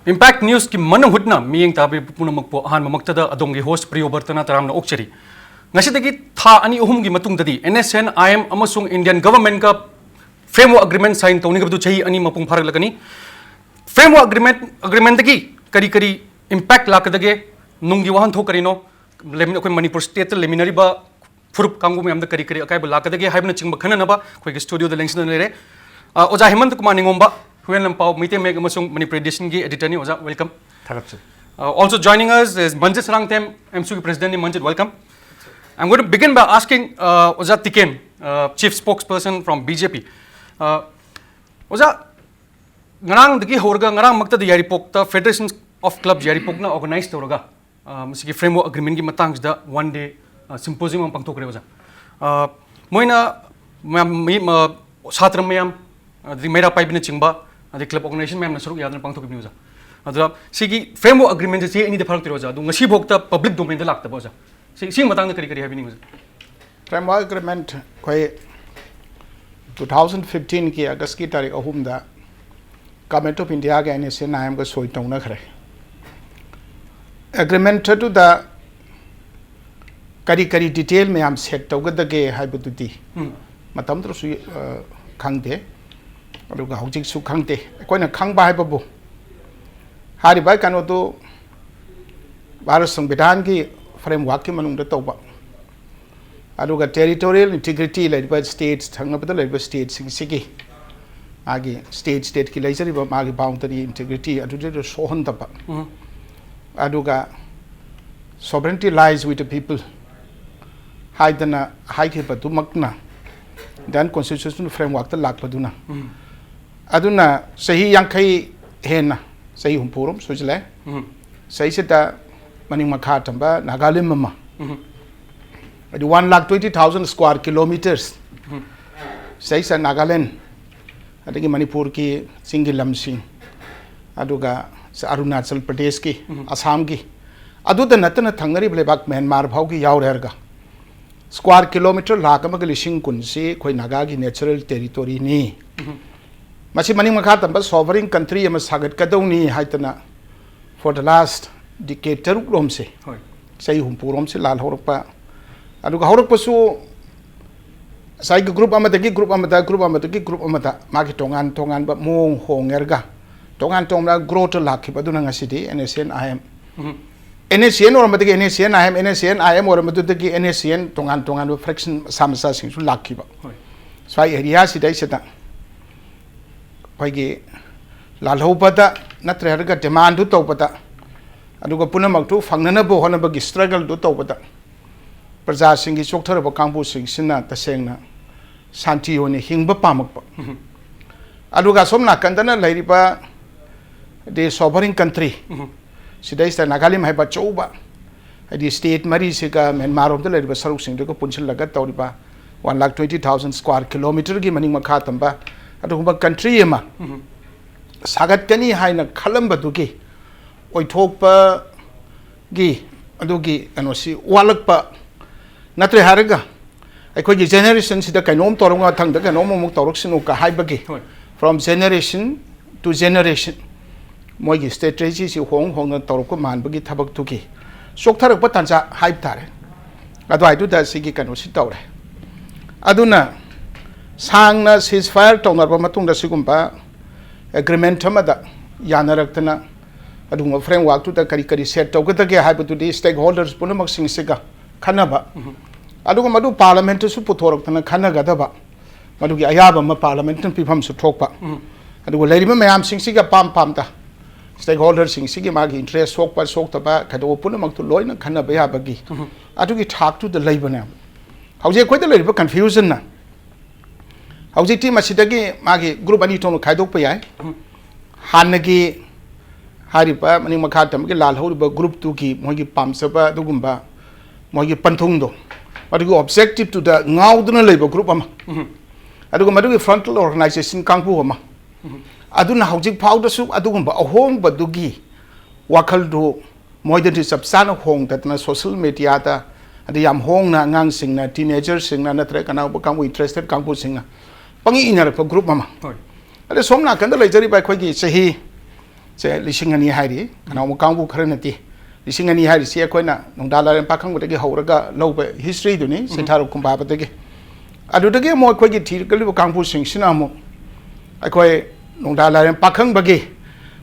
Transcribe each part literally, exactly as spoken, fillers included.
Impact Newsꯀꯤ ꯃꯅꯨꯡ ꯍꯨꯠꯅ ꯃꯤꯠꯌꯦꯡ ꯇꯥꯕꯤꯕ ꯄꯨꯝꯅꯃꯛꯄꯨ ꯑꯍꯥꯟꯕꯃꯛꯇꯗ ꯑꯗꯣꯝꯒꯤ host ꯄ꯭ꯔꯤꯌꯣ ꯕꯔꯇꯅ ꯇꯔꯥꯝꯅ ꯑꯣꯛꯆꯔꯤ꯫ ꯉꯁꯤꯗꯒꯤ ꯊꯥ ꯑꯅꯤ ꯑꯍꯨꯝꯒꯤ ꯃꯇꯨꯡꯗꯗꯤ N S N I M ꯑꯃꯁꯨꯡ Indian governmentꯀ framework agreement sign ꯇꯧꯅꯒꯗꯕꯗꯨ ꯆꯍꯤ ꯑꯅꯤ ꯃꯄꯨꯡ ꯐꯥꯔꯛꯂꯒꯅꯤ꯫ Framework agreement, agreementꯗꯒꯤ ꯀꯔꯤ ꯀꯔꯤ impact ꯂꯥꯛꯀꯗꯒꯦ? ꯅꯨꯡꯒꯤ ꯋꯥꯍꯟꯊꯣꯛ ꯀꯔꯤꯅꯣ? ꯂꯩꯃꯤꯟ-, ꯑꯩꯈꯣꯏ ꯃꯅꯤꯄꯨꯔ stateꯇ ꯂꯩꯃꯤꯟꯅꯔꯤꯕ ꯐꯨꯔꯨꯞ ꯀꯥꯡꯕꯨ ꯃꯌꯥꯝꯗ ꯀꯔꯤ ꯀꯔꯤ ꯑꯀꯥꯏꯕ ꯂꯥꯛꯀꯗꯒꯦ ꯍꯥꯏꯕꯅꯆꯤꯡꯕ ꯈꯟꯅꯅꯕ ꯑꯩꯈꯣꯏꯒꯤ studioꯗ ꯂꯦꯡꯁꯤꯟꯗꯨꯅ ꯂꯩꯔꯦ꯫ ꯑ, ꯑꯣꯖꯥ ꯍꯦꯃꯟꯇ ꯀꯨꯃꯥꯔ ꯅꯤꯉꯣꯝꯕ, ꯍꯨꯏꯌꯦꯟ ꯂꯟꯄꯥꯎ ꯃꯩꯇꯩ ꯃꯌꯦꯛ ꯑꯃꯁꯨꯡ ꯃꯅꯤꯄꯨꯔꯤ editionꯒꯤ editorꯅꯤ꯫ ꯑꯣꯖꯥ, welcome꯫ ꯊꯥꯒꯠꯆꯔꯤ꯫ Uh, also joining us is Manjit Sarangthem, AMSUꯒꯤ presidentꯅꯤ꯫ Manjit, welcome. I'm going to begin by asking, uh, ꯑꯣꯖꯥ ꯇꯤꯀꯦꯟ, uh, chief spokesperson from B J P. Uh, ꯑꯣꯖꯥ, ꯉꯔꯥꯡꯗꯒꯤ ꯍꯧꯔꯒ ꯉꯔꯥꯡꯃꯛꯇꯗ ꯌꯥꯏꯔꯤꯄꯣꯛꯇ Federation of Clubs ꯌꯥꯏꯔꯤꯄꯣꯛꯅ organize ꯇꯧꯔꯒ, ꯑ, ꯃꯁꯤꯒꯤ framework agreementꯀꯤ ꯃꯇꯥꯡꯁꯤꯗ one day, ꯑ, symposium ꯑꯃ ꯄꯥꯡꯊꯣꯛꯈ꯭ꯔꯦ, ꯑꯣꯖꯥ꯫ ꯑ, ꯃꯣꯏꯅ ꯃꯌꯥꯝ, ꯃꯤ, ꯃ-, ꯁꯥꯇ꯭ꯔ ꯃꯌꯥꯝ, ꯑꯗꯒꯤ ꯃꯩꯔꯥ ꯄꯥꯏꯕꯤꯅꯆꯤꯡꯕ, ꯑꯗꯩ club organization ꯃꯌꯥꯝꯅ ꯁꯔꯨꯛ ꯌꯥꯗꯨꯅ ꯄꯥꯡꯊꯣꯛꯈꯤꯕꯅꯤ, ꯑꯣꯖꯥ꯫ ꯑꯗꯨꯗ ꯁꯤꯒꯤ framework agreementꯁꯦ ꯆꯍꯤ ꯑꯅꯤꯗ ꯐꯥꯔꯛꯇꯣꯏꯔꯣ, ꯑꯣꯖꯥ? ꯑꯗꯨ ꯉꯁꯤꯐꯥꯎꯗ public domainꯗ ꯂꯥꯛꯇꯕ, ꯑꯣꯖꯥ꯫ ꯁꯤ, ꯁꯤꯒꯤ ꯃꯇꯥꯡꯗ ꯀꯔꯤ ꯀꯔꯤ ꯍꯥꯏꯕꯤꯅꯤꯡꯕ, ꯑꯣꯖꯥ? Framework agreement ꯑꯩꯈꯣꯏ two thousand fifteenꯒꯤ Augustꯀꯤ ꯇꯥꯔꯤꯛ ꯑꯍꯨꯝꯗ Government of Indiaꯒ N S N I Mꯒ soy ꯇꯧꯅꯈ꯭ꯔꯦ꯫ Agreement ꯑꯗꯨꯗ ꯀꯔꯤ ꯀꯔꯤ detail ꯃꯌꯥꯝ set ꯇꯧꯒꯗꯒꯦ ꯍꯥꯏꯕꯗꯨꯗꯤ ꯎꯝ꯫ ꯃꯇꯝꯗꯨꯗꯁꯨ, ꯑ, ꯈꯪꯗꯦ, ꯑꯗꯨꯒ ꯍꯧꯖꯤꯛꯁꯨ ꯈꯪꯗꯦ꯫ ꯑꯩꯈꯣꯏꯅ ꯈꯪꯕ ꯍꯥꯏꯕꯕꯨ ꯍꯥꯏꯔꯤꯕ ꯀꯩꯅꯣꯗꯨ ꯚꯥꯔꯠ ꯁꯪꯕꯤꯙꯥꯟꯒꯤ frameworkꯀꯤ ꯃꯅꯨꯡꯗ ꯇꯧꯕ, ꯑꯗꯨꯒ territorial integrity ꯂꯩꯔꯤꯕ states, ꯊꯪꯅꯕꯗ ꯂꯩꯔꯤꯕ statesꯁꯤꯡꯁꯤꯒꯤ ꯃꯥꯒꯤ state, stateꯀꯤ ꯂꯩꯖꯔꯤꯕ ꯃꯥꯒꯤ boundary integrity ꯑꯗꯨꯗ ꯁꯣꯛꯍꯟꯗꯕ, ꯎꯝ꯫ ꯑꯗꯨꯒ sovereignty lies with the people ꯍꯥꯏꯗꯅ ꯍꯥꯏꯈꯤꯕꯗꯨꯃꯛꯅ Indian constitutional frameworkꯇ ꯂꯥꯛꯄꯗꯨꯅ, ꯎꯝ꯫ ꯑꯗꯨꯅ ꯆꯍꯤ ꯌꯥꯡꯈꯩ ꯍꯦꯟꯅ, ꯆꯍꯤ ꯍꯨꯝꯐꯨꯔꯣꯝ ꯁꯨꯖꯤꯜꯂꯛꯑꯦ꯫ ꯎꯝ꯫ ꯁꯤꯗꯩꯁꯤꯗ ꯃꯅꯤꯡ ꯃꯈꯥ ꯊꯝꯕ ꯅꯥꯒꯥꯂꯦꯟ ꯑꯃ, ꯎꯝ꯫ ꯍꯥꯏꯗꯤ one lakh twenty thousand square kilometers, ꯎꯝ꯫ ꯁꯤꯗꯩꯁꯤꯗ ꯅꯥꯒꯥꯂꯦꯟ, ꯑꯗꯒꯤ ꯃꯅꯤꯄꯨꯔꯒꯤ ꯆꯤꯡꯒꯤ ꯂꯝꯁꯤꯡ, ꯑꯗꯨꯒ ꯑꯔꯨꯅꯥꯆꯜ ꯄ꯭ꯔꯗꯦꯁꯀꯤ, ꯎꯝ꯫ ꯑꯁꯥꯝꯒꯤ, ꯑꯗꯨꯗ ꯅꯠꯇꯅ ꯊꯪꯅꯔꯤꯕ ꯂꯩꯕꯥꯛ ꯃ꯭ꯌꯥꯟꯃꯥꯔ ꯐꯥꯎꯒꯤ ꯌꯥꯎꯔꯦ ꯍꯥꯏꯔꯒ, square kilometer ꯂꯥꯈ ꯑꯃꯒ ꯂꯤꯁꯤꯡ ꯀꯨꯟꯁꯤ ꯑꯩꯈꯣꯏ ꯅꯥꯒꯥꯒꯤ natural territoryꯅꯤ꯫ ꯎꯝ꯫ ꯃꯁꯤ ꯃꯅꯤꯡ ꯃꯈꯥ ꯇꯝꯕ sovereign country ꯑꯃ ꯁꯥꯒꯠꯀꯗꯧꯅꯤ ꯍꯥꯏꯗꯅ for the last decade ꯇꯔꯨꯛ ꯔꯣꯝꯁꯦ, ꯍꯣꯏ꯫ ꯆꯍꯤ ꯍꯨꯝꯐꯨ ꯔꯣꯝꯁꯦ ꯂꯥꯜꯍꯧꯔꯛꯄ꯫ ꯑꯗꯨꯒ ꯍꯧꯔꯛꯄꯁꯨ ꯉꯁꯥꯏꯒꯤ group ꯑꯃꯗꯒꯤ group ꯑꯃꯗ, group ꯑꯃꯗꯒꯤ group ꯑꯃꯗ ꯃꯥꯒꯤ ꯇꯣꯉꯥꯟ ꯇꯣꯉꯥꯟꯕ ꯃꯑꯣꯡ ꯍꯣꯡꯉꯔꯒ ꯇꯣꯉꯥꯟ ꯇꯣꯉꯥꯟꯕ growth ꯂꯥꯛꯈꯤꯕ ꯑꯗꯨꯅ ꯉꯁꯤꯗꯤ N S C N I M, um. N S C N ꯑꯣꯏꯔꯝꯕꯗꯒꯤ N S C N I M, N S C N I M ꯑꯣꯏꯔꯝꯕꯗꯨꯗꯒꯤ N S C N ꯇꯣꯉꯥꯟ ꯇꯣꯉꯥꯟꯕ fraction ꯃꯆꯥ ꯃꯆꯥꯁꯤꯡꯁꯨ ꯂꯥꯛꯈꯤꯕ꯫ ꯍꯣꯏ꯫ ꯁ꯭ꯋꯥꯏ area ꯁꯤꯗꯩꯁꯤꯗ ꯑꯩꯈꯣꯏꯒꯤ ꯂꯥꯜꯍꯧꯕꯗ ꯅꯠꯇ꯭ꯔꯦ ꯍꯥꯏꯔꯒ demand ꯗꯨ ꯇꯧꯕꯗ, ꯑꯗꯨꯒ ꯄꯨꯝꯅꯃꯛꯇꯨ ꯐꯪꯅꯅꯕ ꯍꯣꯠꯅꯕꯒꯤ struggle ꯗꯨ ꯇꯧꯕꯗ ꯄ꯭ꯔꯖꯥꯁꯤꯡꯒꯤ ꯆꯣꯛꯊꯔꯕ ꯀꯥꯡꯕꯨꯁꯤꯡꯁꯤꯅ ꯇꯁꯦꯡꯅ ꯁꯥꯟꯇꯤ ꯑꯣꯏꯅ ꯍꯤꯡꯕ ꯄꯥꯝꯃꯛꯄ꯫ ꯎꯝ꯫ ꯑꯗꯨꯒ ꯑꯁꯣꯝ ꯅꯥꯀꯟꯗꯅ ꯂꯩꯔꯤꯕ the sovereign country, ꯎꯝ꯫ ꯁꯤꯗꯩꯁꯤꯗ ꯅꯥꯒꯥꯂꯦꯟ ꯍꯥꯏꯕ ꯑꯆꯧꯕ, ꯍꯥꯏꯗꯤ state ꯃꯔꯤꯁꯤꯒ ꯃ꯭ꯌꯥꯟꯃꯥꯔ ꯔꯣꯝꯗ ꯂꯩꯔꯤꯕ ꯁꯔꯨꯛꯁꯤꯡꯗꯨꯒ ꯄꯨꯟꯁꯤꯜꯂꯒ ꯇꯧꯔꯤꯕ one lakh twenty thousand square kilometre ꯒꯤ ꯃꯅꯤꯡ ꯃꯈꯥ ꯇꯝꯕ ꯑꯗꯨꯒꯨꯝꯕ country ꯑꯃ ꯎꯝ꯫ ꯁꯥꯒꯠꯀꯅꯤ ꯍꯥꯏꯅ ꯈꯜꯂꯝꯕꯗꯨꯒꯤ ꯑꯣꯏꯊꯣꯛꯄꯒꯤ ꯑꯗꯨꯒꯤ ꯀꯩꯅꯣꯁꯤ ꯋꯥꯠꯂꯛꯄ ꯅꯠꯇ꯭ꯔꯦ ꯍꯥꯏꯔꯒ ꯑꯩꯈꯣꯏꯒꯤ generation ꯁꯤꯗ ꯀꯩꯅꯣꯝ ꯇꯧꯔꯒ ꯃꯊꯪꯗ ꯀꯩꯅꯣꯝ ꯑꯃꯨꯛ ꯇꯧꯔꯛꯁꯅꯨ ꯀ ꯍꯥꯏꯕꯒꯤ ꯍꯣꯏ꯫ from generation to generation ꯃꯣꯏꯒꯤ strategy ꯁꯤ ꯍꯣꯡ ꯍꯣꯡꯅ ꯇꯧꯔꯛꯄ ꯃꯥꯟꯕꯒꯤ ꯊꯕꯛꯇꯨꯒꯤ ꯆꯣꯛꯊꯔꯛꯄ ꯇꯥꯟꯖꯥ ꯍꯥꯏꯕ ꯇꯥꯔꯦ꯫ ꯑꯗꯨꯋꯥꯏꯗꯨꯗ ꯁꯤꯒꯤ ꯀꯩꯅꯣꯁꯤ ꯇꯧꯔꯦ꯫ ꯑꯗꯨꯅ ꯁꯥꯡꯅ ceasefire ꯇꯧꯅꯔꯕ ꯃꯇꯨꯡꯗ ꯁꯤꯒꯨꯝꯕ agreement ꯑꯃꯗ ꯌꯥꯅꯔꯛꯇꯅ ꯑꯗꯨꯒꯨꯝꯕ framework ꯇꯨꯗ ꯀꯔꯤ ꯀꯔꯤ set ꯇꯧꯒꯗꯒꯦ ꯍꯥꯏꯕꯗꯨꯗꯤ stakeholders ꯄꯨꯝꯅꯃꯛꯁꯤꯡꯁꯤꯒ ꯈꯟꯅꯕ, ꯎꯝ꯫ ꯑꯗꯨꯒ ꯃꯗꯨ parliament ꯇꯁꯨ ꯄꯨꯊꯣꯔꯛꯇꯅ ꯈꯟꯅꯒꯗꯕ, ꯃꯗꯨꯒꯤ ꯑꯌꯥꯕ ꯑꯃ parliament ꯅ ꯄꯤꯐꯝꯁꯨ ꯊꯣꯛꯄ, ꯎꯝ꯫ ꯑꯗꯨꯒ ꯂꯩꯔꯤꯕ ꯃꯌꯥꯝꯁꯤꯡꯁꯤꯒꯤ ꯑꯄꯥꯝ ꯄꯥꯝꯗ stakeholders ꯁꯤꯡꯁꯤꯒꯤ ꯃꯥꯒꯤ interest ꯁꯣꯛꯄ ꯁꯣꯛꯇꯕ ꯀꯩꯗꯧꯕ ꯄꯨꯝꯅꯃꯛꯇꯨ ꯂꯣꯏꯅ ꯈꯟꯅꯕ ꯌꯥꯕꯒꯤ ꯎꯝ꯫ ꯑꯗꯨꯒꯤ ꯊꯥꯛꯇꯨꯗ ꯂꯩꯕꯅꯦꯕ꯫ ꯍꯧꯖꯤꯛ ꯑꯩꯈꯣꯏꯗ ꯂꯩꯔꯤꯕ confusion ꯅ ꯍꯧꯖꯤꯛꯇꯤ ꯃꯁꯤꯗꯒꯤ ꯃꯥꯒꯤ group ꯑꯅꯤ ꯊꯣꯛꯅ ꯈꯥꯏꯗꯣꯛꯄ ꯌꯥꯏ꯫ ꯎꯝ꯫ ꯍꯥꯟꯅꯒꯤ ꯍꯥꯏꯔꯤꯕ ꯃꯅꯤꯡ ꯃꯈꯥ ꯇꯝꯕꯒꯤ ꯂꯥꯜꯍꯧꯔꯤꯕ group ꯇꯨꯒꯤ ꯃꯣꯏꯒꯤ ꯄꯥꯝꯖꯕ ꯑꯗꯨꯒꯨꯝꯕ ꯃꯣꯏꯒꯤ ꯄꯟꯊꯨꯡꯗꯣ, ꯃꯗꯨꯒꯤ objective ꯇꯨꯗ ꯉꯥꯎꯗꯨꯅ ꯂꯩꯕ group ꯑꯃ, ꯎꯝ꯫ ꯑꯗꯨꯒ ꯃꯗꯨꯒꯤ frontal organisation ꯀꯥꯡꯕꯨ ꯑꯃ, ꯎꯝ꯫ ꯑꯗꯨꯅ ꯍꯧꯖꯤꯛ ꯐꯥꯎꯗꯁꯨ ꯑꯗꯨꯒꯨꯝꯕ ꯑꯍꯣꯡꯕꯗꯨꯒꯤ ꯋꯥꯈꯜꯗꯨ ꯃꯣꯏꯗꯗꯤ ꯆꯞ ꯆꯥꯅ ꯍꯣꯡꯗꯗꯅ social media ꯗ, ꯑꯗꯩ ꯌꯥꯝ ꯍꯣꯡꯅ ꯑꯉꯥꯡꯁꯤꯡꯅ, teenager ꯁꯤꯡꯅ ꯅꯠꯇ꯭ꯔꯒ ꯀꯅꯥꯒꯨꯝꯕ ꯀꯥꯡꯕꯨ interested ꯀꯥꯡꯕꯨꯁꯤꯡꯅ ꯄꯪꯏ ꯏꯅꯔꯛꯄ group ꯑꯃ꯫ ꯍꯣꯏ꯫ ꯑꯗ ꯁꯣꯝ ꯅꯥꯀꯟꯗ ꯂꯩꯖꯔꯤꯕ ꯑꯩꯈꯣꯏꯒꯤ ꯆꯍꯤ ꯁꯦ ꯂꯤꯁꯤꯡ ꯑꯅꯤ ꯍꯥꯏꯔꯤ, ꯀꯅꯥꯒꯨꯝꯕ ꯀꯥꯡꯕꯨ ꯈꯔꯅꯗꯤ ꯂꯤꯁꯤꯡ ꯑꯅꯤ ꯍꯥꯏꯔꯤꯁꯤ ꯑꯩꯈꯣꯏꯅ ꯅꯣꯡꯗꯥ ꯂꯥꯏꯔꯦꯝ ꯄꯥꯈꯪꯕꯗꯒꯤ ꯍꯧꯔꯒ ꯂꯧꯕ ꯍꯤꯁꯇ꯭ꯔꯤꯗꯨꯅꯤ, ꯁꯤꯟꯊꯥꯔꯨ ꯀꯨꯝꯕꯥꯕꯗꯒꯤ꯫ ꯑꯗꯨꯗꯒꯤ ꯑꯃꯨꯛ ꯑꯩꯈꯣꯏꯒꯤ ꯊꯤꯔꯛꯂꯤꯕ ꯀꯥꯡꯕꯨꯁꯤꯡꯁꯤꯅ ꯑꯃꯨꯛ ꯑꯩꯈꯣꯏ ꯅꯣꯡꯗꯥ ꯂꯥꯏꯔꯦꯝ ꯄꯥꯈꯪꯕꯒꯤ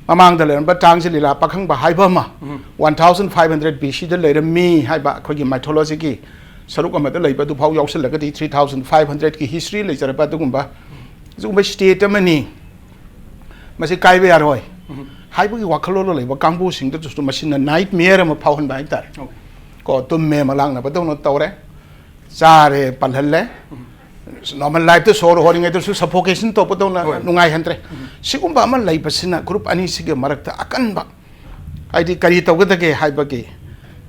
ꯃꯃꯥꯡꯗ ꯂꯩꯔꯝꯕ ꯇꯥꯡꯖ ꯂꯤꯂꯥ ꯄꯥꯈꯪꯕ ꯍꯥꯏꯕ ꯑꯃ ꯎꯝ꯫ One thousand five hundred B C ꯗ ꯂꯩꯔꯝꯃꯤ ꯍꯥꯏꯕ ꯑꯩꯈꯣꯏꯒꯤ ꯃꯥꯏꯊꯣꯂꯣꯖꯤꯒꯤ ꯁꯔꯨꯛ ꯑꯃꯗ ꯂꯩꯕ ꯑꯗꯨꯐꯥꯎ ꯌꯥꯎꯁꯜꯂꯒꯗꯤ three thousand five hundred ꯀꯤ ꯍꯤꯁꯇ꯭ꯔꯤ ꯂꯩꯖꯔꯕ ꯑꯗꯨꯒꯨꯝꯕ, ꯑꯗꯨꯒꯨꯝꯕ ꯁ꯭ꯇꯦꯠ ꯑꯃꯅꯤ꯫ ꯃꯁꯤ ꯀꯥꯏꯕ ꯌꯥꯔꯣꯏ ꯎꯝ꯫ ꯍꯥꯏꯕꯒꯤ ꯋꯥꯈꯜꯂꯣꯟꯗ ꯂꯩꯕ ꯀꯥꯡꯕꯨꯁꯤꯡꯗꯁꯨ ꯃꯁꯤꯅ ꯅꯥꯏꯠ ꯃꯤꯌꯔ ꯑꯃ ꯐꯥꯎꯍꯟꯕ ꯍꯥꯏꯇꯥꯔꯦ꯫ ꯑꯣꯀꯦ꯫ ꯀꯣ, ꯇꯨꯝꯃꯦ ꯃꯂꯥꯡꯅꯕꯗꯧꯅ ꯇꯧꯔꯦ, ꯆꯥꯔꯦ ꯄꯜꯍꯜꯂꯦ, ꯎꯝ꯫ ꯅꯣꯔꯃꯦꯜ ꯂꯥꯏꯐꯇ ꯁꯣꯔ ꯍꯣꯔꯤꯉꯩꯗꯁꯨ ꯁꯐꯣꯀꯦꯁꯟ ꯇꯧꯕꯗꯧꯅ ꯍꯣꯏ꯫ ꯅꯨꯡꯉꯥꯏꯍꯟꯗ꯭ꯔꯦ꯫ ꯎꯝ꯫ ꯁꯤꯒꯨꯝꯕ ꯑꯃ ꯂꯩꯕꯁꯤꯅ ꯒ꯭ꯔꯨꯞ ꯑꯅꯤꯁꯤꯒꯤ ꯃꯔꯛꯇ ꯑꯀꯟꯕ, ꯍꯥꯏꯗꯤ ꯀꯔꯤ ꯇꯧꯒꯗꯒꯦ ꯍꯥꯏꯕꯒꯤ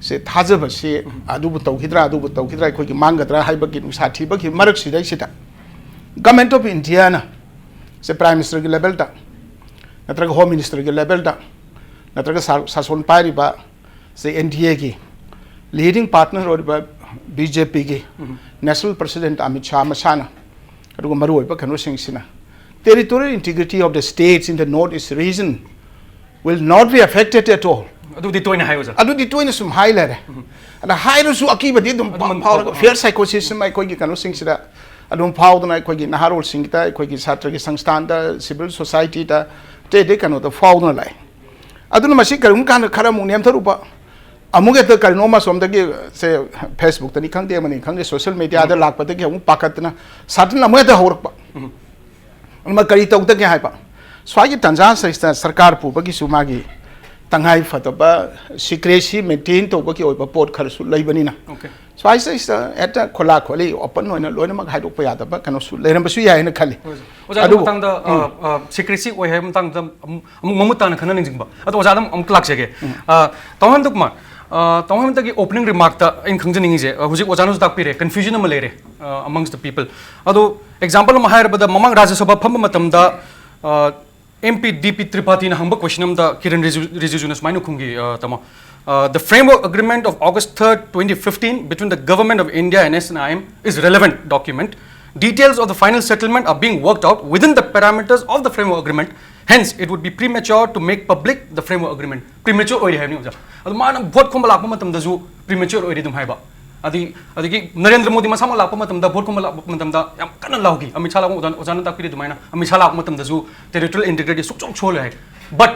ꯁꯦ ꯊꯥꯖꯕꯁꯤ, ꯎꯝ꯫ ꯑꯗꯨꯕꯨ ꯇꯧꯈꯤꯗ꯭ꯔꯥ, ꯑꯗꯨꯕꯨ ꯇꯧꯈꯤꯗ꯭ꯔꯥ, ꯑꯩꯈꯣꯏꯒꯤ ꯃꯥꯡꯒꯗ꯭ꯔꯥ ꯍꯥꯏꯕꯒꯤ ꯅꯨꯡꯁꯥ ꯊꯤꯕꯒꯤ ꯃꯔꯛꯁꯤꯗꯩꯁꯤꯗ Government of Indiaꯅ ꯁꯦ ꯄ꯭ꯔꯥꯏꯝ ꯃꯤꯅꯤꯁꯇꯔꯒꯤ ꯂꯦꯚꯦꯜꯗ ꯅꯠꯇ꯭ꯔꯒ ꯍꯣꯝ ꯃꯤꯅꯤꯁꯇꯔꯒꯤ ꯂꯦꯚꯦꯜꯗ ꯅꯠꯇ꯭ꯔꯒ ꯁꯥ-, ꯁꯥꯁꯣꯟ ꯄꯥꯏꯔꯤꯕ ꯁꯦ ꯑꯦꯟ ꯗꯤ ꯑꯦꯒꯤ ꯂꯤꯗꯤꯡ ꯄꯥꯔꯠꯅꯔ ꯑꯣꯏꯔꯤꯕ ꯕꯤ ꯖꯦ ꯄꯤꯒꯤ ꯎꯝ꯫ ꯅꯦꯁꯅꯦꯜ ꯄ꯭ꯔꯁꯤꯗꯦꯟꯠ ꯑꯃꯤꯠ ꯁꯥꯍ ꯃꯁꯥꯅ, ꯑꯗꯨꯒ ꯃꯔꯨꯑꯣꯏꯕ ꯀꯩꯅꯣꯁꯤꯡꯁꯤꯅ, "Territorial integrity of the states in the North East region will not be affected at all." ꯑꯗꯨꯗꯤ ꯇꯣꯏꯅ ꯍꯥꯏ, ꯑꯣꯖꯥ꯫ ꯑꯗꯨꯗꯤ ꯇꯣꯏꯅ ꯁꯨꯝ ꯍꯥꯏ ꯂꯩꯔꯦ꯫ ꯎꯝ꯫ ꯑꯗ ꯍꯥꯏꯔꯁꯨ ꯑꯀꯤꯕꯗꯤ ꯑꯗꯨꯝ ꯑꯗꯨꯝ ꯐꯥꯎꯔꯒ, ꯐꯥꯎꯕ꯫ Fear psychosisꯝ ꯑꯩꯈꯣꯏꯒꯤ ꯀꯩꯅꯣꯁꯤꯡꯁꯤꯗ ꯑꯗꯨꯝ ꯐꯥꯎꯗꯅ, ꯑꯩꯈꯣꯏꯒꯤ ꯅꯍꯥꯔꯣꯜꯁꯤꯡꯒꯤꯗ, ꯑꯩꯈꯣꯏꯒꯤ ꯁꯥꯇ꯭ꯔꯒꯤ ꯁꯪꯁꯊꯥꯟꯗ, ꯁꯤꯚꯤꯜ ꯁꯣꯁꯥꯏꯇꯤꯗ, ꯑꯇꯩ ꯑꯇꯩ ꯀꯩꯅꯣꯗ ꯐꯥꯎꯗꯨꯅ ꯂꯥꯛꯑꯦ꯫ ꯑꯗꯨꯅ ꯃꯁꯤ ꯀꯔꯤꯒꯨꯝꯕ ꯀꯥꯟꯗ ꯈꯔ ꯑꯃꯨꯛ ꯅꯦꯝꯊꯔꯨꯕ, ꯑꯃꯨꯛ ꯍꯦꯛꯇ ꯀꯔꯤꯅꯣꯝꯃ ꯁꯣꯝꯗꯒꯤ, ꯁꯦ, ꯐꯦꯁꯕꯨꯛꯇꯅꯤ ꯈꯪꯗꯦ, ꯑꯃꯅꯤ ꯈꯪꯗꯦ, ꯁꯣꯁꯤꯌꯦꯜ ꯃꯦꯗꯤꯌꯥꯗ ꯎꯝ꯫ ꯂꯥꯛꯄꯗꯒꯤ ꯑꯃꯨꯛ ꯄꯥꯈꯠꯇꯅ ꯁꯥꯇ꯭ꯔꯅ ꯑꯃꯨꯛ ꯍꯦꯛꯇ ꯍꯧꯔꯛꯄ꯫ ꯎꯝ꯫ ꯑꯗꯨꯃ ꯀꯔꯤ ꯇꯧꯗꯒꯦ ꯍꯥꯏꯕ? ꯁ꯭ꯋꯥꯏꯒꯤ ꯇꯥꯟꯖꯥꯁꯤꯗ ꯁꯔꯀꯥꯔ ꯄꯨꯕꯒꯤꯁꯨ ꯃꯥꯒꯤ ꯇꯉꯥꯏ ꯐꯗꯕ ꯁꯤꯀ꯭ꯔꯦꯁꯤ ꯃꯦꯟꯇꯦꯟ ꯇꯧꯕꯒꯤ ꯑꯣꯏꯕ ꯄꯣꯠ ꯈꯔꯁꯨ ꯂꯩꯕꯅꯤꯅ, ꯑꯣꯀꯦ꯫ ꯁ꯭ꯋꯥꯏꯁꯤꯗꯩꯁꯤꯗ ꯍꯦꯛꯇ ꯈꯣꯂꯥ ꯈꯣꯂꯤ ꯑꯣꯄꯟ ꯑꯣꯏꯅ ꯂꯣꯏꯅꯃꯛ ꯍꯥꯏꯗꯣꯛꯄ ꯌꯥꯗꯕ ꯀꯩꯅꯣꯁꯨ ꯂꯩꯔꯝꯕꯁꯨ ꯌꯥꯏ ꯍꯥꯏꯅ ꯈꯜꯂꯤ꯫ ꯍꯣꯏ, ꯁꯥꯔ꯫ ꯑꯣꯖꯥ, ꯑꯗꯨ ꯑꯗꯨꯕꯨ ꯃꯇꯥꯡꯗ, ꯑ, ꯎꯝ꯫ ꯑ, ꯁꯤꯀ꯭ꯔꯦꯁꯤ ꯑꯣꯏ ꯍꯥꯏꯕ ꯃꯇꯥꯡꯗ ꯑꯃꯨꯛ, ꯑꯃꯨꯛ ꯃꯃꯨꯠ ꯇꯥꯅ ꯈꯟꯅ ꯅꯤꯡꯁꯤꯡꯕ꯫ ꯑꯗꯣ ꯑꯣꯖꯥꯗ ꯑꯃꯨꯛ, ꯑꯃꯨꯛ ꯂꯥꯛꯆꯒꯦ꯫ ꯎꯝ꯫ ꯑ, ꯇꯥꯃꯣ ꯍꯦꯃꯟꯇ ꯀꯨꯃꯥꯔ, ꯑ, ꯇꯥꯃꯣ ꯍꯦꯃꯟꯇꯒꯤ ꯑꯣꯄꯅꯤꯡ ꯔꯤꯃꯥꯔꯛꯇ ꯑꯩꯅ ꯈꯪꯖꯅꯤꯡꯉꯤꯁꯦ, ꯑ, ꯍꯧꯖꯤꯛ ꯑꯣꯖꯥꯅꯁꯨ ꯇꯥꯛꯄꯤꯔꯦ, ꯀꯟꯐ꯭ꯌꯨꯖꯟ ꯑꯃ ꯂꯩꯔꯦ, ꯑ, amongst the people꯫ ꯑꯗꯣ ꯑꯦꯛꯖꯥꯝꯄꯜ ꯑꯃ ꯍꯥꯏꯔꯕꯗ, ꯃꯃꯥꯡ ꯔꯥꯖ꯭ꯌ ꯁꯚꯥ ꯐꯝꯕ ꯃꯇꯝꯗ, ꯑ, ꯑꯦꯝ ꯄꯤ ꯗꯤ ꯄꯤ ꯇ꯭ꯔꯤꯄꯥꯊꯤꯅ ꯍꯪꯕ ꯀꯣꯏꯁꯟ ꯑꯃꯗ ꯀꯤꯔꯟ ꯔꯤꯖꯨ-, ꯔꯤꯖꯤꯖꯨꯅ ꯁꯨꯃꯥꯏꯅ ꯈꯨꯝꯈꯤ, ꯑ, ꯇꯥꯃꯣ, ꯑ, "The framework agreement of August third, twenty fifteen between the Government of India and S N I M is relevant document. Details of the final settlement are being worked out within the parameters of the framework agreement. Hence, it would be premature to make public the framework agreement. Premature ꯑꯣꯏꯔꯦ ꯍꯥꯏꯕꯅꯤ ꯑꯣꯖꯥ꯫ ꯑꯗꯣ ꯃꯥꯅ vote ꯈꯣꯝꯕ ꯂꯥꯛꯄ ꯃꯇꯝꯗꯁꯨ premature ꯑꯣꯏꯔꯦ ꯑꯗꯨꯝ ꯍꯥꯏꯕ꯫ ꯑꯗꯒꯤ ꯑꯗꯒꯤ ꯅꯔꯦꯟꯗ꯭ꯔ ꯃꯣꯗꯤ ꯃꯁꯥꯃꯛ ꯂꯥꯛꯄ ꯃꯇꯝꯗ, ꯚꯣꯠ ꯈꯣꯝꯕ ꯂꯥꯛꯄ ꯃꯇꯝꯗ ꯌꯥꯝ ꯀꯟꯅ ꯂꯥꯎꯈꯤ꯫ ꯑꯃꯤꯠ ꯁꯥ ꯂꯥꯛꯄ, ꯑꯣꯖꯥ, ꯑꯣꯖꯥꯅ ꯇꯥꯛꯄꯤꯔꯤ ꯑꯗꯨꯃꯥꯏꯅ, ꯑꯃꯤꯠ ꯁꯥ ꯂꯥꯛꯄ ꯃꯇꯝꯗꯁꯨ territorial integrity ꯁꯨꯡꯁꯣꯏ ꯁꯣꯏꯔꯣꯏ ꯍꯥꯏ꯫ But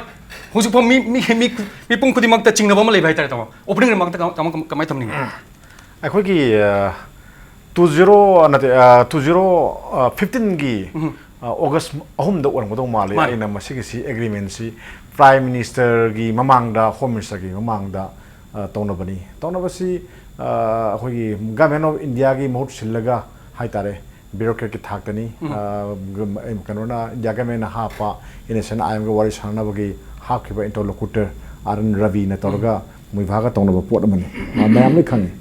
ꯍꯧꯖꯤꯛꯐꯥꯎ ꯃꯤ ꯃꯤ ꯃꯤ ꯃꯤꯄꯨꯝ ꯈꯨꯗꯤꯡꯃꯛꯇ ꯆꯤꯡꯅꯕ ꯑꯃ ꯂꯩꯕ ꯍꯥꯏꯇꯥꯔꯦ ꯇꯥꯃꯣ꯫ Opening remarkꯇ ꯀꯃꯥꯏꯅ ꯇꯧꯅꯤꯡꯉꯤ? ꯑꯩꯈꯣꯏꯒꯤ ꯇꯨ ꯖꯤꯔꯣ ꯅꯠꯇꯦ, ꯇꯨ ꯖꯤꯔꯣ ꯐꯤꯐꯇꯤꯟꯒꯤ ꯑꯣꯒꯁ ꯑꯍꯨꯝꯗ ꯑꯣꯏꯔꯝꯒꯗꯧ ꯃꯥꯜꯂꯤ꯫ ꯃꯥꯅꯤ꯫ ꯑꯩꯅ ꯃꯁꯤꯒꯤꯁꯤ ꯑꯦꯒ꯭ꯔꯤꯃꯦꯟꯁꯤ ꯄ꯭ꯔꯥꯏꯝ ꯃꯤꯅꯤꯁꯇꯔꯒꯤ ꯃꯃꯥꯡꯗ, ꯍꯣꯝ ꯃꯤꯅꯤꯁꯇꯔꯒꯤ ꯃꯃꯥꯡꯗ ꯑ, ꯇꯧꯅꯕꯅꯤ꯫ ꯇꯧꯅꯕꯁꯤ ꯑ, ꯑꯩꯈꯣꯏꯒꯤ ꯒꯃꯦꯟ ꯑꯣꯐ ꯏꯟꯗꯤꯌꯥꯒꯤ ꯃꯍꯨꯠ ꯁꯤꯜꯂꯒ ꯍꯥꯏꯇꯥꯔꯦ, ꯕ꯭ꯌꯨꯔꯣꯀ꯭ꯔꯦꯠꯀꯤ ꯊꯥꯛꯇꯅꯤ꯫ ꯑ, ꯒ-, ꯀꯩꯅꯣꯅ, ꯏꯟꯗꯤꯌꯥ ꯒꯃꯦꯟꯅ ꯍꯥꯞꯄ, ꯏꯟ ꯑꯦꯁ ꯑꯦꯟ ꯑꯥꯏ ꯑꯦꯝꯒ ꯋꯥꯔꯤ ꯁꯥꯟꯅꯅꯕꯒꯤ ꯍꯥꯞꯈꯤꯕ ꯏꯟꯇꯔꯂꯣꯀꯨꯇꯔ ꯑꯥꯔ ꯑꯦꯟ ꯔꯕꯤꯅ ꯇꯧꯔꯒ ꯃꯣꯏꯚꯥꯒ ꯇꯧꯅꯕ ꯄꯣꯠ ꯑꯃꯅꯤ꯫ ꯃ-, ꯃꯌꯥꯝ ꯂꯣꯏ ꯈꯪꯉꯤ꯫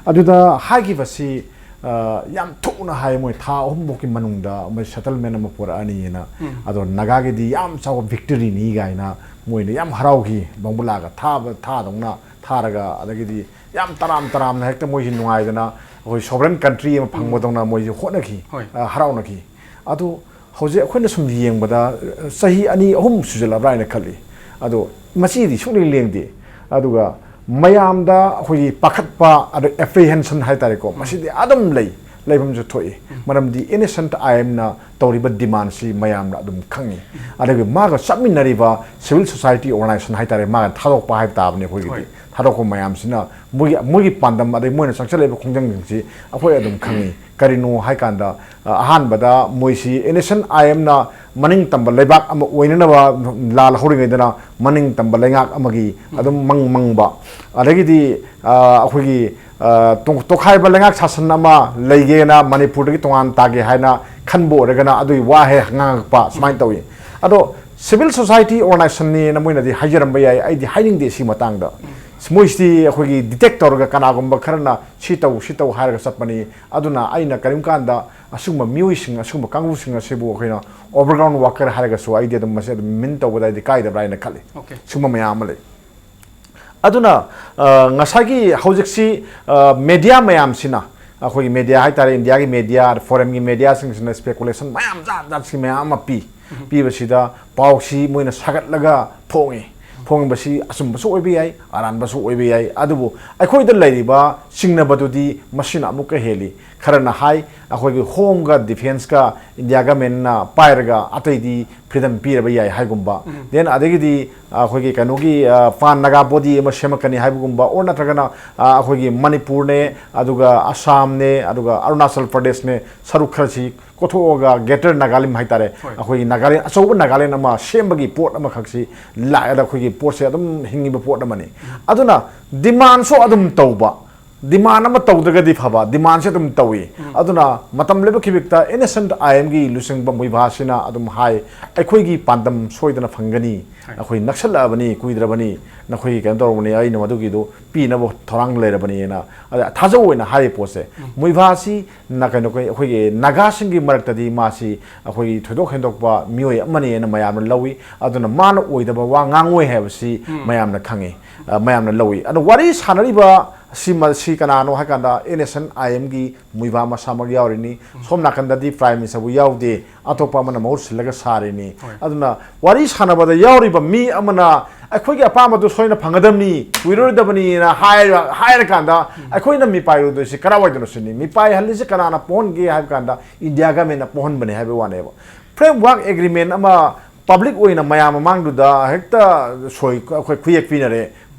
ꯑꯗꯨꯗ ꯍꯥꯏꯈꯤꯕꯁꯤ, ꯑ, ꯌꯥꯝ ꯊꯨꯅ ꯍꯥꯏ, ꯃꯣꯏ ꯊꯥ ꯑꯍꯨꯝꯐꯥꯎꯒꯤ ꯃꯅꯨꯡꯗ ꯃꯣꯏ ꯁꯦꯇꯜꯃꯦꯟ ꯑꯃ ꯄꯨꯔꯛꯑꯅꯤꯅ꯫ ꯑꯗꯣ ꯅꯥꯒꯥꯒꯤꯗꯤ ꯌꯥꯝ ꯆꯥꯎꯕ ꯚꯤꯛꯇꯔꯤꯅꯤ ꯀꯥꯏꯅ ꯃꯣꯏꯅ ꯌꯥꯝ ꯍꯔꯥꯎꯈꯤ, ꯕꯣꯝꯕꯨꯂꯥꯒ ꯊꯥꯕ, ꯊꯥꯗꯧꯅ ꯊꯥꯔꯒ, ꯑꯗꯒꯤꯗꯤ ꯌꯥꯝ ꯇꯔꯥꯝ ꯇꯔꯥꯝꯅ ꯍꯦꯛꯇ ꯃꯣꯏꯁꯤ ꯅꯨꯡꯉꯥꯏꯗꯅ ꯑꯩꯈꯣꯏ ꯁꯣꯚꯔꯦꯟ ꯀꯟꯇ꯭ꯔꯤ ꯑꯃ ꯐꯪꯕꯗꯧꯅ ꯃꯣꯏꯁꯤ ꯍꯣꯠꯅꯈꯤ, ꯍꯣꯏ꯫ ꯑ, ꯍꯔꯥꯎꯅꯈꯤ꯫ ꯑꯗꯨ ꯍꯧꯖꯤꯛ ꯑꯩꯈꯣꯏꯅ ꯁꯨꯝ ꯌꯦꯡꯕꯗ, ꯑ, ꯆꯍꯤ ꯑꯅꯤ ꯑꯍꯨꯝ ꯁꯨꯖꯜꯂꯕ꯭ꯔꯥ ꯍꯥꯏꯅ ꯈꯜꯂꯤ꯫ ꯑꯗꯣ ꯃꯁꯤꯗꯤ ꯁꯨꯡꯂꯦꯡ ꯂꯦꯡꯗꯦ꯫ ꯑꯗꯨꯒ ꯃꯌꯥꯝꯗ ꯑꯩꯈꯣꯏꯒꯤ ꯄꯥꯈꯠꯄ, ꯑꯗ ꯑꯦꯄ꯭ꯔꯤꯍꯦꯟꯁꯟ ꯍꯥꯏꯇꯥꯔꯦꯀꯣ, ꯃꯁꯤꯗꯤ ꯑꯗꯨꯝ ꯂꯩ, ꯂꯩꯐꯝꯁꯨ ꯊꯣꯛꯏ꯫ ꯃꯔꯝꯗꯤ ꯏꯟ ꯑꯦꯁ ꯑꯦꯟ ꯑꯥꯏ ꯑꯦꯝꯅ ꯇꯧꯔꯤꯕ ꯗꯤꯃꯥꯟꯁꯤ ꯃꯌꯥꯝꯅ ꯑꯗꯨꯝ ꯈꯪꯉꯤ꯫ ꯑꯗꯒꯤ ꯃꯥꯒ ꯆꯠꯃꯤꯟꯅꯔꯤꯕ ꯁꯤꯚꯤꯜ ꯁꯣꯁꯥꯏꯇꯤ ꯑꯣꯔꯒꯅꯥꯏꯖꯦꯁꯟ ꯍꯥꯏꯇꯥꯔꯦ, ꯃꯥꯒ ꯊꯥꯗꯣꯛꯄ ꯍꯥꯏꯕ ꯇꯥꯕꯅꯤ ꯑꯩꯈꯣꯏꯒꯤꯗꯤ꯫ ꯍꯣꯏ꯫ ꯊꯥꯗꯣꯛꯄ ꯃꯌꯥꯝꯁꯤꯅ ꯃꯣꯏꯒꯤ, ꯃꯣꯏꯒꯤ ꯄꯥꯟꯗꯝ, ꯑꯗꯩ ꯃꯣꯏꯅ ꯆꯪꯁꯤꯜꯂꯛꯏꯕ ꯈꯣꯡꯖꯪꯁꯤꯡꯁꯤ ꯑꯩꯈꯣꯏ ꯑꯗꯨꯝ ꯈꯪꯉꯤ꯫ ꯀꯔꯤꯅꯣ ꯍꯥꯏꯀꯥꯟꯗ, ꯑ, ꯑꯍꯥꯟꯕꯗ ꯃꯣꯏꯁꯤ ꯏꯟ ꯑꯦꯁ ꯑꯦꯟ ꯑꯥꯏ ꯑꯦꯝꯅ ꯃꯅꯤꯡ ꯇꯝꯕ ꯂꯩꯕꯥꯛ ꯑꯃ ꯑꯣꯏꯅꯅꯕ ꯂꯥꯜ ꯍꯧꯔꯤꯉꯩꯗꯅ ꯃꯅꯤꯡ ꯇꯝꯕ ꯂꯩꯉꯥꯛ ꯑꯃꯒꯤ ꯑꯗꯨꯝ ꯃꯪ ꯃꯪꯕ, ꯑꯗꯒꯤꯗꯤ, ꯑ, ꯑꯩꯈꯣꯏꯒꯤ, ꯑ, ꯇꯣ-, ꯇꯣꯈꯥꯏꯕ ꯂꯩꯉꯥꯛ ꯁꯥꯁꯟ ꯑꯃ ꯂꯩꯒꯦꯅ ꯃꯅꯤꯄꯨꯔꯗꯒꯤ ꯇꯣꯉꯥꯟ ꯇꯥꯒꯦ ꯍꯥꯏꯅ ꯈꯟꯕ ꯑꯣꯏꯔꯒꯅ ꯑꯗꯨꯒꯤ ꯋꯥ ꯍꯦꯛ ꯉꯥꯡꯉꯛꯄ ꯁꯨꯃꯥꯏꯅ ꯇꯧꯏ꯫ ꯑꯗꯣ ꯁꯤꯚꯤꯜ ꯁꯣꯁꯥꯏꯇꯤ ꯑꯣꯔꯒꯅꯥꯏꯖꯦꯁꯟꯅꯦꯅ ꯃꯣꯏꯅꯗꯤ ꯍꯥꯏꯖꯔꯝꯕ ꯌꯥꯏ, ꯑꯩꯗꯤ ꯍꯥꯏꯅꯤꯡꯗꯦ ꯁꯤ ꯃꯇꯥꯡꯗ꯫ ꯃꯣꯏꯁꯤꯗꯤ ꯑꯩꯈꯣꯏꯒꯤ ꯗꯤꯇꯦꯛ ꯇꯧꯔꯒ ꯀꯅꯥꯒꯨꯝꯕ ꯈꯔꯅ ꯁꯤ ꯇꯧ, ꯁꯤ ꯇꯧ ꯍꯥꯏꯔꯒ ꯆꯠꯄꯅꯤ꯫ ꯑꯗꯨꯅ ꯑꯩꯅ ꯀꯔꯤꯒꯨꯝ ꯀꯥꯟꯗ ꯑꯁꯤꯒꯨꯝꯕ ꯃꯤꯑꯣꯏꯁꯤꯡ, ꯑꯁꯤꯒꯨꯝꯕ ꯀꯥꯡꯕꯨꯁꯤꯡ ꯑꯁꯤꯕꯨ ꯑꯩꯈꯣꯏꯅ overground worker ꯍꯥꯏꯔꯒꯁꯨ ꯑꯩꯗꯤ ꯑꯗꯨꯝ ꯃꯁꯤ ꯑꯗꯨꯝ ꯃꯤꯟ ꯇꯧꯕꯗ ꯑꯩꯗꯤ ꯀꯥꯏꯗꯕ꯭ꯔꯥ ꯍꯥꯏꯅ ꯈꯜꯂꯤ꯫ Okay꯫ ꯁꯤꯒꯨꯝꯕ ꯃꯌꯥꯝ ꯑꯃ ꯂꯩ꯫ ꯑꯗꯨꯅ, ꯑ, ꯉꯁꯥꯏꯒꯤ ꯍꯧꯖꯤꯛꯁꯤ, ꯑ, ꯃꯦꯗꯤꯌꯥ ꯃꯌꯥꯝꯁꯤꯅ, ꯑꯩꯈꯣꯏꯒꯤ ꯃꯦꯗꯤꯌꯥ ꯍꯥꯏꯇꯥꯔꯦ, ꯏꯟꯗꯤꯌꯥꯒꯤ ꯃꯦꯗꯤꯌꯥ, ꯐꯣꯔꯦꯟꯒꯤ ꯃꯦꯗꯤꯌꯥꯁꯤꯡꯁꯤꯅ ꯁ꯭ꯄꯦꯀꯨꯂꯦꯁꯟ ꯃꯌꯥꯝ, ꯖꯥꯠ ꯖꯥꯠꯁꯤ ꯃꯌꯥꯝ ꯑꯃ ꯄꯤ꯫ ꯄꯤꯕꯁꯤꯗ ꯄꯥꯎꯁꯤ ꯃꯣꯏꯅ ꯁꯥꯒꯠꯂꯒ ꯐꯣꯡꯉꯤ꯫ ꯐꯣꯡꯕꯁꯤ ꯑꯆꯨꯝꯕꯁꯨ ꯑꯣꯏꯕ ꯌꯥꯏ, ꯑꯔꯥꯟꯕꯁꯨ ꯑꯣꯏꯕ ꯌꯥꯏ, ꯑꯗꯨꯕꯨ ꯑꯩꯈꯣꯏꯗ ꯂꯩꯔꯤꯕ ꯆꯤꯡꯅꯕꯗꯨꯗꯤ ꯃꯁꯤꯅ ꯑꯃꯨꯛꯀ ꯍꯦꯜꯂꯤ꯫ ꯈꯔꯅ ꯍꯥꯏ, ꯑꯩꯈꯣꯏꯒꯤ ꯍꯣꯝꯒ ꯗꯤꯐꯦꯟꯁꯀ ꯏꯟꯗꯤꯌꯥ ꯒꯃꯦꯟꯅ ꯄꯥꯏꯔꯒ ꯑꯇꯩꯗꯤ ꯐ꯭ꯔꯤꯗꯝ ꯄꯤꯔꯕ ꯌꯥꯏ ꯍꯥꯏꯒꯨꯝꯕ꯫ ꯎꯝ꯫ Then ꯑꯗꯒꯤꯗꯤ ꯑꯩꯈꯣꯏꯒꯤ ꯀꯩꯅꯣꯒꯤ, ꯑ, ꯄꯥꯟ ꯅꯥꯒꯥ ꯕꯣꯗꯤ ꯑꯃ ꯁꯦꯝꯃꯛꯀꯅꯤ ꯍꯥꯏꯕꯒꯨꯝꯕ, or ꯅꯠꯇ꯭ꯔꯒꯅ, ꯑ, ꯑꯩꯈꯣꯏꯒꯤ ꯃꯅꯤꯄꯨꯔꯅꯦ, ꯑꯗꯨꯒ ꯑꯁꯥꯝꯅꯦ, ꯑꯗꯨꯒ ꯑꯔꯨꯅꯥꯆꯜ ꯄ꯭ꯔꯗꯦꯁꯅꯦ, ꯁꯔꯨꯛ ꯈꯔꯁꯤ ꯀꯣꯊꯣꯛꯑꯒ ꯒ꯭ꯔꯦꯇꯔ ꯅꯥꯒꯥꯂꯦꯟ ꯍꯥꯏꯇꯥꯔꯦ, ꯍꯣꯏ꯫ ꯑꯩꯈꯣꯏꯒꯤ ꯅꯥꯒꯥꯂꯦꯟ, ꯑꯆꯧꯕ ꯅꯥꯒꯥꯂꯦꯟ ꯑꯃ ꯁꯦꯝꯕꯒꯤ ꯄꯣꯠ ꯑꯃꯈꯛꯁꯤ ꯂꯥꯛꯑꯦꯗ, ꯑꯩꯈꯣꯏꯒꯤ ꯄꯣꯠꯁꯦ ꯑꯗꯨꯝ ꯍꯤꯡꯉꯤꯕ ꯄꯣꯠ ꯑꯃꯅꯤ꯫ ꯑꯗꯨꯅ ꯗꯤꯃꯥꯟꯁꯨ ꯑꯗꯨꯝ ꯇꯧꯕ, ꯗꯤꯃꯥꯟ ꯑꯃ ꯇꯧꯗ꯭ꯔꯒꯗꯤ ꯐꯕ, ꯗꯤꯃꯥꯟꯁꯦ ꯑꯗꯨꯝ ꯇꯧꯏ꯫ ꯎꯝ꯫ ꯑꯗꯨꯅ ꯃꯇꯝ ꯂꯩꯕ ꯈꯤꯕꯤꯛꯇ ꯑꯦꯟ ꯑꯦꯁ ꯑꯦꯟ ꯑꯥꯏ ꯑꯦꯝꯒꯤ ꯂꯨꯆꯤꯡꯕ ꯃꯨꯏꯚꯥꯁꯤꯅ ꯑꯗꯨꯝ ꯍꯥꯏ, "ꯑꯩꯈꯣꯏꯒꯤ ꯄꯥꯟꯗꯝ ꯁꯣꯏꯗꯅ ꯐꯪꯒꯅꯤ, ꯍꯣꯏ꯫ ꯑꯩꯈꯣꯏ ꯅꯛꯁꯜꯂꯛꯑꯕꯅꯤ, ꯀꯨꯏꯗ꯭ꯔꯕꯅꯤ, ꯅꯈꯣꯏꯒꯤ ꯀꯩꯅꯣ ꯇꯧꯔꯕꯅꯤ, ꯑꯩꯅ ꯃꯗꯨꯒꯤꯗꯨ ꯄꯤꯅꯕ ꯊꯧꯔꯥꯡ ꯂꯩꯔꯕꯅꯤꯅ", ꯑꯗ ꯊꯥꯖꯧ ꯑꯣꯏꯅ ꯍꯥꯏꯔꯤꯕ ꯄꯣꯠꯁꯦ꯫ ꯎꯝ꯫ ꯃꯨꯏꯚꯥꯁꯤ ꯅ-, ꯀꯩꯅꯣ, ꯑꯩꯈꯣꯏꯒꯤ ꯅꯥꯒꯥꯁꯤꯡꯒꯤ ꯃꯔꯛꯇꯗꯤ ꯃꯥꯁꯤ ꯑꯩꯈꯣꯏꯒꯤ ꯊꯣꯏꯗꯣꯛ ꯍꯦꯟꯗꯣꯛꯄ ꯃꯤꯑꯣꯏ ꯑꯃꯅꯦꯅ ꯃꯌꯥꯝꯅ ꯂꯧꯏ꯫ ꯑꯗꯨꯅ ꯃꯥꯅ ꯑꯣꯏꯗꯕ ꯋꯥ ꯉꯥꯡꯉꯣꯏ ꯍꯥꯏꯕꯁꯤ ꯎꯝ꯫ ꯃꯌꯥꯝꯅ ꯈꯪꯉꯤ, ꯑ, ꯃꯌꯥꯝꯅ ꯂꯧꯏ꯫ ꯑꯗꯣ ꯋꯥꯔꯤ ꯁꯥꯟꯅꯔꯤꯕ ꯁꯤ ꯃ-, ꯁꯤ ꯀꯅꯥꯅꯣ ꯍꯥꯏ ꯀꯥꯟꯗ, ꯑꯦꯟ ꯑꯦꯁ ꯑꯦꯟ ꯑꯥꯏ ꯑꯦꯝꯒꯤ ꯃꯨꯏꯚꯥ ꯃꯁꯥꯃꯛ ꯌꯥꯎꯔꯤꯅꯤ꯫ ꯎꯝ꯫ ꯁꯣꯝ ꯅꯥꯀꯟꯗꯗꯤ ꯄ꯭ꯔꯥꯏꯝ ꯃꯤꯅꯤꯁꯇꯔꯕꯨ ꯌꯥꯎꯗꯦ, ꯑꯇꯣꯞꯄ ꯑꯃꯅ ꯃꯍꯨꯠ ꯁꯤꯜꯂꯒ ꯁꯥꯔꯤꯅꯤ꯫ ꯍꯣꯏ꯫ ꯑꯗꯨꯅ ꯋꯥꯔꯤ ꯁꯥꯟꯅꯕꯗ ꯌꯥꯎꯔꯤꯕ ꯃꯤ ꯑꯃꯅ ꯑꯩꯈꯣꯏꯒꯤ ꯑꯄꯥꯝꯕꯗꯨ ꯁꯣꯏꯅ ꯐꯪꯒꯗꯕꯅꯤ, ꯀꯨꯏꯔꯔꯣꯏꯗꯕꯅꯤꯅ ꯍꯥꯏꯔ-, ꯍꯥꯏꯔꯀꯥꯟꯗ ꯎꯝ꯫ ꯑꯩꯈꯣꯏꯅ ꯃꯤꯄꯥꯏꯔꯣꯏꯗꯣꯏꯁꯤ ꯀꯔꯥꯏꯋꯥꯏꯗꯅꯣ ꯁꯤꯅꯤ꯫ ꯃꯤꯄꯥꯏꯍꯜꯂꯤꯁꯤ ꯀꯅꯥꯅ ꯄꯣꯛꯍꯟꯒꯦ ꯍꯥꯏꯕ ꯀꯥꯟꯗ, ꯏꯟꯗꯤꯌꯥ ꯒꯃꯦꯟꯅ ꯄꯣꯛꯍꯟꯕꯅꯦ ꯍꯥꯏꯕꯒꯤ ꯋꯥꯅꯦꯕ꯫ ꯐ꯭ꯔꯦꯝꯋꯥꯔꯛ ꯑꯦꯒ꯭ꯔꯤꯃꯦꯟ ꯑꯃ ꯄꯕ꯭ꯂꯤꯛ ꯑꯣꯏꯅ ꯃꯌꯥꯝ ꯃꯃꯥꯡꯗꯨꯗ ꯍꯦꯛꯇ ꯁꯣꯏ, ꯑꯩꯈꯣꯏ ꯈꯨꯌꯦꯛ ꯄꯤꯅꯔꯦ,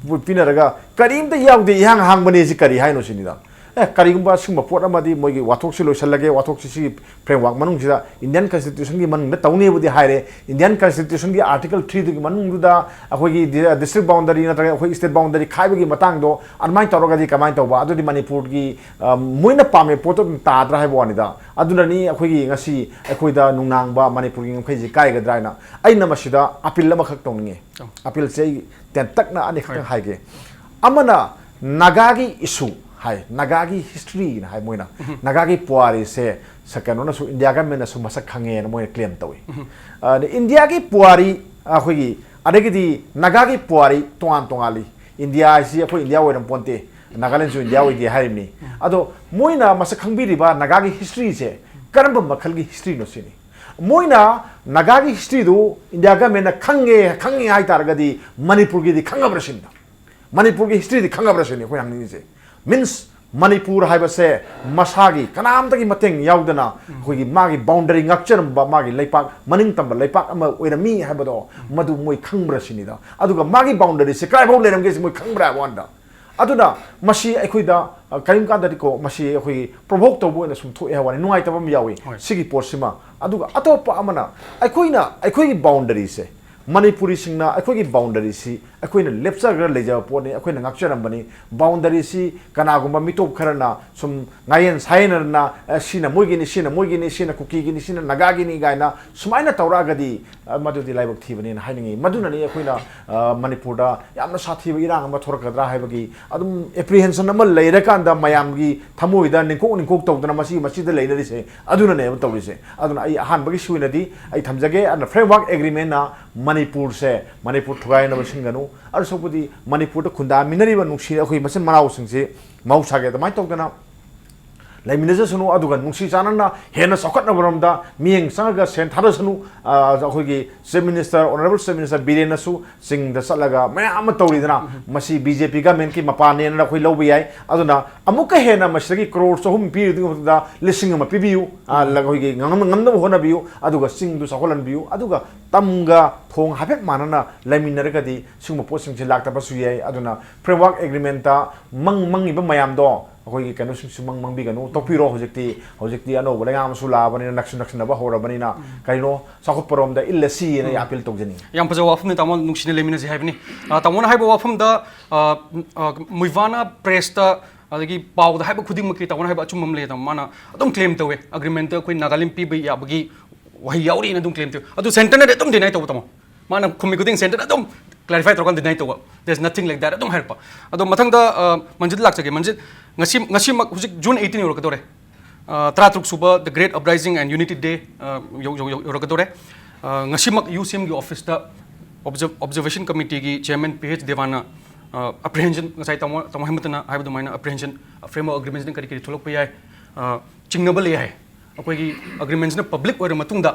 ꯄꯤꯅꯔꯒ ꯀꯔꯤꯝꯇ ꯌꯥꯎꯗꯦ, ꯏꯍꯥꯡ ꯍꯥꯡꯕꯅꯦ, ꯁꯤ ꯀꯔꯤ ꯍꯥꯏꯅꯣ ꯁꯤꯅꯤꯗ꯫ ꯑꯦ, ꯀꯔꯤꯒꯨꯝꯕ ꯑꯁꯤꯒꯨꯝꯕ ꯄꯣꯠ ꯑꯃꯗꯤ ꯃꯣꯏꯒꯤ ꯋꯥꯊꯣꯛꯁꯤ ꯂꯣꯏꯁꯤꯜꯂꯒꯦ, ꯋꯥꯊꯣꯛꯁꯤ ꯁꯤꯒꯤ ꯐ꯭ꯔꯦꯝꯋꯥꯔꯛ ꯃꯅꯨꯡꯁꯤꯗ, ꯏꯟꯗꯤꯌꯟ ꯀꯟꯁꯇꯤꯇ꯭ꯌꯨꯁꯟꯒꯤ ꯃꯅꯨꯡꯗ ꯇꯧꯅꯦꯕꯨꯗꯤ ꯍꯥꯏꯔꯦ꯫ ꯏꯟꯗꯤꯌꯟ ꯀꯟꯁꯇꯤꯇ꯭ꯌꯨꯁꯟꯒꯤ ꯑꯥꯔꯇꯤꯀꯜ ꯊ꯭ꯔꯤꯗꯨꯒꯤ ꯃꯅꯨꯡꯗꯨꯗ ꯑꯩꯈꯣꯏꯒꯤ ꯗꯤ-, ꯗꯤꯁꯇ꯭ꯔꯤꯛ ꯕꯥꯎꯟꯗꯔꯤ ꯅꯠꯇ꯭ꯔꯒ ꯑꯩꯈꯣꯏ ꯁ꯭ꯇꯦꯠ ꯕꯥꯎꯟꯗꯔꯤ ꯈꯥꯏꯕꯒꯤ ꯃꯇꯥꯡꯗꯣ ꯑꯗꯨꯃꯥꯏꯅ ꯇꯧꯔꯒꯗꯤ ꯀꯃꯥꯏꯅ ꯇꯧꯕ? ꯑꯗꯨꯗꯤ ꯃꯅꯤꯄꯨꯔꯒꯤ, ꯑ, ꯃꯣꯏꯅ ꯄꯥꯝꯃꯤꯕ ꯄꯣꯠꯇꯣ ꯑꯗꯨꯝ ꯇꯥꯗ꯭ꯔꯥ ꯍꯥꯏꯕ ꯋꯥꯅꯤꯗ꯫ ꯑꯗꯨꯅꯅꯤ ꯑꯩꯈꯣꯏꯒꯤ ꯉꯁꯤ ꯑꯩꯈꯣꯏꯗ ꯅꯨꯡꯅꯥꯡꯕ ꯃꯅꯤꯄꯨꯔꯒꯤ ꯉꯝꯈꯩꯁꯤ ꯀꯥꯏꯒꯗ꯭ꯔꯥ ꯍꯥꯏꯅ꯫ ꯑꯩꯅ ꯃꯁꯤꯗ ꯑꯄꯤꯜ ꯑꯃꯈꯛ ꯇꯧꯅꯤꯡꯉꯤ꯫ ꯑꯧ꯫ ꯑꯄꯤꯜꯁꯦ ꯑꯩ ꯇꯦꯟꯇꯛꯅ ꯑꯅꯤꯈꯛꯇꯪ ꯍꯣꯏ꯫ ꯍꯥꯏꯒꯦ꯫ ꯑꯃꯅ ꯅꯥꯒꯥꯒꯤ ꯏꯁꯨ ꯍꯥꯏ, ꯅꯥꯒꯥꯒꯤ ꯍꯤꯁꯇ꯭ꯔꯤꯅ ꯍꯥꯏ ꯃꯣꯏꯅ꯫ ꯎꯝ꯫ ꯅꯥꯒꯥꯒꯤ ꯄꯨꯋꯥꯔꯤꯁꯦ ꯁ-, ꯀꯩꯅꯣꯅꯁꯨ, ꯏꯟꯗꯤꯌꯥ ꯒꯃꯦꯟꯅꯁꯨ ꯃꯁꯛ ꯈꯪꯉꯦꯅ ꯃꯣꯏꯅ ꯀ꯭ꯂꯦꯝ ꯇꯧꯏ꯫ ꯎꯝ꯫ ꯑꯗ ꯏꯟꯗꯤꯌꯥꯒꯤ ꯄꯨꯋꯥꯔꯤ ꯑꯩꯈꯣꯏꯒꯤ, ꯑꯗꯒꯤꯗꯤ ꯅꯥꯒꯥꯒꯤ ꯄꯨꯋꯥꯔꯤ ꯇꯣꯉꯥꯟ ꯇꯣꯉꯥꯜꯂꯤ꯫ ꯏꯟꯗꯤꯌꯥ ꯍꯥꯏꯁꯤ ꯑꯩꯈꯣꯏ ꯏꯟꯗꯤꯌꯥ ꯑꯣꯏꯔꯝ ꯄꯣꯟꯇꯦ꯫ ꯅꯥꯒꯥꯂꯦꯟꯁꯨ ꯏꯟꯗꯤꯌꯥ ꯑꯣꯏꯗꯦ ꯍꯥꯏꯔꯤꯕꯅꯤ꯫ ꯑꯗꯣ ꯃꯣꯏꯅ ꯃꯁꯛ ꯈꯪꯕꯤꯔꯤꯕ ꯅꯥꯒꯥꯒꯤ ꯍꯤꯁꯇ꯭ꯔꯤꯁꯦ ꯀꯔꯝꯕ ꯃꯈꯜꯒꯤ ꯍꯤꯁꯇ꯭ꯔꯤꯅꯣ ꯁꯤꯅꯤ꯫ ꯃꯣꯏꯅ ꯅꯥꯒꯥꯒꯤ ꯍꯤꯁꯇ꯭ꯔꯤꯗꯨ ꯏꯟꯗꯤꯌꯥ ꯒꯃꯦꯟꯅ ꯈꯪꯉꯦ, ꯈꯪꯉꯦ ꯍꯥꯏ ꯇꯥꯔꯒꯗꯤ ꯃꯅꯤꯄꯨꯔꯒꯤꯗꯤ ꯈꯪꯉꯕ꯭ꯔꯥ ꯁꯤꯅꯤꯗ꯫ ꯃꯅꯤꯄꯨꯔꯒꯤ ꯍꯤꯁꯇ꯭ꯔꯤꯗꯤ ꯈꯪꯉꯕ꯭ꯔꯥ ꯁꯤꯅꯤ ꯑꯩꯈꯣꯏ ꯍꯪꯅꯤꯡꯉꯤꯁꯦ꯫ ꯃꯤꯟꯁ ꯃꯅꯤꯄꯨꯔ ꯍꯥꯏꯕꯁꯦ ꯃꯁꯥꯒꯤ ꯀꯅꯥꯝꯇꯒꯤ ꯃꯇꯦꯡ ꯌꯥꯎꯗꯅ ꯑꯩꯈꯣꯏꯒꯤ ꯃꯥꯒꯤ ꯕꯥꯎꯟꯗꯔꯤ ꯉꯥꯛꯆꯔꯝꯕ ꯃꯥꯒꯤ ꯂꯩꯄꯥꯛ, ꯃꯅꯤꯡ ꯇꯝꯕ ꯂꯩꯄꯥꯛ ꯑꯃ ꯑꯣꯏꯔꯝꯃꯤ ꯍꯥꯏꯕꯗꯣ ꯃꯗꯨ ꯃꯣꯏ ꯈꯪꯕ꯭ꯔꯥ ꯁꯤꯅꯤꯗ꯫ ꯑꯗꯨꯒ ꯃꯥꯒꯤ ꯕꯥꯎꯟꯗꯔꯤꯁꯦ ꯀꯗꯥꯏꯐꯥꯎ ꯂꯩꯔꯝꯒꯦ ꯁꯤ ꯃꯣꯏ ꯈꯪꯕ꯭ꯔꯥ ꯍꯥꯏꯕ ꯋꯥꯅꯤꯗ꯫ ꯑꯗꯨꯅ ꯃꯁꯤ ꯑꯩꯈꯣꯏꯗ, ꯑ, ꯀꯔꯤꯒꯨꯝꯕ ꯀꯥꯟꯗꯗꯤꯀꯣ, ꯃꯁꯤ ꯑꯩꯈꯣꯏꯒꯤ ꯄ꯭ꯔꯣꯚꯣꯛ ꯇꯧꯕ ꯑꯣꯏꯅ ꯁꯨꯝ ꯊꯣꯛꯑꯦ ꯍꯥꯏꯕ ꯋꯥꯅꯤ, ꯅꯨꯡꯉꯥꯏꯇꯕ ꯑꯃ ꯌꯥꯎꯏ꯫ ꯍꯣꯏ꯫ ꯁꯤꯒꯤ ꯄꯣꯠꯁꯤꯃ꯫ ꯑꯗꯨꯒ ꯑꯇꯣꯞꯄ ꯑꯃꯅ ꯑꯩꯈꯣꯏꯅ, ꯑꯩꯈꯣꯏꯒꯤ ꯕꯥꯎꯟꯗꯔꯤꯁꯦ, ꯃꯅꯤꯄꯨꯔꯤꯁꯤꯡꯅ ꯑꯩꯈꯣꯏꯒꯤ ꯕꯥꯎꯟꯗꯔꯤꯁꯤ ꯑꯩꯈꯣꯏꯅ ꯂꯦꯞꯆꯔꯒ ꯂꯩꯖꯕ ꯄꯣꯠꯅꯤ, ꯑꯩꯈꯣꯏꯅ ꯉꯥꯛꯆꯔꯝꯕꯅꯤ꯫ ꯕꯥꯎꯟꯗꯔꯤꯁꯤ ꯀꯅꯥꯒꯨꯝꯕ ꯃꯤꯇꯣꯞ ꯈꯔꯅ ꯁꯨꯝ ꯉꯥꯌꯦꯟ ꯁꯥꯌꯦꯟꯅꯔꯅ, "ꯑꯦ, ꯁꯤꯅ ꯃꯣꯏꯒꯤꯅꯤ, ꯁꯤꯅ ꯃꯣꯏꯒꯤꯅꯤ, ꯁꯤꯅ ꯀꯨꯀꯤꯒꯤꯅꯤ, ꯁꯤꯅ ꯅꯥꯒꯥꯒꯤꯅꯤ" ꯀꯥꯏꯅ ꯁꯨꯃꯥꯏꯅ ꯇꯧꯔꯛꯑꯒꯗꯤ, ꯑ, ꯃꯗꯨꯗꯤ ꯂꯥꯏꯕꯛ ꯊꯤꯕꯅꯦꯅ ꯍꯥꯏꯅꯤꯡꯉꯤ꯫ ꯃꯗꯨꯅꯅꯤ ꯑꯩꯈꯣꯏꯅ, ꯑ, ꯃꯅꯤꯄꯨꯔꯗ ꯌꯥꯝꯅ ꯁꯥꯊꯤꯕ ꯏꯔꯥꯡ ꯑꯃ ꯊꯣꯔꯛꯀꯗ꯭ꯔꯥ ꯍꯥꯏꯕꯒꯤ ꯑꯗꯨꯝ ꯑꯦꯄ꯭ꯔꯤꯍꯦꯟꯁꯟ ꯑꯃ ꯂꯩꯔꯀꯥꯟꯗ ꯃꯌꯥꯝꯒꯤ ꯊꯃꯣꯏꯗ ꯅꯤꯡꯈꯣꯛ ꯅꯤꯡꯈꯣꯛ ꯇꯧꯗꯅ ꯃꯁꯤ, ꯃꯁꯤꯗ ꯂꯩꯅꯔꯤꯁꯦ꯫ ꯑꯗꯨꯅꯅꯦꯕ ꯇꯧꯔꯤꯁꯦ꯫ ꯑꯗꯨꯅ ꯑꯩ ꯑꯍꯥꯟꯕꯒꯤ ꯁꯤ ꯑꯣꯏꯅꯗꯤ ꯑꯩ ꯊꯝꯖꯒꯦ꯫ ꯑꯗꯨꯅ ꯐ꯭ꯔꯦꯝꯋꯥꯔꯛ ꯑꯦꯒ꯭ꯔꯤꯃꯦꯟꯅ ꯃꯅꯤꯄꯨꯔꯁꯦ, ꯃꯅꯤꯄꯨꯔ ꯊꯨꯒꯥꯏꯅꯕ ꯁꯤꯟꯒꯅꯨ꯫ ꯑꯗꯨ ꯁꯔꯨꯛꯄꯨꯗꯤ ꯃꯅꯤꯄꯨꯔꯗ ꯈꯨꯟꯗꯥꯃꯤꯟꯅꯔꯤꯕ ꯅꯨꯡꯁꯤ ꯑꯩꯈꯣꯏ ꯃꯆꯤꯟ ꯃꯅꯥꯎꯁꯤꯡꯁꯤ ꯃꯍꯧꯁꯥꯒꯤ ꯑꯗꯨꯃꯥꯏꯅ ꯇꯧꯗꯅ ꯂꯩꯃꯤꯟꯅꯖꯁꯅꯨ, ꯑꯗꯨꯒ ꯅꯨꯡꯁꯤ ꯆꯥꯟꯅꯅ ꯍꯦꯟꯅ ꯆꯥꯎꯈꯠꯅꯕꯔꯣꯝꯗ ꯃꯤꯠꯌꯦꯡ ꯆꯪꯉꯒ ꯁꯦꯟ ꯊꯥꯗꯁꯅꯨ꯫ ꯑ, ꯑꯩꯈꯣꯏꯒꯤ chief minister, honourable chief minister ꯕꯤꯔꯦꯟꯅꯁꯨ ꯆꯤꯡꯗ ꯆꯠꯂꯒ ꯃꯌꯥꯝ ꯑꯃ ꯇꯧꯔꯤꯗꯅ, ꯃꯁꯤ ꯕꯤ ꯖꯦ ꯄꯤ ꯒꯃꯦꯟꯀꯤ ꯃꯄꯥꯅꯦꯅ ꯑꯩꯈꯣꯏ ꯂꯧꯕ ꯌꯥꯏ꯫ ꯑꯗꯨꯅ ꯑꯃꯨꯛꯀ ꯍꯦꯟꯅ ꯃꯁꯤꯗꯒꯤ ꯀ꯭ꯔꯣꯔ ꯆꯍꯨꯝ ꯄꯤꯔꯤꯗꯨꯒꯤ ꯃꯊꯛꯇ ꯂꯤꯁꯤꯡ ꯑꯃ ꯄꯤꯕꯤꯌꯨ, ꯑ, ꯎꯝ꯫ ꯑꯩꯈꯣꯏꯒꯤ ꯉꯝ-, ꯉꯝꯅꯕ ꯍꯣꯠꯅꯕꯤꯌꯨ, ꯑꯗꯨꯒ ꯆꯤꯡꯗꯨ ꯆꯥꯎꯈꯠꯍꯟꯕꯤꯌꯨ, ꯑꯗꯨꯒ ꯇꯝꯒ ꯊꯣꯡ ꯍꯥꯏꯐꯦꯠ ꯃꯥꯟꯅꯅ ꯂꯩꯃꯤꯟꯅꯔꯒꯗꯤ ꯁꯤꯒꯨꯝꯕ ꯄꯣꯠꯁꯤꯡꯁꯦ ꯂꯥꯛꯇꯕꯁꯨ ꯌꯥꯏ꯫ ꯑꯗꯨꯅ ꯐ꯭ꯔꯦꯝꯋꯥꯔꯛ ꯑꯦꯒ꯭ꯔꯤꯃꯦꯟꯇ ꯃꯪ ꯃꯪꯉꯤꯕ ꯃꯌꯥꯝꯗꯣ ꯑꯩꯈꯣꯏꯒꯤ ꯀꯩꯅꯣꯁꯤꯡꯁꯨ ꯃꯪ ꯃꯪꯕꯤꯒꯅꯨ, ꯇꯣꯛꯄꯤꯔꯣ꯫ ꯍꯧꯖꯤꯛꯇꯤ, ꯍꯧꯖꯤꯛꯇꯤ ꯑꯅꯧꯕ ꯂꯩꯉꯥꯛ ꯑꯃꯁꯨ ꯂꯥꯛꯑꯕꯅꯤꯅ, ꯅꯛꯁꯨ ꯅꯛꯁꯤꯟꯅꯕ ꯍꯧꯔꯕꯅꯤꯅ, ꯎꯝ꯫ ꯀꯩꯅꯣ, ꯆꯥꯎꯈꯠꯄꯔꯣꯝꯗ ꯏꯜꯂꯁꯤ ꯍꯥꯏꯅ ꯎꯝ꯫ ꯑꯩ ꯑꯄꯤꯜ ꯇꯧꯖꯅꯤꯡꯉꯤ꯫ ꯌꯥꯝ ꯐꯖꯕ ꯋꯥꯐꯝꯅꯤ, ꯇꯥꯃꯣ, ꯅꯨꯡꯁꯤꯅ ꯂꯩꯃꯤꯟꯅꯁꯤ ꯍꯥꯏꯕꯅꯤ꯫ ꯑ, ꯇꯥꯃꯣꯅ ꯍꯥꯏꯕ ꯋꯥꯐꯝꯗ, ꯑ, ꯑ, ꯃꯨꯏꯚꯥꯅ ꯄ꯭ꯔꯦꯁꯇ, ꯑꯗꯒꯤ ꯄꯥꯎꯗ ꯍꯥꯏꯕ ꯈꯨꯗꯤꯡꯃꯛꯀꯤ ꯇꯥꯃꯣꯅ ꯍꯥꯏꯕ ꯑꯆꯨꯝꯕ ꯑꯃ ꯂꯩ, ꯇꯥꯃꯣ꯫ ꯃꯥꯅ ꯑꯗꯨꯝ ꯀ꯭ꯂꯦꯝ ꯇꯧꯋꯦ, ꯑꯦꯒ꯭ꯔꯤꯃꯦꯟꯇ ꯑꯩꯈꯣꯏ ꯅꯥꯒꯥꯂꯦꯟ ꯄꯤꯕ ꯌꯥꯕꯒꯤ ꯋꯥꯍꯩ ꯌꯥꯎꯔꯤꯅ ꯑꯗꯨꯝ ꯀ꯭ꯂꯦꯝ ꯇꯧꯋꯦ꯫ ꯑꯗꯨ ꯁꯦꯟꯇꯔꯅꯗꯤ ꯑꯗꯨꯝ ꯗꯤꯅꯥꯏ ꯇꯧꯕ, ꯇꯥꯃꯣ꯫ ꯃꯥꯅ ꯈꯨꯝꯃꯤ ꯈꯨꯗꯤꯡ ꯁꯦꯟꯇꯔꯅ ꯑꯗꯨꯝ ꯀ꯭ꯂꯦꯔꯤꯐꯥꯏ ꯇꯧꯔꯀꯥꯟꯗ ꯗꯤꯅꯥꯏ ꯇꯧꯕ, "There's nothing like that" ꯑꯗꯨꯝ ꯍꯥꯏꯔꯛꯄ꯫ ꯑꯗꯣ ꯃꯊꯪꯗ, ꯑ, ꯃꯟꯖꯤꯠ ꯂꯥꯛꯆꯒꯦ꯫ ꯃꯟꯖꯤꯠ, ꯉꯁꯤ, ꯉꯁꯤꯃꯛ, ꯍꯧꯖꯤꯛ ꯖꯨꯟ ꯑꯩꯠꯇꯤꯟ ꯌꯧꯔꯛꯀꯗꯧꯔꯦ꯫ ꯑ, ꯇꯔꯥꯇꯔꯨꯛ ꯁꯨꯕ The Great Uprising and Unity Day, ꯑ, ꯌꯧ-, ꯌꯧ-, ꯌꯧ-, ꯌꯧꯔꯛꯀꯗꯧꯔꯦ꯫ ꯑ, ꯉꯁꯤꯃꯛ ꯌꯨ ꯁꯤ ꯑꯦꯝꯒꯤ ꯑꯣꯐꯤꯁꯇ ꯑꯣꯕꯖꯔ-, ꯑꯣꯕꯖꯔꯕꯦꯁꯟ ꯀꯃꯤꯇꯤꯒꯤ ꯆꯤꯌꯔꯃꯦꯟ ꯄꯤ ꯑꯩꯆ ꯗꯦꯕꯥꯟꯅ ꯑꯦꯄ꯭ꯔꯤꯍꯦꯟꯁꯟ, ꯉꯁꯥꯏ ꯇꯥꯃꯣ ꯇꯥꯃꯣ ꯍꯦꯃꯟꯇꯅ ꯍꯥꯏꯕ ꯑꯗꯨꯃꯥꯏꯅ, ꯑꯦꯄ꯭ꯔꯤꯍꯦꯟꯁꯟ, ꯐ꯭ꯔꯦꯝꯋꯥꯔꯛ ꯑꯦꯒ꯭ꯔꯤꯃꯦꯟꯁꯤꯅ ꯀꯔꯤ ꯀꯔꯤ ꯊꯣꯛꯂꯛꯄ ꯌꯥꯏ, ꯑ, ꯆꯤꯡꯅꯕ ꯂꯩ ꯍꯥꯏ꯫ ꯑꯩꯈꯣꯏꯒꯤ ꯑꯦꯒ꯭ꯔꯤꯃꯦꯟꯁꯤꯅ ꯄꯕ꯭ꯂꯤꯛ ꯑꯣꯏꯔ ꯃꯇꯨꯡꯗ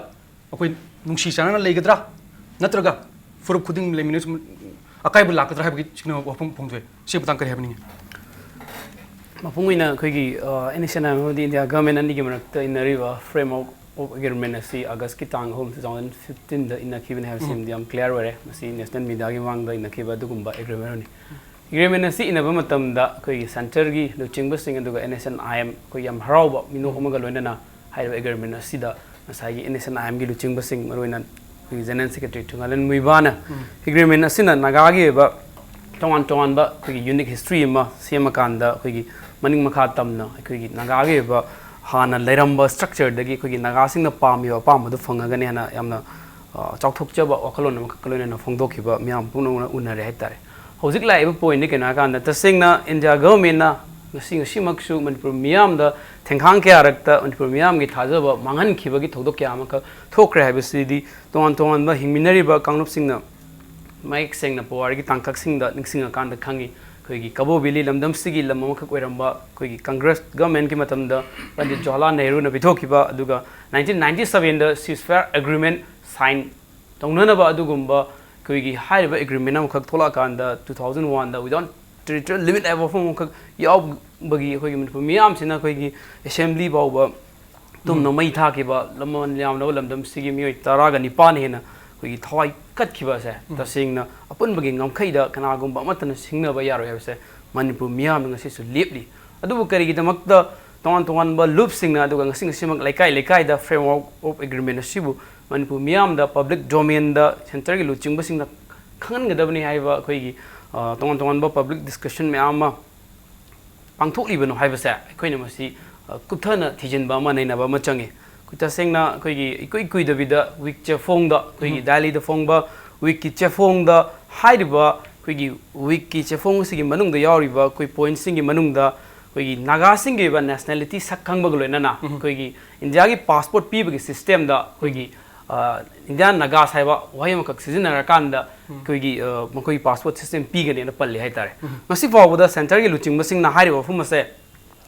ꯑꯩꯈꯣꯏ ꯅꯨꯡꯁꯤ ꯆꯥꯟꯅꯅ ꯂꯩꯒꯗ꯭ꯔꯥ, ꯅꯠꯇ꯭ꯔꯒ ꯐꯨꯔꯨꯞ ꯈꯨꯗꯤꯡ ꯂꯩꯃꯤꯟꯅ ꯁꯨꯝ ꯑꯀꯥꯏꯕ ꯂꯥꯛꯀꯗ꯭ꯔꯥ ꯍꯥꯏꯕꯒꯤ ꯆꯤꯡꯅꯕ ꯋꯥꯐꯝ ꯐꯣꯡꯗꯣꯛꯑꯦ꯫ ꯁꯤ ꯃꯇꯥꯡ ꯀꯔꯤ ꯍꯥꯏꯕꯤꯅꯤꯡꯉꯤ? ꯃꯄꯨꯡ ꯑꯣꯏꯅ ꯑꯩꯈꯣꯏꯒꯤ N S N I M ꯑꯃꯗꯤ ꯏꯟꯗꯤꯌꯥ ꯒꯚꯔꯟꯃꯦꯟ ꯑꯅꯤꯒꯤ ꯃꯔꯛꯇ ꯏꯟꯅꯔꯤꯕ ꯐ꯭ꯔꯦꯝꯋꯥꯔꯛ ꯑꯣꯐ ꯑꯦꯒ꯭ꯔꯤꯃꯦꯟ ꯑꯁꯤ ꯑꯥꯒꯁꯀꯤ ꯇꯥꯡ ꯑꯍꯨꯝ, ꯇꯨ ꯊꯥꯎꯖꯟ ꯐꯤꯐꯇꯤꯟꯗ ꯏꯟꯅꯈꯤꯕꯅꯤ ꯍꯥꯏꯕꯁꯤꯃꯗꯤ ꯌꯥꯝ ꯀ꯭ꯂꯤꯌꯥꯔ ꯑꯣꯏꯔꯦ꯫ ꯃꯁꯤ ꯅꯦꯁꯅꯦꯜ ꯃꯤꯗꯤꯌꯥꯒꯤ ꯃꯃꯥꯡꯗ ꯏꯟꯅꯈꯤꯕ ꯑꯗꯨꯒꯨꯝꯕ ꯑꯦꯒ꯭ꯔꯤꯃꯦꯟ ꯑꯃꯅꯤ꯫ ꯑꯦꯒ꯭ꯔꯤꯃꯦꯟ ꯑꯁꯤ ꯏꯟꯅꯕ ꯃꯇꯝꯗ ꯑꯩꯈꯣꯏꯒꯤ ꯁꯦꯟꯇꯔꯒꯤ ꯂꯨꯆꯤꯡꯕꯁꯤꯡ ꯑꯗꯨꯒ N S N I M ꯑꯩꯈꯣꯏ ꯌꯥꯝ ꯍꯔꯥꯎꯕ ꯃꯤꯅꯣꯛ ꯑꯃꯒ ꯂꯣꯏꯅꯅ ꯍꯥꯏꯔꯤꯕ ꯑꯦꯒ꯭ꯔꯤꯃꯦꯟ ꯑꯁꯤꯗ ꯉꯁꯥꯏꯒꯤ ꯑꯦꯟ ꯑꯦꯁ ꯑꯦꯟ ꯑꯥꯏ ꯑꯦꯝꯒꯤ ꯂꯨꯆꯤꯡꯕꯁꯤꯡ, ꯃꯔꯨꯑꯣꯏꯅ ꯑꯩꯈꯣꯏꯒꯤ ꯖꯦꯅꯔꯦꯜ ꯁꯦꯀ꯭ꯔꯦꯇꯔꯤ ꯊꯨꯡꯒꯥꯂꯦꯟ ꯃꯨꯏꯕꯥꯅ ꯑꯦꯒ꯭ꯔꯤꯃꯦꯟ ꯑꯁꯤꯅ ꯅꯥꯒꯥꯒꯤ ꯑꯣꯏꯕ ꯇꯣꯉꯥꯟ ꯇꯣꯉꯥꯟꯕ ꯑꯩꯈꯣꯏꯒꯤ ꯌꯨꯅꯤꯛ ꯍꯤꯁꯇ꯭ꯔꯤ ꯑꯃ ꯁꯦꯝꯃꯀꯥꯟꯗ ꯑꯩꯈꯣꯏꯒꯤ ꯃꯅꯤꯡ ꯃꯈꯥ ꯇꯝꯅ ꯑꯩꯈꯣꯏꯒꯤ ꯅꯥꯒꯥꯒꯤ ꯑꯣꯏꯕ ꯍꯥꯟꯅ ꯂꯩꯔꯝꯕ ꯁ꯭ꯇ꯭ꯔꯛꯆꯔꯗꯒꯤ ꯑꯩꯈꯣꯏꯒꯤ ꯅꯥꯒꯥꯁꯤꯡꯅ ꯄꯥꯝꯃꯤꯕ ꯑꯄꯥꯝꯕꯗꯨ ꯐꯪꯉꯒꯅꯤ ꯍꯥꯏꯅ ꯌꯥꯝꯅ, ꯑ, ꯆꯥꯎꯊꯣꯛꯆꯕ ꯋꯥꯈꯜꯂꯣꯟ ꯑꯃꯈꯛꯀ ꯂꯣꯏꯅꯅ ꯐꯣꯡꯗꯣꯛꯈꯤꯕ ꯃꯤꯌꯥꯝ ꯄꯨꯝꯅꯃꯛꯅ ꯎꯅꯔꯦ ꯍꯥꯏꯇꯥꯔꯦ꯫ ꯍꯧꯖꯤꯛ ꯂꯥꯛꯏꯕ ꯄꯣꯏꯟꯗꯤ ꯀꯩꯅꯣ ꯍꯥꯏꯀꯥꯟꯗ, ꯇꯁꯦꯡꯅ ꯏꯟꯗꯤꯌꯥ ꯒꯚꯔꯟꯃꯦꯟꯅ ꯉꯁꯤ, ꯉꯁꯤꯃꯛꯁꯨ ꯃꯅꯤꯄꯨꯔ ꯃꯤꯌꯥꯝꯗ ꯊꯦꯡꯈꯥꯡ ꯀꯌꯥꯔꯛꯇ ꯃꯅꯤꯄꯨꯔ ꯃꯤꯌꯥꯝꯒꯤ ꯊꯥꯖꯕ ꯃꯥꯡꯍꯟꯈꯤꯕꯒꯤ ꯊꯧꯗꯣꯛ ꯀꯌꯥ ꯑꯃꯈꯛ ꯊꯣꯛꯈ꯭ꯔꯦ ꯍꯥꯏꯕꯁꯤꯗꯤ ꯇꯣꯉꯥꯟ ꯇꯣꯉꯥꯟꯕ ꯍꯤꯡꯃꯤꯟꯅꯔꯤꯕ ꯀꯥꯡꯂꯨꯞꯁꯤꯡꯅ ꯃꯌꯦꯛ ꯁꯦꯡꯅ ꯄꯨꯋꯥꯔꯤꯒꯤ ꯇꯥꯡꯀꯛꯁꯤꯡꯗ ꯅꯤꯡꯁꯤꯡꯉꯀꯥꯟꯗ ꯈꯪꯉꯤ꯫ ꯑꯩꯈꯣꯏꯒꯤ ꯀꯕꯣ ꯚꯦꯂꯤ ꯂꯝꯗꯝꯁꯤꯒꯤ ꯂꯝ ꯑꯃꯈꯛ ꯑꯣꯏꯔꯝꯕ ꯑꯩꯈꯣꯏꯒꯤ ꯀꯪꯒ꯭ꯔꯦꯁ ꯒꯚꯔꯟꯃꯦꯟꯠꯀꯤ ꯃꯇꯝꯗ ꯄꯟꯗꯤꯠ ꯖꯋꯥꯍꯔꯂꯥꯜ ꯅꯦꯍꯔꯨꯅ ꯄꯤꯊꯣꯛꯈꯤꯕ, ꯑꯗꯨꯒ ꯅꯥꯏꯟꯇꯤꯟ ꯅꯥꯏꯟꯇꯤ ꯁꯚꯦꯟꯗ ceasefire agreement sign ꯇꯧꯅꯅꯕ ꯑꯗꯨꯒꯨꯝꯕ ꯑꯩꯈꯣꯏꯒꯤ ꯍꯥꯏꯔꯤꯕ ꯑꯦꯒ꯭ꯔꯤꯃꯦꯟ ꯑꯃꯈꯛ ꯊꯣꯛꯂꯛꯑꯀꯥꯟꯗ, ꯇꯨ ꯊꯥꯎꯖꯟ ꯋꯥꯟꯗ without territorial limit ꯍꯥꯏꯕ ꯋꯥꯐꯝ ꯑꯃꯈꯛ ꯌꯥꯎꯕꯒꯤ ꯑꯩꯈꯣꯏꯒꯤ ꯃꯅꯤꯄꯨꯔ ꯃꯤꯌꯥꯝꯁꯤꯅ ꯑꯩꯈꯣꯏꯒꯤ ꯑꯦꯁꯦꯝꯕ꯭ꯂꯤ ꯐꯥꯎꯕ ꯇꯨꯝꯅ ꯃꯩ ꯊꯥꯈꯤꯕ, ꯂꯃꯟ ꯌꯥꯝꯂꯕ ꯂꯝꯗꯝꯁꯤꯒꯤ ꯃꯤꯑꯣꯏ ꯇꯔꯥꯒ ꯅꯤꯄꯥꯟ ꯍꯦꯟꯅ ꯑꯩꯈꯣꯏꯒꯤ ꯊꯋꯥꯏ ꯀꯠꯈꯤꯕ ꯑꯁꯦ ꯇꯁꯦꯡꯅ ꯑꯄꯨꯟꯕꯒꯤ ꯉꯝꯈꯩꯗ ꯀꯅꯥꯒꯨꯝꯕ ꯑꯃꯠꯇꯅ ꯁꯤꯡꯅꯕ ꯌꯥꯔꯣꯏ ꯍꯥꯏꯕꯁꯦ ꯃꯅꯤꯄꯨꯔ ꯃꯤꯌꯥꯝꯅ ꯉꯁꯤꯁꯨ ꯂꯦꯞꯂꯤ꯫ ꯑꯗꯨꯕꯨ ꯀꯔꯤꯒꯤꯗꯃꯛꯇ ꯇꯣꯉꯥꯟ ꯇꯣꯉꯥꯟꯕ ꯂꯨꯞꯁꯤꯡꯅ ꯑꯗꯨꯒ ꯉꯁꯤ ꯉꯁꯤꯃꯛ ꯂꯩꯀꯥꯏ ꯂꯩꯀꯥꯏꯗ framework of agreement ꯑꯁꯤꯕꯨ ꯃꯅꯤꯄꯨꯔ ꯃꯤꯌꯥꯝꯗ, ꯄꯕ꯭ꯂꯤꯛ ꯗꯣꯃꯦꯟꯗ, ꯁꯦꯟꯇꯔꯒꯤ ꯂꯨꯆꯤꯡꯕꯁꯤꯡꯅ ꯈꯪꯍꯟꯒꯗꯕꯅꯤ ꯍꯥꯏꯕ ꯑꯩꯈꯣꯏꯒꯤ, ꯑ, ꯇꯣꯉꯥꯟ ꯇꯣꯉꯥꯟꯕ ꯄꯕ꯭ꯂꯤꯛ ꯗꯤꯁꯀꯁꯟ ꯃꯌꯥꯝ ꯑꯃ ꯄꯥꯡꯊꯣꯛꯂꯤꯕꯅꯣ ꯍꯥꯏꯕꯁꯦ ꯑꯩꯈꯣꯏꯅ ꯃꯁꯤ, ꯑ, ꯀꯨꯞꯊꯅ ꯊꯤꯖꯤꯟꯕ ꯑꯃ, ꯅꯩꯅꯕ ꯑꯃ ꯆꯪꯉꯤ꯫ ꯑꯩꯈꯣꯏ ꯇꯁꯦꯡꯅ ꯑꯩꯈꯣꯏꯒꯤ ꯏꯀꯨꯏ ꯀꯨꯏꯗꯕꯤꯗ ꯋꯤꯛ ꯆꯦꯐꯣꯡꯗ, ꯑꯩꯈꯣꯏꯒꯤ ꯗꯦꯜꯂꯤꯗ ꯐꯣꯡꯕ ꯋꯤꯛꯀꯤ ꯆꯦꯐꯣꯡꯗ ꯍꯥꯏꯔꯤꯕ ꯑꯩꯈꯣꯏꯒꯤ ꯋꯤꯛꯀꯤ ꯆꯦꯐꯣꯡ ꯑꯁꯤꯒꯤ ꯃꯅꯨꯡꯗ ꯌꯥꯎꯔꯤꯕ ꯑꯩꯈꯣꯏ ꯄꯣꯏꯟꯠꯁꯤꯡꯒꯤ ꯃꯅꯨꯡꯗ ꯑꯩꯈꯣꯏꯒꯤ ꯅꯥꯒꯥꯁꯤꯡꯒꯤ ꯑꯣꯏꯕ ꯅꯦꯁꯅꯦꯂꯤꯇꯤ ꯁꯛ ꯈꯪꯕꯒ ꯂꯣꯏꯅꯅ ꯑꯩꯈꯣꯏꯒꯤ ꯏꯟꯗꯤꯌꯥꯒꯤ ꯄꯥꯁꯄꯣꯔꯠ ꯄꯤꯕꯒꯤ ꯁꯤꯁꯇꯦꯝꯗ ꯑꯩꯈꯣꯏꯒꯤ ꯏꯟꯗꯤꯌꯥꯟ ꯅꯥꯒꯥꯁ ꯍꯥꯏꯕ ꯋꯥꯍꯩ ꯑꯃꯈꯛ ꯁꯤꯖꯤꯟꯅꯔꯀꯥꯟꯗ ꯑꯩꯈꯣꯏꯒꯤ ꯃꯈꯣꯏꯒꯤ ꯄꯥꯁꯄꯣꯔꯠ ꯁꯤꯁꯇꯦꯝ ꯄꯤꯒꯅꯦꯅ ꯄꯜꯂꯤ ꯍꯥꯏꯇꯥꯔꯦ꯫ ꯉꯁꯤ ꯐꯥꯎꯕꯗ ꯁꯦꯟꯇꯔꯒꯤ ꯂꯨꯆꯤꯡꯕꯁꯤꯡꯅ ꯍꯥꯏꯔꯤꯕ ꯋꯥꯐꯝ ꯑꯁꯦ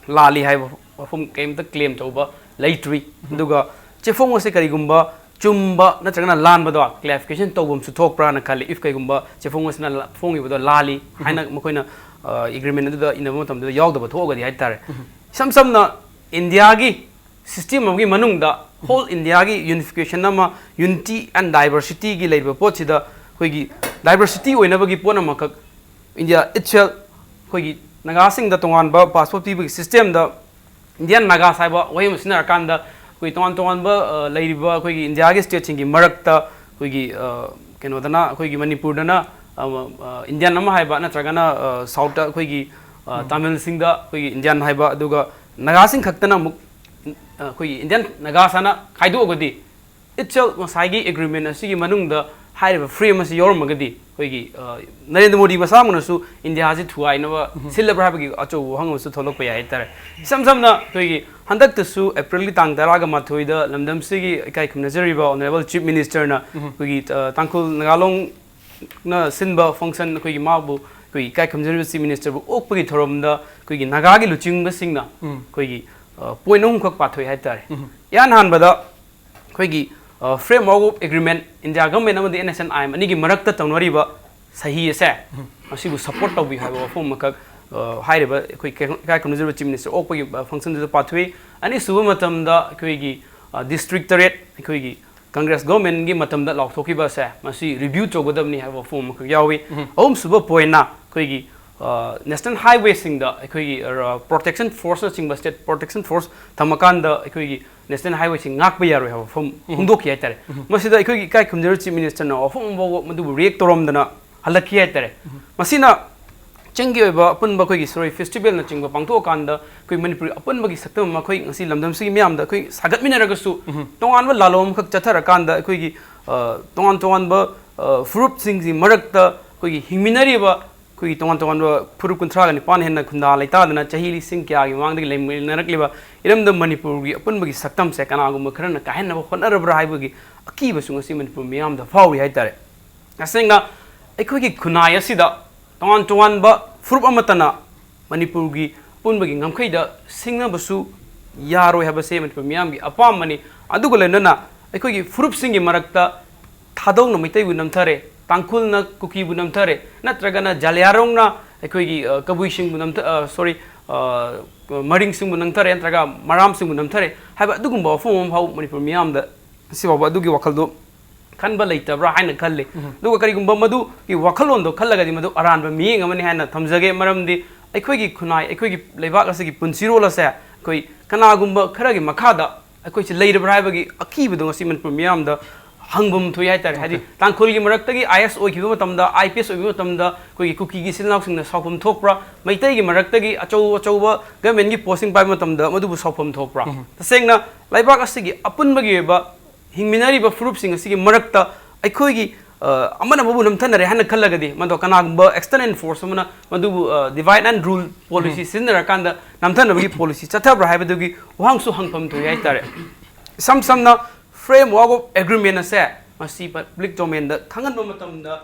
ꯂꯥꯜꯂꯤ ꯍꯥꯏꯕ ꯋꯥꯐꯝ ꯀꯔꯤꯝꯇ ꯀ꯭ꯂꯦꯝ ꯇꯧꯕ ꯂꯩꯇ꯭ꯔꯤ꯫ ꯑꯗꯨꯒ ꯆꯦꯐꯣꯡ ꯑꯁꯦ ꯀꯔꯤꯒꯨꯝꯕ ꯆꯨꯝꯕ ꯅꯠꯇ꯭ꯔꯒꯅ ꯂꯥꯟꯕꯗꯣ ꯀ꯭ꯂꯦꯔꯤꯐꯤꯀꯦꯁꯟ ꯇꯧꯕ ꯑꯃꯁꯨ ꯊꯣꯛꯄ꯭ꯔꯥꯅ ꯈꯜꯂꯤ꯫ ꯏꯐ ꯀꯩꯒꯨꯝꯕ ꯆꯦꯐꯣꯡ ꯑꯁꯤꯅ ꯂ- ꯐꯣꯡꯉꯤꯕꯗꯣ ꯂꯥꯜꯂꯤ ꯍꯥꯏꯅ ꯃꯈꯣꯏꯅ ꯑꯦꯒ꯭ꯔꯤꯃꯦꯟ ꯑꯗꯨꯗ ꯏꯟꯅꯕ ꯃꯇꯝꯗꯨꯗ ꯌꯥꯎꯗꯕ ꯊꯣꯛꯑꯒꯗꯤ ꯍꯥꯏꯇꯥꯔꯦ꯫ ꯏꯁꯝ ꯁꯝꯅ ꯏꯟꯗꯤꯌꯥꯒꯤ ꯁꯤꯁꯇꯦꯝ ꯑꯃꯒꯤ ꯃꯅꯨꯡꯗ ꯍꯣꯜ ꯏꯟꯗꯤꯌꯥꯒꯤ ꯌꯨꯅꯤꯐꯤꯀꯦꯁꯟ ꯑꯃ, ꯌꯨꯅꯤꯇꯤ ꯑꯦꯟ ꯗꯥꯏꯕꯔꯁꯤꯇꯤꯒꯤ ꯂꯩꯔꯤꯕ ꯄꯣꯠꯁꯤꯗ ꯑꯩꯈꯣꯏꯒꯤ ꯗꯥꯏꯕꯔꯁꯤꯇꯤ ꯑꯣꯏꯅꯕꯒꯤ ꯄꯣꯠ ꯑꯃꯈꯛ ꯏꯟꯗꯤꯌꯥ ꯏꯠꯁꯦꯜ ꯑꯩꯈꯣꯏꯒꯤ ꯅꯥꯒꯥꯁꯤꯡꯗ ꯇꯣꯉꯥꯟꯕ ꯄꯥꯁꯄꯣꯔꯠ ꯄꯤꯕꯒꯤ ꯁꯤꯁꯇꯦꯝꯗ ꯏꯟꯗꯤꯌꯥꯟ ꯅꯥꯒꯥꯁ ꯍꯥꯏꯕ ꯋꯥꯍꯩ ꯑꯃ ꯁꯤꯖꯤꯟꯅꯔꯀꯥꯟꯗ ꯑꯩꯈꯣꯏ ꯇꯣꯉꯥꯟ ꯇꯣꯉꯥꯟꯕ ꯑ, ꯂꯩꯔꯤꯕ ꯑꯩꯈꯣꯏꯒꯤ ꯏꯟꯗꯤꯌꯥꯒꯤ ꯁ꯭ꯇꯦꯠꯁꯤꯡꯒꯤ ꯃꯔꯛꯇ ꯑꯩꯈꯣꯏꯒꯤ ꯑ, ꯀꯩꯅꯣꯗꯅ ꯑꯩꯈꯣꯏꯒꯤ ꯃꯅꯤꯄꯨꯔꯗꯅ ꯑ, ꯑ, ꯏꯟꯗꯤꯌꯥꯟ ꯑꯃ ꯍꯥꯏꯕ ꯅꯠꯇ꯭ꯔꯒꯅ ꯑ, ꯁꯥꯎꯠꯇ ꯑꯩꯈꯣꯏꯒꯤ ꯑ, ꯇꯥꯃꯤꯜꯁꯤꯡꯗ ꯑꯩꯈꯣꯏꯒꯤ ꯏꯟꯗꯤꯌꯥꯟ ꯍꯥꯏꯕ, ꯑꯗꯨꯒ ꯅꯥꯒꯥꯁꯤꯡ ꯈꯛꯇꯅ ꯑꯃꯨꯛ ꯑ, ꯑꯩꯈꯣꯏꯒꯤ ꯏꯟꯗꯤꯌꯥꯟ ꯅꯥꯒꯥꯁ ꯍꯥꯏꯅ ꯈꯥꯏꯗꯣꯛꯑꯒꯗꯤ ꯏꯠꯁꯦꯜ ꯉꯁꯥꯏꯒꯤ ꯑꯦꯒ꯭ꯔꯤꯃꯦꯟ ꯑꯁꯤꯒꯤ ꯃꯅꯨꯡꯗ ꯍꯥꯏꯔꯤꯕ ꯐ꯭ꯔꯦꯝ ꯑꯁꯤ ꯌꯥꯎꯔꯝꯃꯒꯗꯤ ꯑꯩꯈꯣꯏꯒꯤ ꯑ, ꯅꯔꯦꯟꯗ꯭ꯔ ꯃꯣꯗꯤ ꯃꯁꯥꯃꯛꯅꯁꯨ ꯏꯟꯗꯤꯌꯥꯁꯤ ꯊꯨꯒꯥꯏꯅꯕ ꯁꯤꯜꯂꯕ꯭ꯔꯥ ꯍꯥꯏꯕꯒꯤ ꯑꯆꯧꯕ ꯋꯥꯍꯪ ꯑꯃꯁꯨ ꯊꯣꯛꯂꯛꯄ ꯌꯥꯏ ꯍꯥꯏꯇꯥꯔꯦ꯫ ꯏꯁꯝ ꯁꯝꯅ ꯑꯩꯈꯣꯏꯒꯤ ꯍꯟꯗꯛꯇꯁꯨ ꯑꯦꯄ꯭ꯔꯤꯜꯒꯤ ꯇꯥꯡ ꯇꯔꯥꯒ ꯃꯥꯊꯣꯏꯗ ꯂꯝꯗꯝꯁꯤꯒꯤ ꯏꯀꯥꯏ ꯈꯨꯝꯅꯖꯔꯤꯕ ꯑꯣꯅꯔꯦꯕꯜ ꯆꯤꯐ ꯃꯤꯅꯤꯁꯇꯔꯅ ꯑꯩꯈꯣꯏꯒꯤ ꯑ, ꯇꯥꯡꯈꯨꯜ ꯅꯥꯒꯥꯂꯣꯡꯅ ꯁꯤꯟꯕ ꯐꯪꯁꯟ ꯑꯩꯈꯣꯏꯒꯤ ꯃꯥꯕꯨ ꯑꯩꯈꯣꯏꯒꯤ ꯏꯀꯥꯏ ꯈꯨꯝꯅꯖꯔꯤꯕ ꯆꯤꯐ ꯃꯤꯅꯤꯁꯇꯔꯕꯨ ꯑꯣꯛꯄꯒꯤ ꯊꯧꯔꯝꯗ ꯑꯩꯈꯣꯏꯒꯤ ꯅꯥꯒꯥꯒꯤ ꯂꯨꯆꯤꯡꯕꯁꯤꯡꯅ ꯑꯩꯈꯣꯏꯒꯤ ꯄꯣꯏꯟ ꯑꯍꯨꯝꯈꯛ ꯄꯥꯊꯣꯛꯏ ꯍꯥꯏꯇꯥꯔꯦ꯫ ꯏꯍꯥꯟ ꯍꯥꯟꯕꯗ ꯑꯩꯈꯣꯏꯒꯤ framework of agreement India government ꯑꯃꯗꯤ N S N I M ꯑꯅꯤꯒꯤ ꯃꯔꯛꯇ ꯇꯧꯅꯔꯤꯕ ꯁꯍꯤ ꯑꯁꯦ ꯃꯁꯤꯕꯨ ꯁꯄꯣꯔꯠ ꯇꯧꯕꯤꯌꯨ ꯍꯥꯏꯕ ꯋꯥꯐꯝ ꯑꯃꯈꯛ ꯑ, ꯍꯥꯏꯔꯤꯕ ꯑꯩꯈꯣꯏ ꯀꯩ- ꯏꯀꯥꯏ ꯈꯨꯝꯅꯖꯔꯤꯕ ꯆꯤꯐ ꯃꯤꯅꯤꯁꯇꯔ ꯑꯣꯛꯄꯒꯤ ꯑ, ꯐꯪꯁꯟꯗꯨꯗ ꯄꯥꯊꯣꯛꯏ꯫ ꯑꯅꯤꯁꯨꯕ ꯃꯇꯝꯗ ꯑꯩꯈꯣꯏꯒꯤ ꯑ, ꯗꯤꯁꯇ꯭ꯔꯤꯛ ꯇꯔꯦꯠ ꯑꯩꯈꯣꯏꯒꯤ ꯀꯪꯒ꯭ꯔꯦꯁ ꯒꯚꯔꯟꯃꯦꯟꯒꯤ ꯃꯇꯝꯗ ꯂꯥꯎꯊꯣꯛꯈꯤꯕ ꯑꯁꯦ ꯃꯁꯤ ꯔꯤꯚ꯭ꯌꯨ ꯇꯧꯒꯗꯕꯅꯤ ꯍꯥꯏꯕ ꯋꯥꯐꯝ ꯑꯃꯈꯛ ꯌꯥꯎꯏ꯫ ꯑꯍꯨꯝꯁꯨꯕ ꯄꯣꯏꯟꯅ ꯑꯩꯈꯣꯏꯒꯤ ꯅꯦꯁꯅꯦꯜ ꯍꯥꯏꯋꯦꯁꯤꯡꯗ ꯑꯩꯈꯣꯏꯒꯤ ꯄ꯭ꯔꯣꯇꯦꯛꯁꯟ ꯐꯣꯔꯁꯅꯆꯤꯡꯕ ꯁ꯭ꯇꯦꯠ ꯄ꯭ꯔꯣꯇꯦꯛꯁꯟ ꯐꯣꯔꯁ ꯊꯝꯃꯀꯥꯟꯗ ꯑꯩꯈꯣꯏꯒꯤ ꯅꯦꯁꯅꯦꯜ ꯍꯥꯏꯋꯦꯁꯤꯡ ꯉꯥꯛꯄ ꯌꯥꯔꯣꯏ ꯍꯥꯏꯕ ꯋꯥꯐꯝ ꯐꯣꯡꯗꯣꯛꯈꯤ ꯍꯥꯏꯇꯥꯔꯦ꯫ ꯃꯁꯤꯗ ꯑꯩꯈꯣꯏꯒꯤ ꯏꯀꯥꯏ ꯈꯨꯝꯅꯖꯔꯤꯕ ꯆꯤꯐ ꯃꯤꯅꯤꯁꯇꯔꯅ ꯋꯥꯐꯝ ꯑꯃ ꯐꯥꯎꯕ ꯃꯗꯨꯕꯨ ꯔꯤꯌꯦꯛ ꯇꯧꯔꯝꯗꯅ ꯍꯜꯂꯛꯈꯤ ꯍꯥꯏꯇꯥꯔꯦ꯫ ꯃꯁꯤꯅ ꯆꯤꯡꯒꯤ ꯑꯣꯏꯕ ꯑꯄꯨꯟꯕ ꯑꯩꯈꯣꯏꯒꯤ ꯁꯤꯔꯣꯏ ꯐꯦꯁꯇꯤꯚꯦꯜꯅꯆꯤꯡꯕ ꯄꯥꯡꯊꯣꯛꯑꯀꯥꯟꯗ ꯑꯩꯈꯣꯏ ꯃꯅꯤꯄꯨꯔ ꯑꯄꯨꯟꯕꯒꯤ ꯁꯛꯇꯝ ꯑꯃ ꯑꯩꯈꯣꯏ ꯉꯁꯤ ꯂꯝꯗꯝꯁꯤꯒꯤ ꯃꯤꯌꯥꯝꯗ ꯑꯩꯈꯣꯏ ꯁꯥꯒꯠꯃꯤꯟꯅꯔꯒꯁꯨ ꯇꯣꯉꯥꯟꯕ ꯂꯥꯂꯣꯡ ꯑꯃꯈꯛ ꯆꯠꯊꯔꯀꯥꯟꯗ ꯑꯩꯈꯣꯏꯒꯤ ꯑ, ꯇꯣꯉꯥꯟ ꯇꯣꯉꯥꯟꯕ ꯑ, ꯐꯨꯔꯨꯞꯁꯤꯡꯒꯤ ꯃꯔꯛꯇ ꯑꯩꯈꯣꯏꯒꯤ ꯍꯤꯡꯃꯤꯟꯅꯔꯤꯕ ꯑꯩꯈꯣꯏꯒꯤ ꯇꯣꯉꯥꯟ ꯇꯣꯉꯥꯟꯕ ꯐꯨꯔꯨꯞ ꯀꯨꯟꯊ꯭ꯔꯥꯒ ꯅꯤꯄꯥꯟ ꯍꯦꯟꯅ ꯈꯨꯟꯗꯥ ꯂꯩꯇꯥꯗꯅ ꯆꯍꯤ ꯂꯤꯁꯤꯡ ꯀꯌꯥꯒꯤ ꯃꯃꯥꯡꯗꯒꯤ ꯂꯩꯃꯤꯟꯅꯔꯛꯂꯤꯕ ꯏꯔꯝꯗꯝ ꯃꯅꯤꯄꯨꯔꯒꯤ ꯑꯄꯨꯟꯕꯒꯤ ꯁꯛꯇꯝꯁꯦ ꯀꯅꯥꯒꯨꯝꯕ ꯈꯔꯅ ꯀꯥꯏꯍꯟꯅꯕ ꯍꯣꯠꯅꯔꯕ꯭ꯔꯥ ꯍꯥꯏꯕꯒꯤ ꯑꯀꯤꯕꯁꯨ ꯉꯁꯤ ꯃꯅꯤꯄꯨꯔ ꯃꯤꯌꯥꯝꯗ ꯐꯥꯎꯔꯤ ꯍꯥꯏꯇꯥꯔꯦ꯫ ꯇꯁꯦꯡꯅ ꯑꯩꯈꯣꯏꯒꯤ ꯈꯨꯟꯅꯥꯏ ꯑꯁꯤꯗ ꯇꯣꯉꯥꯟ ꯇꯣꯉꯥꯟꯕ ꯐꯨꯔꯨꯞ ꯑꯃꯠꯇꯅ ꯃꯅꯤꯄꯨꯔꯒꯤ ꯑꯄꯨꯟꯕꯒꯤ ꯉꯝꯈꯩꯗ ꯁꯤꯡꯅꯕꯁꯨ ꯌꯥꯔꯣꯏ ꯍꯥꯏꯕꯁꯦ ꯃꯅꯤꯄꯨꯔ ꯃꯤꯌꯥꯝꯒꯤ ꯑꯄꯥꯝꯕꯅꯤ꯫ ꯑꯗꯨꯒ ꯂꯣꯏꯅꯅ ꯑꯩꯈꯣꯏꯒꯤ ꯐꯨꯔꯨꯞꯁꯤꯡꯒꯤ ꯃꯔꯛꯇ ꯊꯥꯗꯧꯅ ꯃꯩꯇꯩꯕꯨ ꯅꯝꯊꯔꯦ, ꯇꯥꯡꯈꯨꯜꯅ ꯀꯨꯀꯤꯕꯨ ꯅꯝꯊꯔꯦ, ꯅꯠꯇ꯭ꯔꯒꯅ ꯖꯥꯂꯤꯌꯥꯔꯣꯡꯅ ꯑꯩꯈꯣꯏꯒꯤ, ꯑ, ꯀꯕꯨꯏꯁꯤꯡꯕꯨ ꯅꯝꯊ-, ꯑ, sorry, ꯑ, ꯃꯔꯤꯡꯁꯤꯡꯕꯨ ꯅꯝꯊꯔꯦ, ꯅꯠꯇ꯭ꯔꯒ ꯃꯔꯥꯝꯁꯤꯡꯕꯨ ꯅꯝꯊꯔꯦ ꯍꯥꯏꯕ ꯑꯗꯨꯒꯨꯝꯕ ꯋꯥꯐꯝ ꯑꯃ ꯐꯥꯎ ꯃꯅꯤꯄꯨꯔ ꯃꯤꯌꯥꯝꯗ ꯉꯁꯤꯐꯥꯎꯕ ꯑꯗꯨꯒꯤ ꯋꯥꯈꯜꯗꯣ ꯈꯟꯕ ꯂꯩꯇꯕ꯭ꯔꯥ ꯍꯥꯏꯅ ꯈꯜꯂꯤ꯫ ꯎꯝ꯫ ꯑꯗꯨꯒ ꯀꯔꯤꯒꯨꯝꯕ ꯃꯗꯨꯒꯤ ꯋꯥꯈꯜꯂꯣꯟꯗꯣ ꯈꯜꯂꯒꯗꯤ ꯃꯗꯨ ꯑꯔꯥꯟꯕ ꯃꯤꯠꯌꯦꯡ ꯑꯃꯅꯤ ꯍꯥꯏꯅ ꯊꯝꯖꯒꯦ꯫ ꯃꯔꯝꯗꯤ ꯑꯩꯈꯣꯏꯒꯤ ꯈꯨꯟꯅꯥꯏ, ꯑꯩꯈꯣꯏꯒꯤ ꯂꯩꯕꯥꯛ ꯑꯁꯤꯒꯤ ꯄꯨꯟꯁꯤꯔꯣꯜ ꯑꯁꯦ ꯑꯩꯈꯣꯏ ꯀꯅꯥꯒꯨꯝꯕ ꯈꯔꯒꯤ ꯃꯈꯥꯗ ꯑꯩꯈꯣꯏꯁꯦ ꯂꯩꯔꯕ꯭ꯔꯥ ꯍꯥꯏꯕꯒꯤ ꯑꯀꯤꯕꯗꯣ ꯉꯁꯤ ꯃꯅꯤꯄꯨꯔ ꯃꯤꯌꯥꯝꯗ ꯍꯪꯐꯝ ꯊꯣꯛꯏ ꯍꯥꯏꯇꯥꯔꯦ꯫ ꯍꯥꯏꯗꯤ, okay, ꯇꯥꯡꯈꯨꯜꯒꯤ ꯃꯔꯛꯇꯒꯤ ꯑꯥꯏ ꯑꯦꯁ ꯑꯣꯏꯈꯤꯕ ꯃꯇꯝꯗ, ꯑꯥꯏ ꯄꯤ ꯑꯦꯁ ꯑꯣꯏꯈꯤꯕ ꯃꯇꯝꯗ ꯑꯩꯈꯣꯏꯒꯤ ꯀꯨꯀꯤꯒꯤ ꯏꯆꯤꯜ ꯏꯅꯥꯎꯁꯤꯡꯅ ꯁꯥꯎꯐꯝ ꯊꯣꯛꯄ꯭ꯔꯥ? ꯃꯩꯇꯩꯒꯤ ꯃꯔꯛꯇꯒꯤ ꯑꯆꯧ ꯑꯆꯧꯕ ꯒꯃꯦꯟꯒꯤ ꯄꯣꯁꯁꯤꯡ ꯄꯥꯏꯕ ꯃꯇꯝꯗ ꯃꯗꯨꯕꯨ ꯁꯥꯎꯐꯝ ꯊꯣꯛꯄ꯭ꯔꯥ? ꯎꯝ꯫ ꯇꯁꯦꯡꯅ ꯂꯩꯕꯥꯛ ꯑꯁꯤꯒꯤ ꯑꯄꯨꯟꯕꯒꯤ ꯑꯣꯏꯕ ꯍꯤꯡꯃꯤꯟꯅꯔꯤꯕ ꯐꯨꯔꯨꯞꯁꯤꯡ ꯑꯁꯤꯒꯤ ꯃꯔꯛꯇ ꯑꯩꯈꯣꯏꯒꯤ, ꯑ, ꯑꯃꯅ ꯑꯃꯕꯨ ꯅꯝꯊꯅꯔꯦ ꯍꯥꯏꯅ ꯈꯜꯂꯒꯗꯤ, ꯃꯗꯣ ꯀꯅꯥꯒꯨꯝꯕ external force ꯑꯃꯅ ꯃꯗꯨꯕꯨ, ꯑ, divide and rule policy um. ꯁꯤꯖꯤꯟꯅꯔꯀꯥꯟꯗ ꯅꯝꯊꯅꯕꯒꯤ policy ꯆꯠꯊꯕ꯭ꯔꯥ ꯍꯥꯏꯕꯗꯨꯒꯤ ꯋꯥꯍꯪꯁꯨ ꯍꯪꯐꯝ ꯊꯣꯛꯏ ꯍꯥꯏꯇꯥꯔꯦ꯫ ꯏꯁꯝ ꯁꯝꯅ, framework of agreement ꯑꯁꯦ ꯃꯁꯤ public domainꯗ ꯈꯪꯍꯟꯕ ꯃꯇꯝꯗ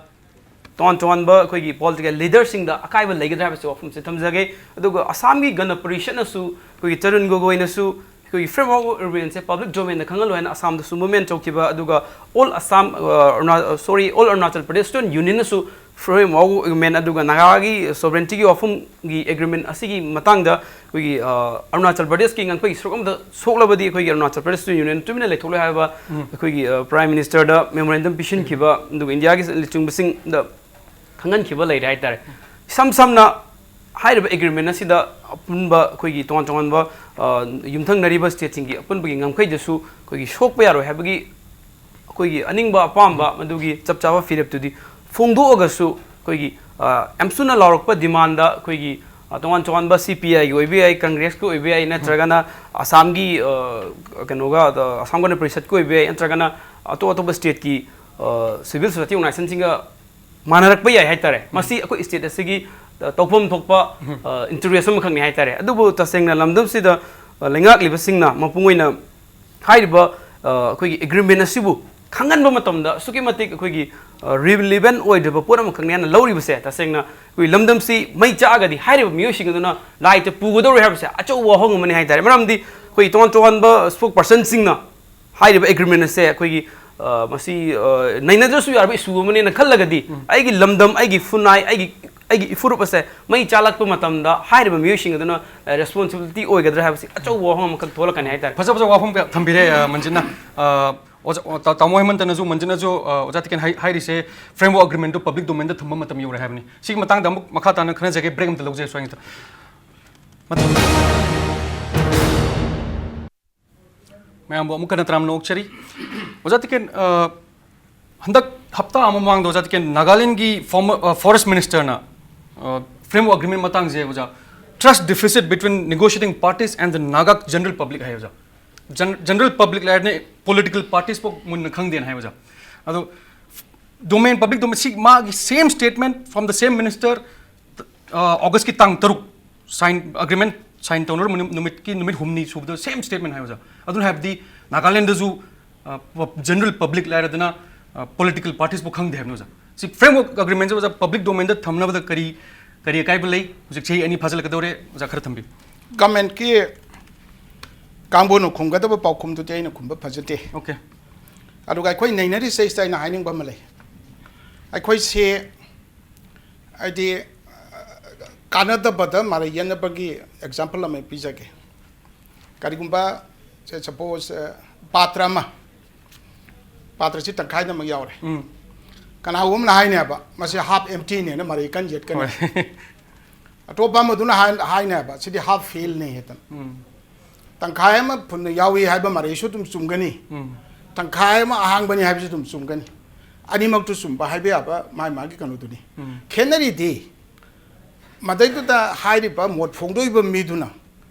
ꯇꯣꯉꯥꯟ ꯇꯣꯉꯥꯟꯕ ꯑꯩꯈꯣꯏꯒꯤ political leaderꯁꯤꯡꯗ ꯑꯀꯥꯏꯕ ꯂꯩꯒꯗ꯭ꯔꯥ ꯍꯥꯏꯕꯁꯤ ꯋꯥꯐꯝꯁꯦ ꯊꯝꯖꯒꯦ꯫ ꯑꯗꯨꯒ ꯑꯁꯥꯝꯒꯤ ꯒꯅ ꯄꯔꯤꯁꯠꯅꯁꯨ, ꯑꯩꯈꯣꯏꯒꯤ ꯇꯔꯨꯟ ꯒꯣꯒꯣꯏꯅꯁꯨ ꯑꯩꯈꯣꯏꯒꯤ framework of agreementꯁꯦ public domainꯗ ꯈꯪꯍꯜꯂꯣ ꯍꯥꯏꯅ ꯑꯁꯥꯝꯗꯁꯨ movement ꯇꯧꯈꯤꯕ, ꯑꯗꯨꯒ all Assam, ꯑ, ꯑꯔꯨꯅꯥ-, sorry, all Arunachal Pradesh Student Unionꯅꯁꯨ framework of agreement, ꯑꯗꯨꯒ ꯅꯥꯒꯥꯒꯤ sovereigntyꯒꯤ ꯋꯥꯐꯝꯒꯤ agreement ꯑꯁꯤꯒꯤ ꯃꯇꯥꯡꯗ ꯑꯩꯈꯣꯏꯒꯤ, ꯑ, ꯑꯔꯨꯅꯥꯆꯜ ꯄ꯭ꯔꯗꯦꯁꯀꯤ ꯉꯝꯈꯩꯒꯤ ꯁꯔꯨꯛ ꯑꯃꯗ ꯁꯣꯛꯂꯕꯗꯤ ꯑꯩꯈꯣꯏꯒꯤ ꯑꯔꯨꯅꯥꯆꯜ ꯄ꯭ꯔꯗꯦꯁ ꯁ꯭ꯇꯨꯗꯦꯟꯠ ꯌꯨꯅꯤꯌꯟ ꯇꯨꯃꯤꯟꯅ ꯂꯩꯊꯣꯛꯂꯣꯏ ꯍꯥꯏꯕ ꯎꯝ꯫ ꯑꯩꯈꯣꯏꯒꯤ, ꯑ, ꯄ꯭ꯔꯥꯏꯝ ꯃꯤꯅꯤꯁꯇꯔꯗ memorandum ꯄꯤꯁꯤꯟꯈꯤꯕ, ꯑꯗꯨꯒ ꯏꯟꯗꯤꯌꯥꯒꯤ ꯂꯨꯆꯤꯡꯕꯁꯤꯡꯗ ꯈꯪꯍꯟꯈꯤꯕ ꯂꯩꯔꯦ ꯍꯥꯏꯇꯥꯔꯦ꯫ ꯏꯁꯝ ꯁꯝꯅ ꯍꯥꯏꯔꯤꯕ agreement ꯑꯁꯤꯗ ꯑꯄꯨꯟꯕ ꯑꯩꯈꯣꯏꯒꯤ ꯇꯣꯉꯥꯟ ꯇꯣꯉꯥꯟꯕ, ꯑ, ꯌꯨꯝꯊꯪꯅꯔꯤꯕ stateꯁꯤꯡꯒꯤ ꯑꯄꯨꯟꯕꯒꯤ ꯉꯝꯈꯩꯗꯁꯨ ꯑꯩꯈꯣꯏꯒꯤ ꯁꯣꯛꯄ ꯌꯥꯔꯣꯏ ꯍꯥꯏꯕꯒꯤ ꯑꯩꯈꯣꯏꯒꯤ ꯑꯅꯤꯡꯕ ꯑꯄꯥꯝꯕ ꯃꯗꯨꯒꯤ ꯆꯞ ꯆꯥꯕ ꯐꯤꯔꯦꯞꯇꯨꯗꯤ ꯐꯣꯡꯗꯣꯛꯑꯒꯁꯨ ꯑꯩꯈꯣꯏꯒꯤ, ꯑ, ꯌꯥꯝ ꯊꯨꯅ ꯂꯥꯎꯔꯛꯄ demandꯗ ꯑꯩꯈꯣꯏꯒꯤ, ꯑ, ꯇꯣꯉꯥꯟ ꯇꯣꯉꯥꯟꯕ ꯁꯤ ꯄꯤ ꯑꯥꯏꯒꯤ ꯑꯣꯏꯕ ꯌꯥꯏ, ꯀꯪꯒ꯭ꯔꯦꯁꯀꯤ ꯑꯣꯏꯕ ꯌꯥꯏ, ꯅꯠꯇ꯭ꯔꯒꯅ ꯑꯁꯥꯝꯒꯤ, ꯑ, ꯀꯩꯅꯣꯒ, ꯑ, ꯑꯁꯥꯝ ꯒꯅ ꯄꯔꯤꯁꯠꯀꯤ ꯑꯣꯏꯕ ꯌꯥꯏ, ꯅꯠꯇ꯭ꯔꯒꯅ ꯑꯇꯣꯞ ꯑꯇꯣꯞꯄ stateꯀꯤ, ꯑ, civil society organizationꯁꯤꯡꯒ ꯃꯥꯟꯅꯔꯛꯄ ꯌꯥꯏ ꯍꯥꯏꯇꯥꯔꯦ꯫ ꯃꯁꯤ ꯑꯩꯈꯣꯏ state ꯑꯁꯤꯒꯤ, ꯑ, ꯇꯧꯐꯝ ꯊꯣꯛꯄ, ꯑ, interest ꯑꯃꯈꯛꯅꯤ ꯍꯥꯏꯇꯥꯔꯦ꯫ ꯑꯗꯨꯕꯨ ꯇꯁꯦꯡꯅ ꯂꯝꯗꯝꯁꯤꯗ, ꯑ, ꯂꯩꯉꯥꯛꯂꯤꯕꯁꯤꯡꯅ ꯃꯄꯨꯡ ꯑꯣꯏꯅ ꯍꯥꯏꯔꯤꯕ, ꯑ, ꯑꯩꯈꯣꯏꯒꯤ agreement ꯑꯁꯤꯕꯨ ꯈꯪꯍꯟꯕ ꯃꯇꯝꯗ ꯑꯁꯨꯛꯀꯤ ꯃꯇꯤꯛ ꯑꯩꯈꯣꯏꯒꯤ, ꯑ, relevant ꯑꯣꯏꯗ꯭ꯔꯕ ꯄꯣꯠ ꯑꯃꯈꯛꯅꯤ ꯍꯥꯏꯅ ꯂꯧꯔꯤꯕꯁꯦ꯫ ꯇꯁꯦꯡꯅ ꯑꯩꯈꯣꯏ ꯂꯝꯗꯝꯁꯤ ꯃꯩ ꯆꯥꯛꯑꯒꯗꯤ ꯍꯥꯏꯔꯤꯕ ꯃꯤꯑꯣꯏꯁꯤꯡ ꯑꯗꯨꯅ ꯂꯥꯏꯠꯇ ꯄꯨꯒꯗꯧꯔꯦ ꯍꯥꯏꯕꯁꯦ ꯑꯆꯧꯕ ꯋꯥꯐꯝ ꯑꯃꯅꯤ ꯍꯥꯏꯇꯥꯔꯦ꯫ ꯃꯔꯝꯗꯤ ꯑꯩꯈꯣꯏ ꯇꯣꯉꯥꯟ ꯇꯣꯉꯥꯟꯕ spokespersonꯁꯤꯡꯅ ꯍꯥꯏꯔꯤꯕ agreement ꯑꯁꯦ ꯑꯩꯈꯣꯏꯒꯤ, ꯑ, ꯃꯁꯤ, ꯑ, ꯅꯩꯅꯗ꯭ꯔꯁꯨ ꯌꯥꯔꯕ issue ꯑꯃꯅꯦꯅ ꯈꯜꯂꯒꯗꯤ, ꯎꯝ꯫ ꯑꯩꯒꯤ ꯂꯝꯗꯝ, ꯑꯩꯒꯤ ꯈꯨꯟꯅꯥꯏ, ꯑꯩꯒꯤ, ꯑꯩꯒꯤ ꯏꯐꯨꯔꯨꯞ ꯑꯁꯦ ꯃꯩ ꯆꯥꯂꯛꯄ ꯃꯇꯝꯗ ꯍꯥꯏꯔꯤꯕ ꯃꯤꯑꯣꯏꯁꯤꯡ ꯑꯗꯨꯅ, ꯑ, responsibility ꯑꯣꯏꯒꯗ꯭ꯔꯥ ꯍꯥꯏꯕꯁꯤ ꯑꯆꯧꯕ ꯋꯥꯐꯝ ꯑꯃꯈꯛ ꯊꯣꯛꯂꯛꯀꯅꯤ ꯍꯥꯏꯇꯥꯔꯦ꯫ ꯐꯖ ꯐꯖꯕ ꯋꯥꯐꯝ ꯀꯌꯥ ꯊꯝꯕꯤꯔꯦ, ꯑ, ꯃꯟꯖꯤꯠꯅ꯫ ꯑ, ꯑꯣꯖꯥ, ꯑꯣ, ꯇꯥ-, ꯇꯥꯃꯣ ꯍꯦꯃꯟꯇꯅꯁꯨ, ꯃꯟꯖꯤꯠꯅꯁꯨ, ꯑ, ꯑꯣꯖꯥ ꯇꯤꯀꯦꯟ ꯍꯥꯏ-, ꯍꯥꯏꯔꯤꯁꯦ framework agreementꯗꯨ public domainꯗ ꯊꯝꯕ ꯃꯇꯝ ꯌꯧꯔꯦ ꯍꯥꯏꯕꯅꯤ꯫ ꯁꯤꯒꯤ ꯃꯇꯥꯡꯗ ꯑꯃꯨꯛ ꯃꯈꯥ ꯇꯥꯅ ꯈꯟꯅꯖꯒꯦ, break ꯑꯃꯇ ꯂꯧꯖꯩ ꯁ꯭ꯋꯥꯏꯗ꯫ ꯃꯊꯪ꯫ ꯃꯌꯥꯝꯕꯨ ꯑꯃꯨꯛ ꯍꯟꯅ ꯇꯔꯥꯝꯅ ꯑꯣꯛꯆꯔꯤ꯫ ꯑꯣꯖꯥ ꯇꯤꯀꯦꯟ, ꯑ, ꯍꯟꯗꯛ ꯍꯞꯇꯥ ꯑꯃ ꯃꯃꯥꯡꯗ ꯑꯣꯖꯥ ꯇꯤꯀꯦꯟ ꯅꯥꯒꯥꯂꯦꯟꯒꯤ former, ꯑ, forest ministerꯅ, ꯑ, framework agreement ꯃꯇꯥꯡꯁꯦ ꯑꯣꯖꯥ, "Trust deficit between negotiating parties and the Naga general public" ꯍꯥꯏ ꯑꯣꯖꯥ꯫ Gen-, general public ꯍꯥꯏꯔꯗꯤ political parties ꯐꯥꯎ ꯃꯨꯟꯅ ꯈꯪꯗꯦꯅ ꯍꯥꯏ ꯑꯣꯖꯥ꯫ ꯑꯗꯣ domain, public domain, ꯁꯤ ꯃꯥꯒꯤ same statement from the same minister, ꯑ, Augustꯀꯤ ꯇꯥꯡ ꯇꯔꯨꯛ, sign, agreement sign ꯇꯧꯅꯔꯨꯕ ꯅꯨꯃꯤꯠ, ꯅꯨꯃꯤꯠꯀꯤ ꯅꯨꯃꯤꯠ ꯍꯨꯝꯅꯤ ꯁꯨꯕꯗ same statement ꯍꯥꯏ ꯑꯣꯖꯥ꯫ ꯑꯗꯨꯅ ꯍꯥꯏꯕꯗꯤ ꯅꯥꯒꯥꯂꯦꯟꯗꯁꯨ, ꯑ, ꯄ-, general public ꯍꯥꯏꯔꯗꯅ, ꯑ, political partiesꯄꯨ ꯈꯪꯗꯦ ꯍꯥꯏꯕꯅꯤ ꯑꯣꯖꯥ꯫ ꯁꯤ framework agreementꯁꯦ ꯑꯣꯖꯥ public domainꯗ ꯊꯝꯅꯕꯗ ꯀꯔꯤ, ꯀꯔꯤ ꯑꯀꯥꯏꯕ ꯂꯩ? ꯍꯧꯖꯤꯛ ꯆꯍꯤ ꯑꯅꯤ ꯐꯥꯖꯤꯜꯂꯛꯀꯗꯧꯔꯦ, ꯑꯣꯖꯥ ꯈꯔ ꯊꯝꯕꯤꯌꯨ꯫ Commentꯀꯤ ꯀꯥꯡꯕꯨꯅ ꯈꯨꯝꯒꯗꯕ ꯄꯥꯎꯈꯨꯝꯗꯨꯗꯤ ꯑꯩꯅ ꯈꯨꯝꯕ ꯐꯖꯗꯦ꯫ Okay꯫ ꯑꯗꯨꯒ ꯑꯩꯈꯣꯏ ꯅꯩꯅꯔꯤꯁꯩꯁꯤꯗ ꯑꯩꯅ ꯍꯥꯏꯅꯤꯡꯕ ꯑꯃ ꯂꯩ꯫ ꯑꯩꯈꯣꯏꯁꯦ ꯍꯥꯏꯗꯤ, ꯑ, ꯀꯥꯟꯅꯗꯕꯗ ꯃꯔꯩ ꯌꯦꯠꯅꯕꯒꯤ example ꯑꯃ ꯄꯤꯖꯒꯦ꯫ ꯀꯔꯤꯒꯨꯝꯕ, say, suppose, ꯑ, ꯄꯥꯇ꯭ꯔ ꯑꯃ, ꯄꯥꯇ꯭ꯔꯁꯤ ꯇꯪꯈꯥꯏꯗꯃꯛ ꯌꯥꯎꯔꯦ꯫ ꯎꯝ꯫ ꯀꯅꯥꯒꯨꯝꯕ ꯑꯃꯅ ꯍꯥꯏꯅꯦꯕ, "ꯃꯁꯤ half emptyꯅꯦꯅ" ꯃꯔꯩ ꯀꯟꯅ ꯌꯦꯠꯀꯅꯤ꯫ ꯍꯣꯏ꯫ ꯑꯇꯣꯞꯄ ꯑꯃꯗꯨꯅ ꯍꯥꯏ-, ꯍꯥꯏꯅꯦꯕ, "ꯁꯤꯗꯤ half fillꯅꯦ" ꯍꯦꯛꯇ꯫ ꯎꯝ꯫ ꯇꯪꯈꯥꯏ ꯑꯃ ꯐꯨꯟꯅ ꯌꯥꯎꯏ ꯍꯥꯏꯕ ꯃꯔꯩꯁꯨ ꯑꯗꯨꯝ ꯆꯨꯝꯒꯅꯤ꯫ ꯎꯝ꯫ ꯇꯪꯈꯥꯏ ꯑꯃ ꯑꯍꯥꯡꯕꯅꯤ ꯍꯥꯏꯕꯁꯨ ꯑꯗꯨꯝ ꯆꯨꯝꯒꯅꯤ꯫ ꯑꯅꯤꯃꯛꯇꯨ ꯆꯨꯝꯕ ꯍꯥꯏꯕ ꯌꯥꯕ ꯃꯥꯒꯤ ꯃꯥꯒꯤ ꯀꯩꯅꯣꯗꯨꯅꯤ꯫ ꯎꯝ꯫ ꯈꯦꯠꯅꯔꯤꯗꯤ ꯃꯗꯩꯗꯨꯗ ꯍꯥꯏꯔꯤꯕ ꯃꯣꯠ ꯐꯣꯡꯗꯣꯛꯏꯕ ꯃꯤꯗꯨꯅ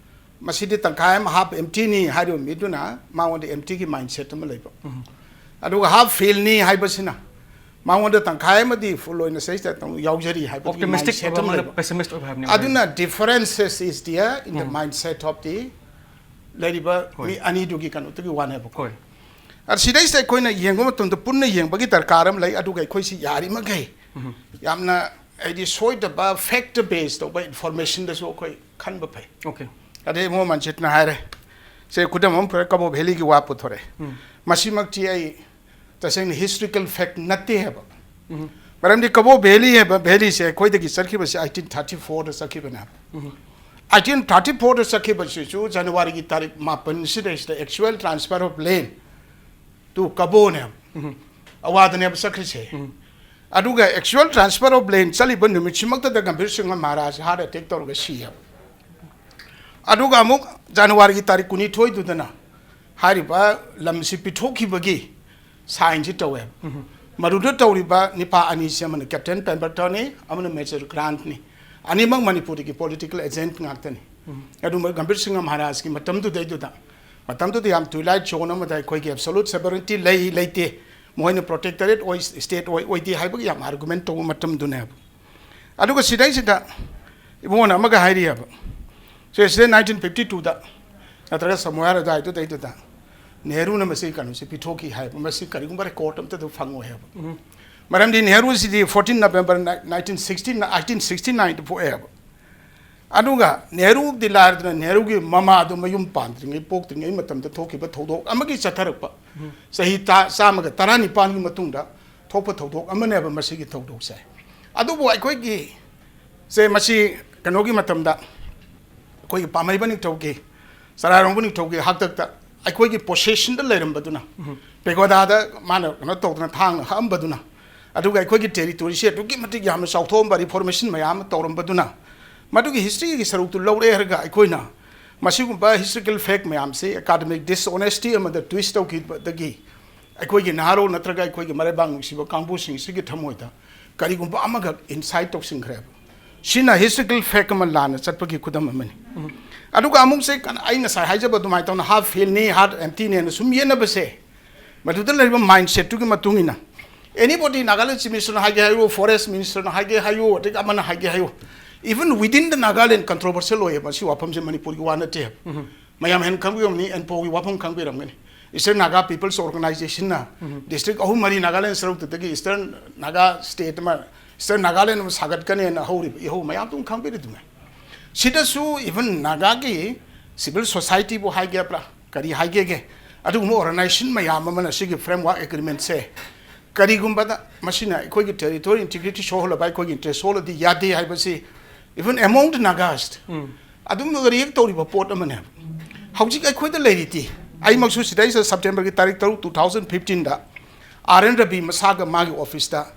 ꯃꯁꯤꯗꯤ ꯇꯪꯈꯥꯏ ꯑꯃ half emptyꯅꯤ ꯍꯥꯏꯔꯤꯕ ꯃꯤꯗꯨꯅ ꯃꯉꯣꯟꯗ emptyꯒꯤ mindset ꯑꯃ ꯂꯩꯕ꯫ ꯎꯝ꯫ ꯑꯗꯨꯒ half fillꯅꯤ ꯍꯥꯏꯕꯁꯤꯅ ꯃꯉꯣꯟꯗ ꯇꯪꯈꯥꯏ ꯑꯃꯗꯤ ꯐꯨꯜ ꯑꯣꯏꯅ ꯁꯤꯗꯩꯁꯤꯗ ꯑꯗꯨꯝ ꯌꯥꯎꯖꯔꯤ ꯍꯥꯏꯕꯒꯤ ꯑꯣꯞꯇꯤꯃꯤꯁꯇꯤꯛ ꯃꯥꯏꯟꯁꯦꯠ ꯑꯣꯏꯕ ꯑꯃ ꯑꯃꯅ ꯂꯩꯕ꯫ ꯄꯦꯁꯤꯃꯤꯁ ꯑꯣꯏꯕ ꯍꯥꯏꯕꯅꯤ꯫ ꯑꯗꯨꯅ differences is there in the mindset of the ꯂꯩꯔꯤꯕ ꯍꯣꯏ꯫ ꯃꯤ ꯑꯅꯤꯗꯨꯒꯤ ꯀꯩꯅꯣꯗꯨꯒꯤ ꯋꯥꯅꯦꯕꯀꯣ꯫ ꯍꯣꯏ꯫ ꯑꯗ ꯁꯤꯗꯩꯁꯤꯗ ꯑꯩꯈꯣꯏꯅ ꯌꯦꯡꯕ ꯃꯇꯝꯗ ꯄꯨꯟꯅ ꯌꯦꯡꯕꯒꯤ ꯗꯔꯀꯥꯔ ꯑꯃ ꯂꯩ꯫ ꯑꯗꯨꯒ ꯑꯩꯈꯣꯏꯁꯤ ꯌꯥꯔꯤꯃꯈꯩ ꯌꯥꯝꯅ ꯍꯥꯏꯗꯤ ꯁꯣꯏꯗꯕ ꯐꯦꯛꯇ ꯕꯦꯁ ꯇꯧꯕ ꯏꯟꯐꯣꯔꯃꯦꯁꯟꯗꯁꯨ ꯑꯩꯈꯣꯏ ꯈꯟꯕ ꯐꯩ꯫ ꯑꯣꯀꯦ꯫ ꯑꯗꯩ ꯃꯣ ꯃꯟꯖꯤꯠꯅ ꯍꯥꯏꯔꯦ, ꯁꯦ ꯈꯨꯗꯝ ꯑꯃ ꯄꯨꯔꯦ, ꯀꯕꯣ ꯚꯦꯂꯤꯒꯤ ꯋꯥ ꯄꯨꯊꯣꯔꯛꯑꯦ꯫ ꯃꯁꯤꯃꯛꯇꯤ ꯑꯩ ꯇꯁꯦꯡꯅ ꯍꯤꯁꯇ꯭ꯔꯤꯀꯦꯜ ꯐꯦꯛ ꯅꯠꯇꯦ ꯍꯥꯏꯕ꯫ ꯃꯔꯝꯗꯤ ꯀꯕꯣ ꯚꯦꯂꯤ ꯍꯥꯏꯕ ꯚꯦꯂꯤꯁꯦ ꯑꯩꯈꯣꯏꯗꯒꯤ ꯆꯠꯈꯤꯕꯁꯦ ꯑꯩꯇꯤꯟ ꯊꯥꯔꯇꯤ ꯐꯣꯔꯗ ꯆꯠꯈꯤꯕꯅꯦ ꯍꯥꯏꯕ꯫ ꯑꯩꯇꯤꯟ ꯊꯥꯔꯇꯤ ꯐꯣꯔꯗ ꯆꯠꯈꯤꯕꯁꯤꯁꯨ ꯖꯅꯋꯥꯔꯤꯒꯤ ꯇꯥꯔꯤꯛ ꯃꯥꯄꯟ ꯁꯤꯗꯩꯁꯤꯗ actual transfer of land to ꯀꯕꯣꯅꯦ ꯍꯥꯏꯕ꯫ ꯑꯋꯥꯗꯅꯦꯕ ꯆꯠꯈ꯭ꯔꯤꯁꯦ꯫ ꯑꯗꯨꯒ actual transfer of land ꯆꯠꯂꯤꯕ ꯅꯨꯃꯤꯠꯁꯤꯃꯛꯇꯗ ꯒꯝꯚꯤꯔ ꯁꯤꯡꯍ ꯃꯍꯥꯔꯥꯖ ꯍꯥꯔꯠ ꯑꯦꯇꯦꯛ ꯇꯧꯔꯒ ꯁꯤ ꯍꯥꯏꯕ꯫ ꯑꯗꯨꯒ ꯑꯃꯨꯛ ꯖꯅꯋꯥꯔꯤꯒꯤ ꯇꯥꯔꯤꯛ ꯀꯨꯟꯅꯤꯊꯣꯏꯗꯨꯗꯅ ꯍꯥꯏꯔꯤꯕ ꯂꯝꯁꯤ ꯄꯤꯊꯣꯛꯈꯤꯕꯒꯤ ꯁꯥꯏꯟꯁꯤ ꯇꯧꯋꯦꯕ꯫ ꯃꯗꯨꯗ ꯇꯧꯔꯤꯕ ꯅꯤꯄꯥ ꯑꯅꯤꯁꯤ ꯑꯃꯅ ꯀꯦꯞꯇꯦꯟ ꯄꯦꯝꯕꯔꯇꯟꯅꯤ, ꯑꯃꯅ ꯃꯦꯖꯔ ꯒ꯭ꯔꯥꯟꯠꯅꯤ꯫ ꯑꯅꯤꯃꯛ ꯃꯅꯤꯄꯨꯔꯗꯒꯤ ꯄꯣꯂꯤꯇꯤꯀꯦꯜ ꯑꯦꯖꯦꯟꯠ ꯉꯥꯛꯇꯅꯤ꯫ ꯑꯗꯨ ꯃꯣꯏ ꯒꯝꯚꯤꯔ ꯁꯤꯡꯍ ꯃꯍꯥꯔꯥꯖꯀꯤ ꯃꯇꯝꯗꯨꯗꯩꯗꯨꯗ, ꯃꯇꯝꯗꯨꯗ ꯌꯥꯝ twilight zone ꯑꯃꯗ ꯑꯩꯈꯣꯏꯒꯤ absolute sovereignty ꯂꯩ ꯂꯩꯇꯦ, ꯃꯣꯏꯅ protectorate ꯑꯣꯏ, state ꯑꯣꯏ ꯑꯣꯏꯗꯦ ꯍꯥꯏꯕꯒꯤ ꯌꯥꯝ argument ꯇꯧꯕ ꯃꯇꯝꯗꯨꯅꯦꯕ꯫ ꯑꯗꯨꯒ ꯁꯤꯗꯩꯁꯤꯗ ꯏꯕꯨꯡꯉꯣꯅ ꯑꯃꯒ ꯍꯥꯏꯔꯤꯑꯕ, ꯁꯦ ꯁꯤꯗ nineteen fifty twoꯗ ꯅꯠꯇ꯭ꯔꯒ somewhere ꯑꯗꯨꯋꯥꯏꯗꯨꯗꯩꯗꯨꯗ ꯅꯦꯍꯔꯨꯅ ꯃꯁꯤ ꯀꯩꯅꯣꯁꯦ ꯄꯤꯊꯣꯛꯈꯤ ꯍꯥꯏꯕ, ꯃꯁꯤ ꯀꯔꯤꯒꯨꯝꯕ ꯔꯦꯀꯣꯔꯠ ꯑꯝꯇꯗ ꯐꯪꯉꯣꯏ ꯍꯥꯏꯕ꯫ ꯃꯔꯝꯗꯤ ꯅꯦꯍꯔꯨꯁꯤꯗꯤ fourteen November nineteen sixty, eighteen sixty nineꯗ ꯄꯣꯛꯑꯦꯕ꯫ ꯑꯗꯨꯒ ꯅꯦꯍꯔꯨꯗꯤ ꯂꯥꯏꯔꯗꯅ ꯅꯦꯍꯔꯨꯒꯤ ꯃꯃꯥꯗꯣ ꯃꯌꯨꯝ ꯄꯥꯟꯗ꯭ꯔꯤꯉꯩ, ꯄꯣꯛꯇ꯭ꯔꯤꯉꯩ ꯃꯇꯝꯗ ꯊꯣꯛꯈꯤꯕ ꯊꯧꯗꯣꯛ ꯑꯃꯒꯤ ꯆꯠꯊꯔꯛꯄ, ꯆꯍꯤ ꯇꯥ-, ꯆꯥꯝꯃꯒ ꯇꯔꯥꯅꯤꯄꯥꯟꯒꯤ ꯃꯇꯨꯡꯗ ꯊꯣꯛꯄ ꯊꯧꯗꯣꯛ ꯑꯃꯅꯦꯕ ꯃꯁꯤꯒꯤ ꯊꯧꯗꯣꯛꯁꯦ꯫ ꯑꯗꯨꯕꯨ ꯑꯩꯈꯣꯏꯒꯤ ꯁꯦ ꯃꯁꯤ ꯀꯩꯅꯣꯒꯤ ꯃꯇꯝꯗ ꯑꯩꯈꯣꯏꯒꯤ ꯄꯥꯃꯩꯕ ꯅꯤꯡꯊꯧꯒꯤ, ꯆꯔꯥꯏꯔꯣꯡꯕ ꯅꯤꯡꯊꯧꯒꯤ ꯍꯥꯛꯇꯛꯇ ꯑꯩꯈꯣꯏꯒꯤ ꯄꯣꯁꯦꯁꯟꯗ ꯂꯩꯔꯝꯕꯗꯨꯅ, ꯄꯦꯒꯣꯗꯥꯗ ꯃꯥꯅ ꯀꯩꯅꯣ ꯇꯧꯗꯅ ꯊꯥꯡꯅ ꯍꯛꯑꯝꯕꯗꯨꯅ, ꯑꯗꯨꯒ ꯑꯩꯈꯣꯏꯒꯤ ꯇꯦꯔꯤꯇꯣꯔꯤꯁꯦ ꯑꯗꯨꯛꯀꯤ ꯃꯇꯤꯛ ꯌꯥꯝꯅ ꯆꯥꯎꯊꯣꯛꯑꯝꯕ, ꯔꯤꯐꯣꯔꯃꯦꯁꯟ ꯃꯌꯥꯝ ꯑꯃ ꯇꯧꯔꯝꯕꯗꯨꯅ, ꯃꯗꯨꯒꯤ ꯍꯤꯁꯇ꯭ꯔꯤꯒꯤ ꯁꯔꯨꯛꯇꯨ ꯂꯧꯔꯦ ꯍꯥꯏꯔꯒ ꯑꯩꯈꯣꯏꯅ ꯃꯁꯤꯒꯨꯝꯕ ꯍꯤꯁꯇ꯭ꯔꯤꯀꯦꯜ ꯐꯦꯛ ꯃꯌꯥꯝꯁꯤ ꯑꯦꯀꯥꯗꯃꯤꯛ ꯗꯤꯁꯑꯣꯅꯦꯁꯇꯤ ꯑꯃꯗ ꯇ꯭ꯋꯤꯁ ꯇꯧꯈꯤꯕꯗꯒꯤ ꯑꯩꯈꯣꯏꯒꯤ ꯅꯍꯥꯔꯣꯜ ꯅꯠꯇ꯭ꯔꯒ ꯑꯩꯈꯣꯏꯒꯤ ꯃꯔꯩꯕꯥꯛ ꯅꯨꯡꯁꯤꯕ ꯀꯥꯡꯕꯨꯁꯤꯡꯁꯤꯒꯤ ꯊꯃꯣꯏꯗ ꯀꯔꯤꯒꯨꯝꯕ ꯑꯃꯈꯛ ꯏꯟꯁꯥꯏꯠ ꯇꯧꯁꯤꯟꯈ꯭ꯔꯦꯕ꯫ ꯁꯤꯅ ꯍꯤꯁꯇ꯭ꯔꯤꯀꯦꯜ ꯐꯦꯛ ꯑꯃ ꯂꯥꯟꯅ ꯆꯠꯄꯒꯤ ꯈꯨꯗꯝ ꯑꯃꯅꯤ꯫ ꯑꯗꯨꯒ ꯑꯃꯨꯛꯁꯦ ꯀꯅꯥ-, ꯑꯩ ꯉꯁꯥꯏ ꯍꯥꯏꯖꯕ ꯑꯗꯨꯃꯥꯏꯅ ꯇꯧꯅ ꯍꯥꯐ ꯐꯤꯜꯅꯤ, ꯍꯥꯐ ꯑꯦꯝꯇꯤꯅꯦꯅ ꯁꯨꯝ ꯌꯦꯟꯅꯕꯁꯦ, ꯃꯗꯨꯗ ꯂꯩꯔꯤꯕ ꯃꯥꯏꯟꯁꯦꯠꯇꯨꯒꯤ ꯃꯇꯨꯡ ꯏꯟꯅ Anybody, Nagaland Chief Ministerꯅ ꯍꯥꯏꯒꯦ ꯍꯥꯏꯌꯨ, Forest Ministerꯅ ꯍꯥꯏꯒꯦ ꯍꯥꯏꯌꯨ, ꯑꯗꯒꯤ ꯑꯃꯅ ꯍꯥꯏꯒꯦ ꯍꯥꯏꯌꯨ, even within the Nagaland controversial ꯑꯣꯏꯌꯦꯕ꯫ ꯃꯁꯤ ꯋꯥꯐꯝꯁꯦ ꯃꯅꯤꯄꯨꯔꯒꯤ ꯋꯥ ꯅꯠꯇꯦ ꯍꯥꯏꯕ꯫ ꯃꯌꯥꯝ ꯍꯦꯟꯅ ꯈꯪꯕꯤꯔꯝꯒꯅꯤ, ꯑꯦꯟꯄꯣꯒꯤ ꯋꯥꯐꯝ ꯈꯪꯕꯤꯔꯝꯒꯅꯤ꯫ Eastern Naga People's Organizationꯅ district ꯑꯍꯨꯝ ꯃꯔꯤ Nagaland ꯁꯔꯨꯛꯇꯨꯗꯒꯤ Eastern Naga State ꯑꯃ, Eastern Nagaland ꯑꯃ ꯁꯥꯒꯠꯀꯅꯦꯅ ꯍꯧꯔꯤꯕ ꯏꯍꯧ ꯃꯌꯥꯝꯗꯨ ꯈꯪꯕꯤꯔꯤꯗꯨꯉꯥꯏ꯫ ꯁꯤꯗꯁꯨ even Nagaꯒꯤ civil societyꯕꯨ ꯍꯥꯏꯒꯦꯕ꯭ꯔꯥ, ꯀꯔꯤ ꯍꯥꯏꯒꯦꯒꯦ, ꯑꯗꯨꯒꯨꯝꯕ organization ꯃꯌꯥꯝ ꯑꯃꯅ ꯁꯤꯒꯤ framework agreementꯁꯦ ꯀꯔꯤꯒꯨꯝꯕꯗ ꯃꯁꯤꯅ ꯑꯩꯈꯣꯏꯒꯤ territorial integrity ꯁꯣꯛꯍꯜꯂꯕ, ꯑꯩꯈꯣꯏꯒꯤ interest ꯁꯣꯛꯍꯜꯂꯗꯤ ꯌꯥꯗꯦ ꯍꯥꯏꯕꯁꯤ even among the Nagas ꯑꯗꯨꯝ react ꯇꯧꯔꯤꯕ ꯄꯣꯠ ꯑꯃꯅꯦꯕ꯫ ꯍꯧꯖꯤꯛ ꯑꯩꯈꯣꯏꯗ ꯂꯩꯔꯤꯗꯤ, ꯑꯩꯃꯛꯁꯨ ꯁꯤꯗꯩꯁꯤꯗ Septemberꯒꯤ ꯇꯥꯔꯤꯛ ꯇꯔꯨꯛ, two thousand fifteenꯗ R N Ravi ꯃꯁꯥꯒ ꯃꯥꯒꯤ officeꯇ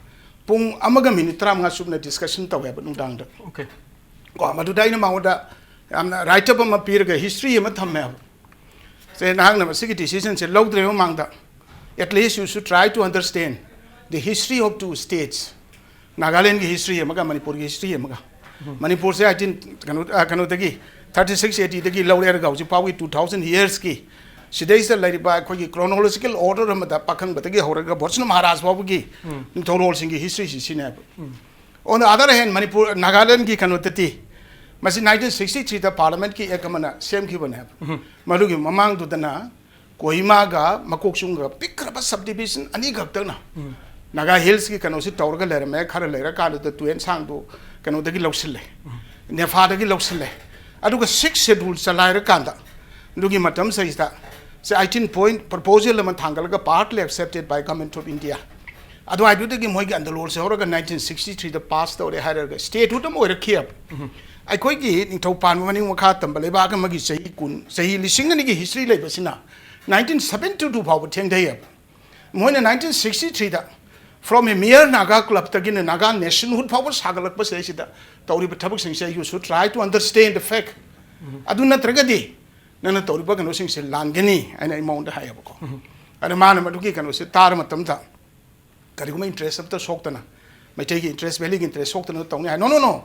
ꯄꯨꯡ ꯑꯃꯒ minute ꯇꯔꯥꯃꯉꯥ ꯆꯨꯞꯅ discussion ꯇꯧꯋꯦꯕ ꯅꯨꯡꯗꯥꯡꯗ꯫ Okay. ꯀꯣ, ꯃꯗꯨꯗ ꯑꯩꯅ ꯃꯉꯣꯟꯗ ꯌꯥꯝꯅ write up ꯑꯃ ꯄꯤꯔꯒ history ꯑꯃ ꯊꯝꯃꯦꯕ꯫ ꯁꯦ, ꯅꯍꯥꯛꯅ ꯃꯁꯤꯒꯤ decisionꯁꯦ ꯂꯧꯗ꯭ꯔꯤꯉꯩ ꯃꯃꯥꯡꯗ, at least you should try to understand the history of two states, Nagalandꯒꯤ history ꯑꯃꯒ ꯃꯅꯤꯄꯨꯔꯒꯤ history ꯑꯃꯒ꯫ ꯃꯅꯤꯄꯨꯔꯁꯦ eighteen, ꯀꯩꯅꯣ, ꯑ, ꯀꯩꯅꯣꯗꯒꯤ, thirty six ADꯗꯒꯤ ꯂꯧꯔꯦ ꯍꯥꯏꯔꯒ ꯍꯧꯖꯤꯛ ꯐꯥꯎꯒꯤ two thousand yearsꯀꯤ ꯁꯤꯗꯩꯁꯤꯗ ꯂꯩꯔꯤꯕ ꯑꯩꯈꯣꯏꯒꯤ chronological order ꯑꯃꯗ ꯄꯥꯈꯪꯕꯗꯒꯤ ꯍꯧꯔꯒ ꯚꯣꯠꯁꯅ ꯃꯍꯥꯔꯥꯖ ꯐꯥꯎꯕꯒꯤ ꯅꯤꯡꯊꯧꯔꯣꯜꯁꯤꯡꯒꯤ historyꯁꯤ ꯁꯤꯅꯦꯕ꯫ On the other hand, Manipur, ꯅꯥꯒꯥꯂꯦꯟꯒꯤ ꯀꯩꯅꯣꯗꯗꯤ, ꯃꯁꯤ nineteen sixty threeꯗ parliamentꯀꯤ act ꯑꯃꯅ ꯁꯦꯝꯈꯤꯕꯅꯦꯕ꯫ ꯃꯗꯨꯒꯤ ꯃꯃꯥꯡꯗꯨꯗꯅ ꯀꯣꯍꯤꯃꯥꯒ ꯃꯀꯣꯛꯆꯨꯡꯒ ꯄꯤꯛꯈ꯭ꯔꯕ subdivision ꯑꯅꯤꯈꯛꯇꯪꯅ Naga Hillsꯀꯤ ꯀꯩꯅꯣꯁꯤ ꯇꯧꯔꯒ ꯂꯩꯔꯝꯃꯦ꯫ ꯈꯔ ꯂꯩꯔꯀꯥꯟꯗꯨꯗ ꯇꯨꯌꯦꯟꯁꯥꯡꯗꯣ ꯀꯩꯅꯣꯗꯒꯤ ꯂꯧꯁꯤꯜꯂꯦ, ꯅꯦꯐꯥꯗꯒꯤ ꯂꯧꯁꯤꯜꯂꯦ꯫ ꯑꯗꯨꯒ sixth schedule ꯆꯂꯥꯏꯔꯀꯥꯟꯗ, ꯑꯗꯨꯒꯤ ꯃꯇꯝꯁꯤꯗ, ꯁꯦ, eighteen point proposal ꯑꯃ ꯊꯥꯡꯒꯠꯂꯒ partly accepted by Government of India꯫ ꯑꯗꯨꯋꯥꯏꯗꯨꯗꯒꯤ ꯃꯣꯏꯒꯤ ꯑꯟꯗꯂꯣꯟꯁꯦ ꯍꯧꯔꯒ nineteen sixty threeꯗ pass ꯇꯧꯔꯦ ꯍꯥꯏꯔꯒ statehood ꯑꯃ ꯑꯣꯏꯔꯛꯈꯤꯑꯕ꯫ ꯑꯩꯈꯣꯏꯒꯤ ꯅꯤꯡꯊꯧ ꯄꯥꯟꯕ ꯃꯅꯤꯡ ꯃꯈꯥ ꯇꯝꯕ ꯂꯩꯕꯥꯛ ꯑꯃꯒꯤ ꯆꯍꯤ ꯀꯨꯟ, ꯆꯍꯤ ꯂꯤꯁꯤꯡ ꯑꯅꯤꯒꯤ history ꯂꯩꯕꯁꯤꯅ nineteen seventy two ꯐꯥꯎꯕ ꯊꯦꯡꯊꯩꯑꯕ꯫ ꯃꯣꯏꯅ nineteen sixty threeꯗ, from a mere Naga clubꯇꯒꯤꯅ Naga nationhood ꯐꯥꯎꯕ ꯁꯥꯒꯠꯂꯛꯄ ꯁꯤꯗꯩꯁꯤꯗ ꯇꯧꯔꯤꯕ ꯊꯕꯛꯁꯤꯡꯁꯦ, you should try to understand the fact꯫ ꯑꯗꯨ ꯅꯠꯇ꯭ꯔꯒꯗꯤ ꯅꯪꯅ ꯇꯧꯔꯤꯕ ꯀꯩꯅꯣꯁꯤꯡꯁꯦ ꯂꯥꯟꯒꯅꯤ ꯍꯥꯏꯅ ꯑꯩ ꯃꯉꯣꯟꯗ ꯍꯥꯏꯌꯦꯕꯀꯣ꯫ ꯑꯗ ꯃꯥꯅ ꯃꯗꯨꯒꯤ ꯀꯩꯅꯣꯁꯦ ꯇꯥꯔ ꯃꯇꯝꯗ, ꯀꯔꯤꯒꯨꯝꯕ interest ꯑꯃꯇ ꯁꯣꯛꯇꯅ, ꯃꯩꯇꯩꯒꯤ interest, valleyꯒꯤ interest ꯁꯣꯛꯇꯅ ꯇꯧꯅꯤ ꯍꯥꯏ꯫ No, no, no,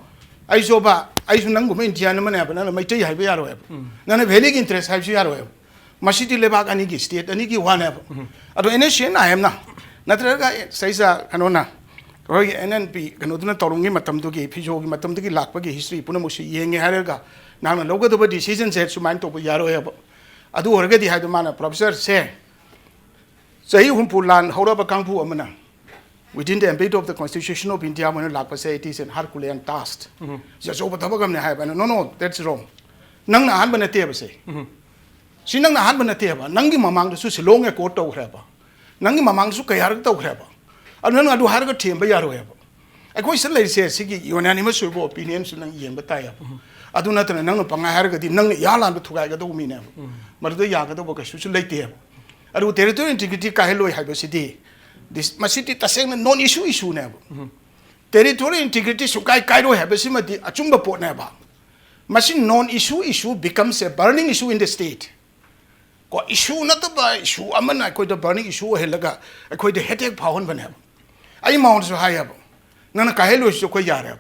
ꯑꯩꯁꯨꯕ, ꯑꯩꯁꯨ ꯅꯪꯒꯨꯝꯕ Indian ꯑꯃꯅꯦꯕ, ꯅꯪꯅ ꯃꯩꯇꯩ ꯍꯥꯏꯕ ꯌꯥꯔꯣꯏꯕ, ꯅꯪꯅ valleyꯒꯤ interest ꯍꯥꯏꯕꯁꯨ ꯌꯥꯔꯣꯏꯕ꯫ ꯃꯁꯤꯗꯤ ꯂꯩꯕꯥꯛ ꯑꯅꯤꯒꯤ, state ꯑꯅꯤꯒꯤ ꯋꯥꯅꯦꯕ꯫ ꯑꯗꯣ NSCN IMꯅ ꯅꯠꯇ꯭ꯔꯒ ꯁꯩꯁꯥ ꯀꯩꯅꯣꯅ, ꯑꯩꯈꯣꯏꯒꯤ ꯑꯦꯟ ꯑꯦꯟ ꯄꯤ ꯀꯩꯅꯣꯗꯨꯅ ꯇꯧꯔꯝꯒꯤ ꯃꯇꯝꯗꯨꯒꯤ, ꯐꯤꯖꯣꯒꯤ ꯃꯇꯝꯗꯨꯒꯤ ꯂꯥꯛꯄꯒꯤ ꯍꯤꯁꯇ꯭ꯔꯤ ꯄꯨꯝꯅꯃꯛꯁꯨ ꯌꯦꯡꯉꯦ ꯍꯥꯏꯔꯒ ꯅꯍꯥꯛꯅ ꯂꯧꯒꯗꯕ ꯗꯤꯁꯤꯖꯟꯁꯦ ꯁꯨꯃꯥꯏꯅ ꯇꯧꯕ ꯌꯥꯔꯣꯏ ꯍꯥꯏꯕ꯫ ꯑꯗꯨ ꯑꯣꯏꯔꯒꯗꯤ ꯍꯥꯏꯗꯣ ꯃꯥꯅ, ꯄ꯭ꯔꯣꯐꯦꯁꯔꯁꯦ ꯆꯍꯤ ꯍꯨꯝꯐꯨ ꯂꯥꯟ ꯍꯧꯔꯕ ꯀꯥꯡꯕꯨ ꯑꯃꯅ within the ambit of the Constitution of India ꯃꯣꯏꯅ ꯂꯥꯛꯄꯁꯦ, it is an Herculean task. ꯁꯤ ꯑꯆꯧꯕ ꯊꯕꯛ ꯑꯃꯅꯦ ꯍꯥꯏꯕ꯫ ꯑꯩꯅ, "No, no, that's wrong. ꯅꯪꯅ ꯑꯍꯥꯟꯕ ꯅꯠꯇꯦꯕ ꯁꯦ꯫ ꯁꯤ ꯅꯪꯅ ꯑꯍꯥꯟꯕ ꯅꯠꯇꯦꯕ꯫ ꯅꯪꯒꯤ ꯃꯃꯥꯡꯗꯁꯨ ꯁꯤꯂꯣꯡ ꯑꯦꯀꯣꯔꯗ ꯇꯧꯈ꯭ꯔꯦꯕ꯫ ꯅꯪꯒꯤ ꯃꯃꯥꯡꯗꯁꯨ ꯀꯌꯥꯔꯛ ꯇꯧꯈ꯭ꯔꯦꯕ꯫ ꯑꯗꯨ ꯅꯪ ꯑꯗꯨ ꯍꯥꯏꯔꯒ ꯊꯦꯝꯕ ꯌꯥꯔꯣꯏꯕ꯫ ꯑꯩꯈꯣꯏ ꯁꯤꯗ ꯂꯩꯔꯤꯁꯦ ꯁꯤꯒꯤ unanimous ꯑꯣꯏꯕ ꯑꯣꯄꯤꯅꯤꯌꯟꯁꯨ ꯅꯪ ꯌꯦꯡꯕ ꯇꯥꯏꯌꯦꯕ꯫ ꯑꯗꯨ ꯅꯠꯇꯅ ꯅꯪꯅ ꯄꯪꯍꯥꯏ ꯍꯥꯏꯔꯒꯗꯤ ꯅꯪꯅ ꯏꯍꯥꯟ ꯍꯥꯟꯕ ꯊꯨꯒꯥꯏꯒꯗꯧꯕ ꯃꯤꯅꯦꯕ꯫ ꯃꯗꯨꯗ ꯌꯥꯒꯗꯧꯕ ꯀꯩꯁꯨꯁꯨ ꯂꯩꯇꯦꯕ꯫ ꯑꯗꯨꯕꯨ territorial integrity ꯀꯥꯏꯍꯜꯂꯣꯏ ꯍꯥꯏꯕꯁꯤꯗꯤ, ꯗꯤꯁ-, ꯃꯁꯤꯗꯤ ꯇꯁꯦꯡꯅ non issue ꯏꯁꯨꯅꯦꯕ꯫ Territorial integrity ꯁꯨꯡꯀꯥꯏ ꯀꯥꯏꯔꯣꯏ ꯍꯥꯏꯕꯁꯤꯃꯗꯤ ꯑꯆꯨꯝꯕ ꯄꯣꯠꯅꯦꯕ꯫ ꯃꯁꯤ non issue issue becomes a burning issue in the state꯫ ꯀꯣ, ꯏꯁꯨ ꯅꯠꯇꯕ ꯏꯁꯨ ꯑꯃꯅ ꯑꯩꯈꯣꯏꯗ burning issue ꯑꯣꯏꯍꯜꯂꯒ ꯑꯩꯈꯣꯏꯗ headache ꯐꯥꯎꯍꯟꯕꯅꯦꯕ꯫ ꯑꯩ ꯃꯉꯣꯟꯗꯁꯨ ꯍꯥꯏꯌꯦꯕ, "ꯅꯪꯅ ꯀꯥꯏꯍꯜꯂꯣꯏꯁꯤꯁꯨ ꯑꯩꯈꯣꯏ ꯌꯥꯔꯦꯕ꯫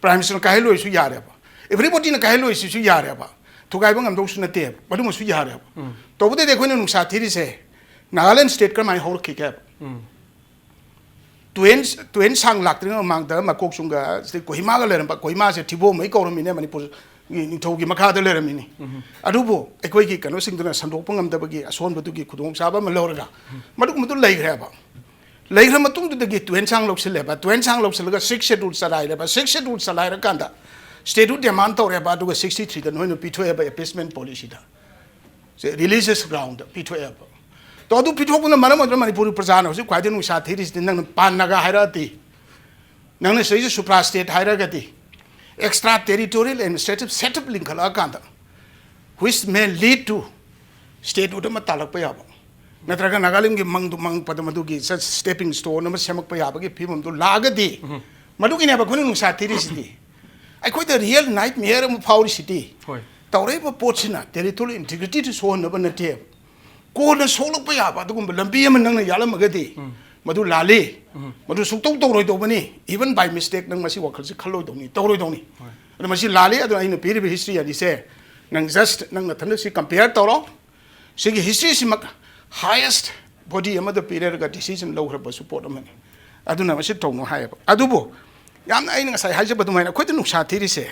Prime Ministerꯅ ꯀꯥꯏꯍꯜꯂꯣꯏꯁꯤꯁꯨ ꯌꯥꯔꯦꯕ꯫ Everybodyꯅ ꯀꯥꯏꯍꯜꯂꯣꯏꯁꯤꯁꯨ ꯌꯥꯔꯦꯕ꯫ ꯊꯨꯒꯥꯏꯕ ꯉꯝꯗꯧꯁꯨ ꯅꯠꯇꯦꯕ꯫ ꯃꯗꯨꯃꯁꯨ ꯌꯥꯔꯦꯕ"꯫ ꯇꯧꯕꯗꯗꯤ ꯑꯩꯈꯣꯏꯅ ꯅꯨꯡꯁꯥ ꯊꯤꯔꯤꯁꯦ, ꯅꯥꯒꯥꯂꯦꯟ state ꯀꯔꯝꯍꯥꯏꯅ ꯍꯧꯔꯛꯈꯤꯒꯦꯕ? ꯇꯨꯌꯦꯟ, ꯇꯨꯌꯦꯟ ꯁꯥꯡ ꯂꯥꯛꯇ꯭ꯔꯤꯉꯩ ꯃꯃꯥꯡꯗ ꯃꯀꯣꯛꯆꯨꯡꯒ ꯁꯤꯗ ꯀꯣꯍꯤꯃꯥꯒ ꯂꯩꯔꯝꯕ, ꯀꯣꯍꯤꯃꯥꯁꯦ ꯊꯤꯕꯣꯡꯃꯩ ꯀꯧꯔꯝꯃꯤꯅꯦ, ꯃꯅꯤꯄꯨꯔꯒꯤ ꯅꯤꯡꯊꯧꯒꯤ ꯃꯈꯥꯗ ꯂꯩꯔꯝꯃꯤꯅꯤ꯫ ꯑꯗꯨꯕꯨ ꯑꯩꯈꯣꯏꯒꯤ ꯀꯩꯅꯣꯁꯤꯡꯗꯨꯅ ꯁꯟꯗꯣꯛꯄ ꯉꯝꯗꯕꯒꯤ ꯑꯁꯣꯟꯕꯗꯨꯒꯤ ꯈꯨꯗꯣꯡꯆꯥꯕ ꯑꯃ ꯂꯧꯔꯒ ꯃꯗꯨꯒꯨꯝꯕꯗꯨ ꯂꯩꯈ꯭ꯔꯦꯕ꯫ ꯂꯩꯈ꯭ꯔ ꯃꯇꯨꯡꯗꯨꯗꯒꯤ ꯇꯨꯌꯦꯟ ꯁꯥꯡ ꯂꯧꯁꯤꯜꯂꯦꯕ, ꯇꯨꯌꯦꯟ ꯁꯥꯡ ꯂꯧꯁꯤꯜꯂꯒ sixth schedule ꯆꯂꯥꯏꯔꯦꯕ, sixth schedule ꯆꯂꯥꯏꯔꯀꯥꯟꯗ statehood demand ꯇꯧꯔꯦꯕ, ꯑꯗꯨꯒ sixty threeꯗ ꯅꯣꯏꯅ ꯄꯤꯊꯣꯛꯑꯦꯕ appeasement policyꯗ꯫ ꯁꯦ religious groundꯗ ꯄꯤꯊꯣꯛꯑꯦꯕ꯫ ꯇꯣ, ꯑꯗꯨ ꯄꯤꯊꯣꯛꯄꯅ ꯃꯔꯝ ꯑꯣꯏꯗꯨꯅ ꯃꯅꯤꯄꯨꯔꯒꯤ ꯄ꯭ꯔꯖꯥꯅ ꯍꯧꯖꯤꯛ ꯈ꯭ꯋꯥꯏꯗꯒꯤ ꯅꯨꯡꯁꯥ ꯊꯤꯔꯤꯁꯤꯗꯤ, ꯅꯪꯅ ꯄꯥꯟ ꯅꯥꯒꯥ ꯍꯥꯏꯔꯛꯑꯗꯤ, ꯅꯪꯅ ꯁꯤꯗꯩꯁꯤꯗ supra state ꯍꯥꯏꯔꯒꯗꯤ, extra territorial administrative setup ꯂꯤꯡꯈꯠꯂꯛꯑꯀꯥꯟꯗ, which may lead to statehood ꯑꯃ ꯇꯥꯜꯂꯛꯄ ꯌꯥꯕ, ꯅꯠꯇ꯭ꯔꯒ ꯅꯥꯒꯥꯂꯦꯟꯒꯤ ꯃꯪꯗꯨ ꯃꯪꯉꯛꯄꯗ ꯃꯗꯨꯒꯤ stepping stone ꯑꯃ ꯁꯦꯝꯃꯛꯄ ꯌꯥꯕꯒꯤ ꯐꯤꯕꯝꯗꯨ ꯂꯥꯛꯑꯒꯗꯤ, ꯃꯗꯨꯒꯤꯅꯦꯕ ꯑꯩꯈꯣꯏꯅ ꯅꯨꯡꯁꯥ ꯊꯤꯔꯤꯁꯤꯗꯤ꯫ ꯑꯩꯈꯣꯏꯗ real nightmare ꯑꯃ ꯐꯥꯎꯔꯤꯁꯤꯗꯤ, ꯍꯣꯏ꯫ ꯇꯧꯔꯛꯏꯕ ꯄꯣꯠꯁꯤꯅ territorial integrityꯗꯨ ꯁꯣꯛꯍꯟꯅꯕ ꯅꯠꯇꯦꯕ꯫ ꯀꯣꯟꯅ ꯁꯣꯛꯂꯛꯄ ꯌꯥꯕ ꯑꯗꯨꯒꯨꯝꯕ ꯂꯝꯕꯤ ꯑꯃ ꯅꯪꯅ ꯌꯥꯠꯂꯝꯃꯒꯗꯤ, ꯃꯗꯨ ꯂꯥꯜꯂꯤ꯫ ꯃꯗꯨ ꯁꯨꯡꯇꯧ ꯇꯧꯔꯣꯏꯗꯧꯕꯅꯤ꯫ Even by mistake ꯅꯪ ꯃꯁꯤ ꯋꯥꯈꯜꯁꯤ ꯈꯜꯂꯣꯏꯗꯧꯅꯤ, ꯇꯧꯔꯣꯏꯗꯧꯅꯤ꯫ ꯍꯣꯏ꯫ ꯑꯗꯨ ꯃꯁꯤ ꯂꯥꯜꯂꯤ꯫ ꯑꯗꯨꯅ ꯑꯩꯅ ꯄꯤꯔꯤꯕ history ꯑꯅꯤꯁꯦ ꯅꯪ just ꯅꯪ ꯅꯊꯟꯗ ꯁꯤ compare ꯇꯧꯔꯣ꯫ ꯁꯤꯒꯤ historyꯁꯤꯃꯛ highest ꯕꯣꯗꯤ ꯑꯃꯗ ꯄꯤꯔꯒ ꯗꯤꯁꯤꯖꯟ ꯂꯧꯈ꯭ꯔꯕꯁꯨ ꯄꯣꯠ ꯑꯃꯅꯤ꯫ ꯑꯗꯨꯅ ꯃꯁꯤ ꯇꯧꯅꯨ ꯍꯥꯏꯌꯦꯕ꯫ ꯑꯗꯨꯕꯨ ꯌꯥꯝꯅ ꯑꯩꯅ ꯉꯁꯥꯏ ꯍꯥꯏꯖꯕ ꯑꯗꯨꯃꯥꯏꯅ ꯑꯩꯈꯣꯏꯗ ꯅꯨꯡꯁꯥ ꯊꯤꯔꯤꯁꯦ,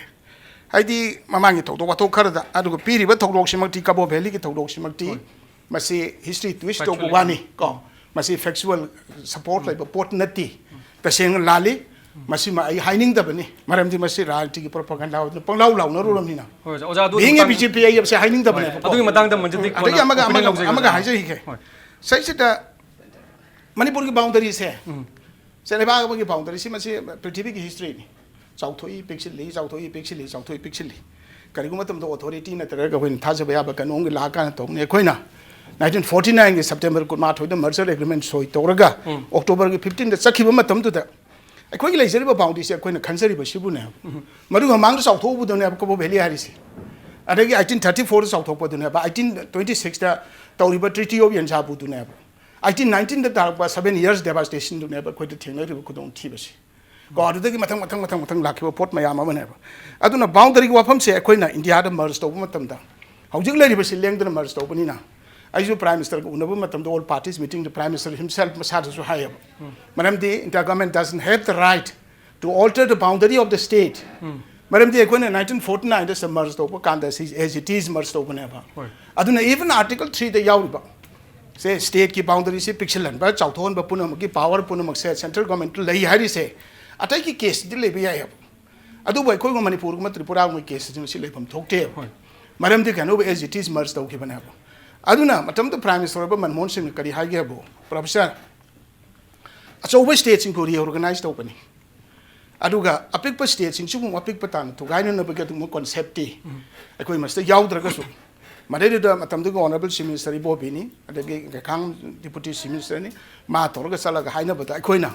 ꯍꯥꯏꯗꯤ ꯃꯃꯥꯡꯒꯤ ꯊꯧꯗꯣꯛ ꯋꯥꯊꯣꯛ ꯈꯔꯗ, ꯑꯗꯨꯒ ꯄꯤꯔꯤꯕ ꯊꯧꯗꯣꯛꯁꯤꯃꯛꯇꯤ, ꯀꯕꯣ ꯚꯦꯂꯤꯒꯤ ꯊꯧꯗꯣꯛꯁꯤꯃꯛꯇꯤ, ꯃꯁꯤ ꯍꯤꯁꯇ꯭ꯔꯤ ꯇ꯭ꯋꯤꯁ ꯇꯧꯕ ꯋꯥꯅꯤ ꯀꯣ, ꯃꯁꯤ ꯐꯦꯛꯆꯨꯋꯦꯜ ꯁꯄꯣꯔꯠ ꯂꯩꯕ ꯄꯣꯠ ꯅꯠꯇꯦ, ꯇꯁꯦꯡꯅ ꯂꯥꯜꯂꯤ꯫ ꯃꯁꯤꯃ ꯑꯩ ꯍꯥꯏꯅꯤꯡꯗꯕꯅꯤ, ꯃꯔꯝꯗꯤ ꯃꯁꯤ ꯔꯥꯖꯅꯤꯇꯤꯒꯤ ꯄ꯭ꯔꯣꯄꯥꯒꯥꯟꯗꯥ ꯑꯣꯏꯗꯅ ꯄꯪꯂꯥꯎ ꯂꯥꯎꯅꯔꯨꯔꯕꯅꯤꯅ꯫ ꯍꯣꯏ, ꯑꯣꯖꯥ, ꯑꯗꯨꯒꯤ ꯕꯤꯡ ꯑꯦ ꯃꯇꯥꯡ-, ꯕꯤ ꯖꯦ ꯄꯤ ꯑꯩ ꯍꯥꯏꯕꯁꯦ ꯍꯥꯏꯅꯤꯡꯗꯕꯅꯦꯕꯀꯣ꯫ ꯑꯗꯨꯒꯤ ꯃꯇꯥꯡꯗ ꯃꯟꯖꯨꯗꯤ ꯑꯗꯒꯤ ꯀꯣꯟꯅ ꯑꯃꯒ, ꯑꯃꯒ, opinion ꯂꯧꯖꯒꯦ, ꯑꯃꯒ ꯑꯣꯖꯥ꯫ ꯍꯥꯏꯖꯈꯤꯒꯦ꯫ ꯍꯣꯏ꯫ ꯁꯤꯁꯤꯗ ꯃꯅꯤꯄꯨꯔꯒꯤ ꯕꯥꯎꯟꯗꯔꯤꯁꯦ, ꯁꯦ, ꯂꯩꯕꯥꯛ ꯑꯃꯒꯤ ꯕꯥꯎꯟꯗꯔꯤꯁꯤ ꯃꯁꯤ ꯄ꯭ꯔꯤꯊꯤꯕꯤꯒꯤ ꯍꯤꯁꯇ꯭ꯔꯤꯅꯤ꯫ ꯆꯥꯎꯊꯣꯛꯏ, ꯄꯤꯛꯁꯤꯜꯂꯤ, ꯆꯥꯎꯊꯣꯛꯏ, ꯄꯤꯛꯁꯤꯜꯂꯤ, ꯆꯥꯎꯊꯣꯛꯏ, ꯄꯤꯛꯁꯤꯜꯂꯤ꯫ ꯀꯔꯤꯒꯨꯝꯕ ꯃꯇꯝꯗ ꯑꯣꯊꯣꯔꯤꯇꯤ ꯅꯠꯇ꯭ꯔꯒ ꯑꯩꯈꯣꯏꯅ ꯊꯥꯖꯕ ꯌꯥꯕ ꯀꯩꯅꯣꯝꯒꯤ ꯂꯥꯛꯑꯀꯥꯟꯗ ꯇꯧꯕꯅꯤ꯫ ꯑꯩꯈꯣꯏꯅ ꯅꯥꯏꯟꯇꯤꯟ ꯐꯣꯔꯇꯤ ꯅꯥꯏꯟꯒꯤ ꯁꯦꯞꯇꯦꯝꯕꯔ ꯀꯨꯟꯃꯥꯊꯣꯏꯗ merger agreement ꯁꯣꯏ ꯇꯧꯔꯒ ꯑꯣꯛꯇꯣꯕꯔꯒꯤ ꯐꯤꯐꯇꯤꯟꯗ ꯆꯠꯈꯤꯕ ꯃꯇꯝꯗꯨꯗ ꯑꯩꯈꯣꯏꯒꯤ ꯂꯩꯖꯔꯤꯕ ꯕꯥꯎꯟꯗꯔꯤꯁꯦ ꯑꯩꯈꯣꯏꯅ ꯈꯟꯖꯔꯤꯕꯁꯤꯕꯨꯅꯦꯕ꯫ ꯃꯗꯨꯒꯤ ꯃꯃꯥꯡꯗ ꯆꯥꯎꯊꯣꯛꯎꯕꯗꯨꯅꯦꯕ ꯀꯕꯣ ꯚꯦꯂꯤ ꯍꯥꯏꯔꯤꯁꯦ꯫ ꯑꯗꯒꯤ ꯑꯩꯇꯤꯟ ꯊꯥꯔꯇꯤ ꯐꯣꯔꯗ ꯆꯥꯎꯊꯣꯛꯄꯗꯨꯅꯦꯕ, ꯑꯩꯇꯤꯟ ꯇ꯭ꯋꯦꯟꯇꯤ ꯁꯤꯛꯁꯇ ꯇꯧꯔꯤꯕ Treaty of ꯌꯦꯟꯁꯥꯕꯨꯗꯨꯅꯦꯕ꯫ ꯑꯩꯇꯤꯟ ꯅꯥꯏꯟꯇꯤꯟꯗ ꯇꯥꯔꯛꯄ seven years devastationꯗꯨꯅꯦꯕ ꯑꯩꯈꯣꯏꯗ ꯊꯦꯡꯅꯔꯤꯕ ꯈꯨꯗꯣꯡꯊꯤꯕꯁꯤ꯫ ꯀꯣ, ꯑꯗꯨꯗꯒꯤ ꯃꯊꯪ, ꯃꯊꯪ, ꯃꯊꯪ, ꯃꯊꯪ ꯂꯥꯛꯈꯤꯕ ꯄꯣꯠ ꯃꯌꯥꯝ ꯑꯃꯅꯦꯕ꯫ ꯑꯗꯨꯅ ꯕꯥꯎꯟꯗꯔꯤꯒꯤ ꯋꯥꯐꯝꯁꯦ ꯑꯩꯈꯣꯏꯅ ꯏꯟꯗꯤꯌꯥꯗ merge ꯇꯧꯕ ꯃꯇꯝꯗ, ꯍꯧꯖꯤꯛ ꯂꯩꯔꯤꯕꯁꯤ ꯂꯦꯡꯗꯅ merge ꯇꯧꯕꯅꯤꯅ, ꯑꯩꯁꯨ Prime Ministerꯒ ꯎꯅꯕ ꯃꯇꯝꯗ all parties meetingꯗ Prime Minister himself ꯃꯁꯥꯗꯁꯨ ꯍꯥꯏꯌꯦꯕ꯫ ꯃꯔꯝꯗꯤ inter government doesn't have the right to alter the boundary of the state. ꯃꯔꯝꯗꯤ ꯑꯩꯈꯣꯏꯅ ꯅꯥꯏꯟꯇꯤꯟ ꯐꯣꯔꯇꯤ ꯅꯥꯏꯟꯗ merge ꯇꯧꯕ ꯀꯥꯟꯗ ꯁꯤ as it is merge ꯇꯧꯕꯅꯦꯕ꯫ ꯍꯣꯏ꯫ ꯑꯗꯨꯅ even Article threeꯗ ꯌꯥꯎꯔꯤꯕ ꯁꯦ, stateꯀꯤ boundaryꯁꯦ ꯄꯤꯛꯁꯤꯜꯍꯟꯕ, ꯆꯥꯎꯊꯣꯛꯍꯟꯕ ꯄꯨꯝꯅꯃꯛꯀꯤ power ꯄꯨꯝꯅꯃꯛꯁꯦ central governmentꯇ ꯂꯩ ꯍꯥꯏꯔꯤꯁꯦ ꯑꯇꯩꯒꯤ caseꯇꯗꯤ ꯂꯩꯕ ꯌꯥꯏꯑꯕ꯫ ꯑꯗꯨꯕꯨ ꯑꯩꯈꯣꯏꯒꯨꯝꯕ ꯃꯅꯤꯄꯨꯔꯒꯨꯝꯕ ꯇ꯭ꯔꯤꯄꯨꯔꯥꯒꯨꯝꯕ caseꯇꯗꯤ ꯃꯁꯤ ꯂꯩꯐꯝ ꯊꯣꯛꯇꯦꯕ꯫ ꯍꯣꯏ꯫ ꯃꯔꯝꯗꯤ ꯀꯩꯅꯣꯕꯨ as it is merge ꯇꯧꯈꯤꯕꯅꯦꯕ꯫ ꯑꯗꯨꯅ ꯃꯇꯝꯗꯨꯗ Prime Minister ꯑꯣꯏꯕ ꯃꯟꯃꯣꯍꯟ ꯁꯤꯡꯅ ꯀꯔꯤ ꯍꯥꯏꯒꯦ ꯍꯥꯏꯕꯨ, Professor, ꯑꯆꯧꯕ stateꯁꯤꯡꯕꯨ reorganize ꯇꯧꯕꯅꯤ꯫ ꯑꯗꯨꯒ ꯑꯄꯤꯛꯄ stateꯁꯤꯡꯁꯤꯕꯨ ꯑꯃꯨꯛ ꯑꯄꯤꯛꯄ ꯇꯥꯅ ꯊꯨꯒꯥꯏꯅꯅꯕꯒꯤ ꯑꯗꯨꯒꯨꯝꯕ conceptꯇꯤ ꯑꯩꯈꯣꯏ ꯃꯁꯤꯗ ꯌꯥꯎꯗ꯭ꯔꯒꯁꯨ, ꯃꯗꯩꯗꯨꯗ ꯃꯇꯝꯗꯨꯒꯤ Honourable Chief Minister ꯏꯕꯣꯕꯤꯅꯤ, ꯑꯗꯒꯤ ꯀꯩꯈꯥꯡ Deputy Chief Ministerꯅꯤ, ꯃꯥ ꯇꯧꯔꯒ ꯆꯠꯂꯒ ꯍꯥꯏꯅꯕꯗ ꯑꯩꯈꯣꯏꯅ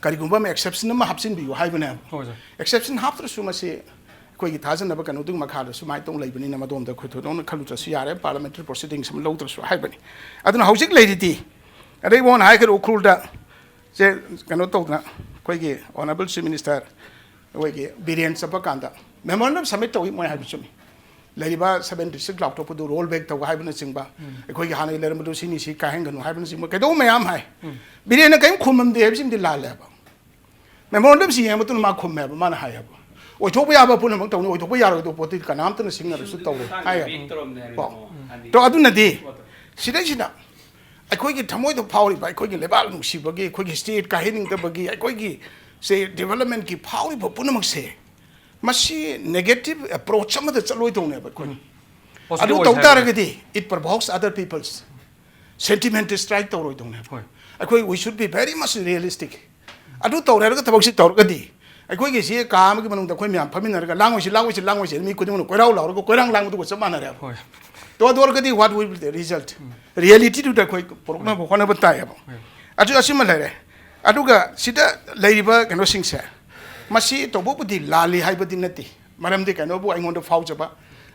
ꯀꯔꯤꯒꯨꯝꯕ ꯑꯃ exception ꯑꯃ ꯍꯥꯞꯆꯤꯟꯕꯤꯌꯨ ꯍꯥꯏꯕꯅꯦꯕ꯫ ꯍꯣꯏ, ꯁꯥꯔ꯫ Exception ꯍꯥꯞꯇ꯭ꯔꯁꯨ ꯃꯁꯤ ꯑꯩꯈꯣꯏꯒꯤ ꯊꯥꯖꯅꯕ ꯀꯩꯅꯣꯗꯨꯒꯤ ꯃꯈꯥꯗ ꯁꯨꯃꯥꯏꯅ ꯇꯧ ꯂꯩꯕꯅꯤꯅ ꯃꯗꯣꯝꯗ ꯑꯩꯈꯣꯏ ꯊꯣꯏꯗꯣꯛꯅ ꯈꯜꯂꯨꯗ꯭ꯔꯁꯨ ꯌꯥꯔꯦ, parliamentary proceedings ꯑꯃ ꯂꯧꯗ꯭ꯔꯁꯨ ꯍꯥꯏꯕꯅꯤ꯫ ꯑꯗꯨꯅ ꯍꯧꯖꯤꯛ ꯂꯩꯔꯤꯗꯤ, ꯑꯗꯩ ꯃꯉꯣꯟꯗ ꯍꯥꯏꯈ꯭ꯔꯦ ꯎꯈ꯭ꯔꯨꯜꯗ ꯁꯦ ꯀꯩꯅꯣ ꯇꯧꯗꯅ ꯑꯩꯈꯣꯏꯒꯤ Honourable Chief Minister ꯑꯩꯈꯣꯏꯒꯤ ꯕꯤꯔꯦꯟ ꯆꯠꯄ ꯀꯥꯟꯗ memorandum submit ꯇꯧꯏ ꯃꯣꯏ ꯍꯥꯏꯕ ꯆꯨꯝꯃꯤ꯫ ꯂꯩꯔꯤꯕ ꯁꯕꯦꯟ ꯗꯤꯁꯇ꯭ꯔꯤꯛ ꯂꯥꯎꯊꯣꯛꯄꯗꯨ ꯔꯣꯜ ꯕꯦꯛ ꯇꯧꯕ ꯍꯥꯏꯕꯅꯆꯤꯡꯕ, ꯑꯩꯈꯣꯏꯒꯤ ꯍꯥꯟꯅꯒꯤ ꯂꯩꯔꯝꯕꯗꯨ ꯁꯤꯅꯤ ꯁꯤ ꯀꯥꯏꯍꯟꯒꯅꯨ ꯍꯥꯏꯕꯅꯆꯤꯡꯕ ꯀꯩꯗꯧꯕ ꯃꯌꯥꯝ ꯍꯥꯏ꯫ ꯕꯤꯔꯦꯟꯅ ꯀꯔꯤꯝ ꯈꯨꯝꯃꯝꯗꯦ ꯍꯥꯏꯕꯁꯤꯃꯗꯤ ꯂꯥꯜꯂꯦꯕ꯫ ꯃꯦꯃꯣꯔꯦꯟꯗꯝꯁꯤ ꯌꯦꯡꯉ ꯃꯇꯨꯡꯗ ꯃꯥ ꯈꯨꯝꯃꯦꯕ, ꯃꯥꯅ ꯍꯥꯏꯌꯦꯕ, "ꯑꯣꯏꯊꯣꯛꯄ ꯌꯥꯕ ꯄꯨꯝꯅꯃꯛ ꯇꯧꯅꯤ, ꯑꯣꯏꯊꯣꯛꯄ ꯌꯥꯔꯣꯏꯗꯕ ꯄꯣꯠꯇꯤ ꯀꯅꯥꯝꯇꯅ ꯁꯤꯡꯅꯔꯁꯨ ꯇꯧꯔꯣꯏ" ꯍꯥꯏꯌꯦꯕ꯫ ꯀꯣ꯫ ꯑꯗꯣ ꯑꯗꯨꯅꯗꯤ ꯁꯤꯗꯩꯁꯤꯗ ꯑꯩꯈꯣꯏꯒꯤ ꯊꯃꯣꯏꯗ ꯐꯥꯎꯔꯤꯕ, ꯑꯩꯈꯣꯏꯒꯤ ꯂꯩꯕꯥꯛ ꯅꯨꯡꯁꯤꯕꯒꯤ, ꯑꯩꯈꯣꯏꯒꯤ ꯁ꯭ꯇꯦꯠ ꯀꯥꯏꯍꯟꯅꯤꯡꯗꯕꯒꯤ, ꯑꯩꯈꯣꯏꯒꯤ ꯁꯦ ꯗꯤꯕꯂꯞꯃꯦꯟꯠꯀꯤ ꯐꯥꯎꯔꯤꯕ ꯄꯨꯝꯅꯃꯛꯁꯦ, ꯃꯁꯤ ꯅꯦꯒꯦꯇꯤꯚ ꯑꯦꯄ꯭ꯔꯣꯆ ꯑꯃꯗ ꯆꯠꯂꯣꯏꯗꯧꯅꯦꯕ ꯑꯩꯈꯣꯏ꯫ ꯎꯝ꯫ ꯑꯗꯨ positive ꯇꯧ ꯑꯣꯏꯁꯦ ꯇꯥꯔꯒꯗꯤ, it provokes other people's sentiment, sentiment ꯗꯤꯁꯇ꯭ꯔꯥꯏꯛ ꯇꯧꯔꯣꯏꯗꯧꯅꯦꯕ꯫ ꯍꯣꯏ꯫ ꯑꯩꯈꯣꯏ, we should be very much realistic. ꯑꯗꯨ ꯇꯧꯔꯦ ꯍꯥꯏꯔꯒ ꯊꯕꯛꯁꯤ ꯇꯧꯔꯒꯗꯤ, ꯑꯩꯈꯣꯏꯒꯤ ꯁꯤ ꯀꯥ ꯑꯃꯒꯤ ꯃꯅꯨꯡꯗ ꯑꯩꯈꯣꯏ ꯃꯌꯥꯝ ꯐꯝꯃꯤꯟꯅꯔꯒ "ꯂꯥꯡꯉꯣꯏꯁꯤ, ꯂꯥꯡꯉꯣꯏꯁꯤ, ꯂꯥꯡꯉꯣꯏꯁꯤ" ꯍꯥꯏꯅ ꯃꯤ ꯈꯨꯗꯤꯡꯃꯛꯅ ꯀꯣꯏꯔꯥꯎ ꯂꯥꯎꯔꯒ ꯀꯣꯏꯔꯥꯡ ꯂꯥꯡꯕꯗꯨꯒ ꯆꯞ ꯃꯥꯟꯅꯔꯦꯕ꯫ ꯍꯣꯏ꯫ ꯇꯧ ꯑꯗꯨ ꯑꯣꯏꯔꯒꯗꯤ what will be the result? ꯎꯝ꯫ ꯔꯤꯌꯦꯂꯤꯇꯤꯗꯨꯗ ꯑꯩꯈꯣꯏ ꯄꯨꯔꯛꯅꯕ ꯍꯣꯠꯅꯕ ꯇꯥꯏꯌꯦꯕ꯫ ꯍꯣꯏ꯫ ꯑꯗꯨ ꯑꯁꯤꯃ ꯂꯩꯔꯦ꯫ ꯑꯗꯨꯒ ꯁꯤꯗ ꯂꯩꯔꯤꯕ ꯀꯩꯅꯣꯁꯤꯡꯁꯦ, ꯃꯁꯤ ꯇꯧꯕꯕꯨꯗꯤ ꯂꯥꯜꯂꯤ ꯍꯥꯏꯕꯗꯤ ꯅꯠꯇꯦ꯫ ꯃꯔꯝꯗꯤ ꯀꯩꯅꯣꯕꯨ ꯑꯩꯉꯣꯟꯗ ꯐꯥꯎꯖꯕ,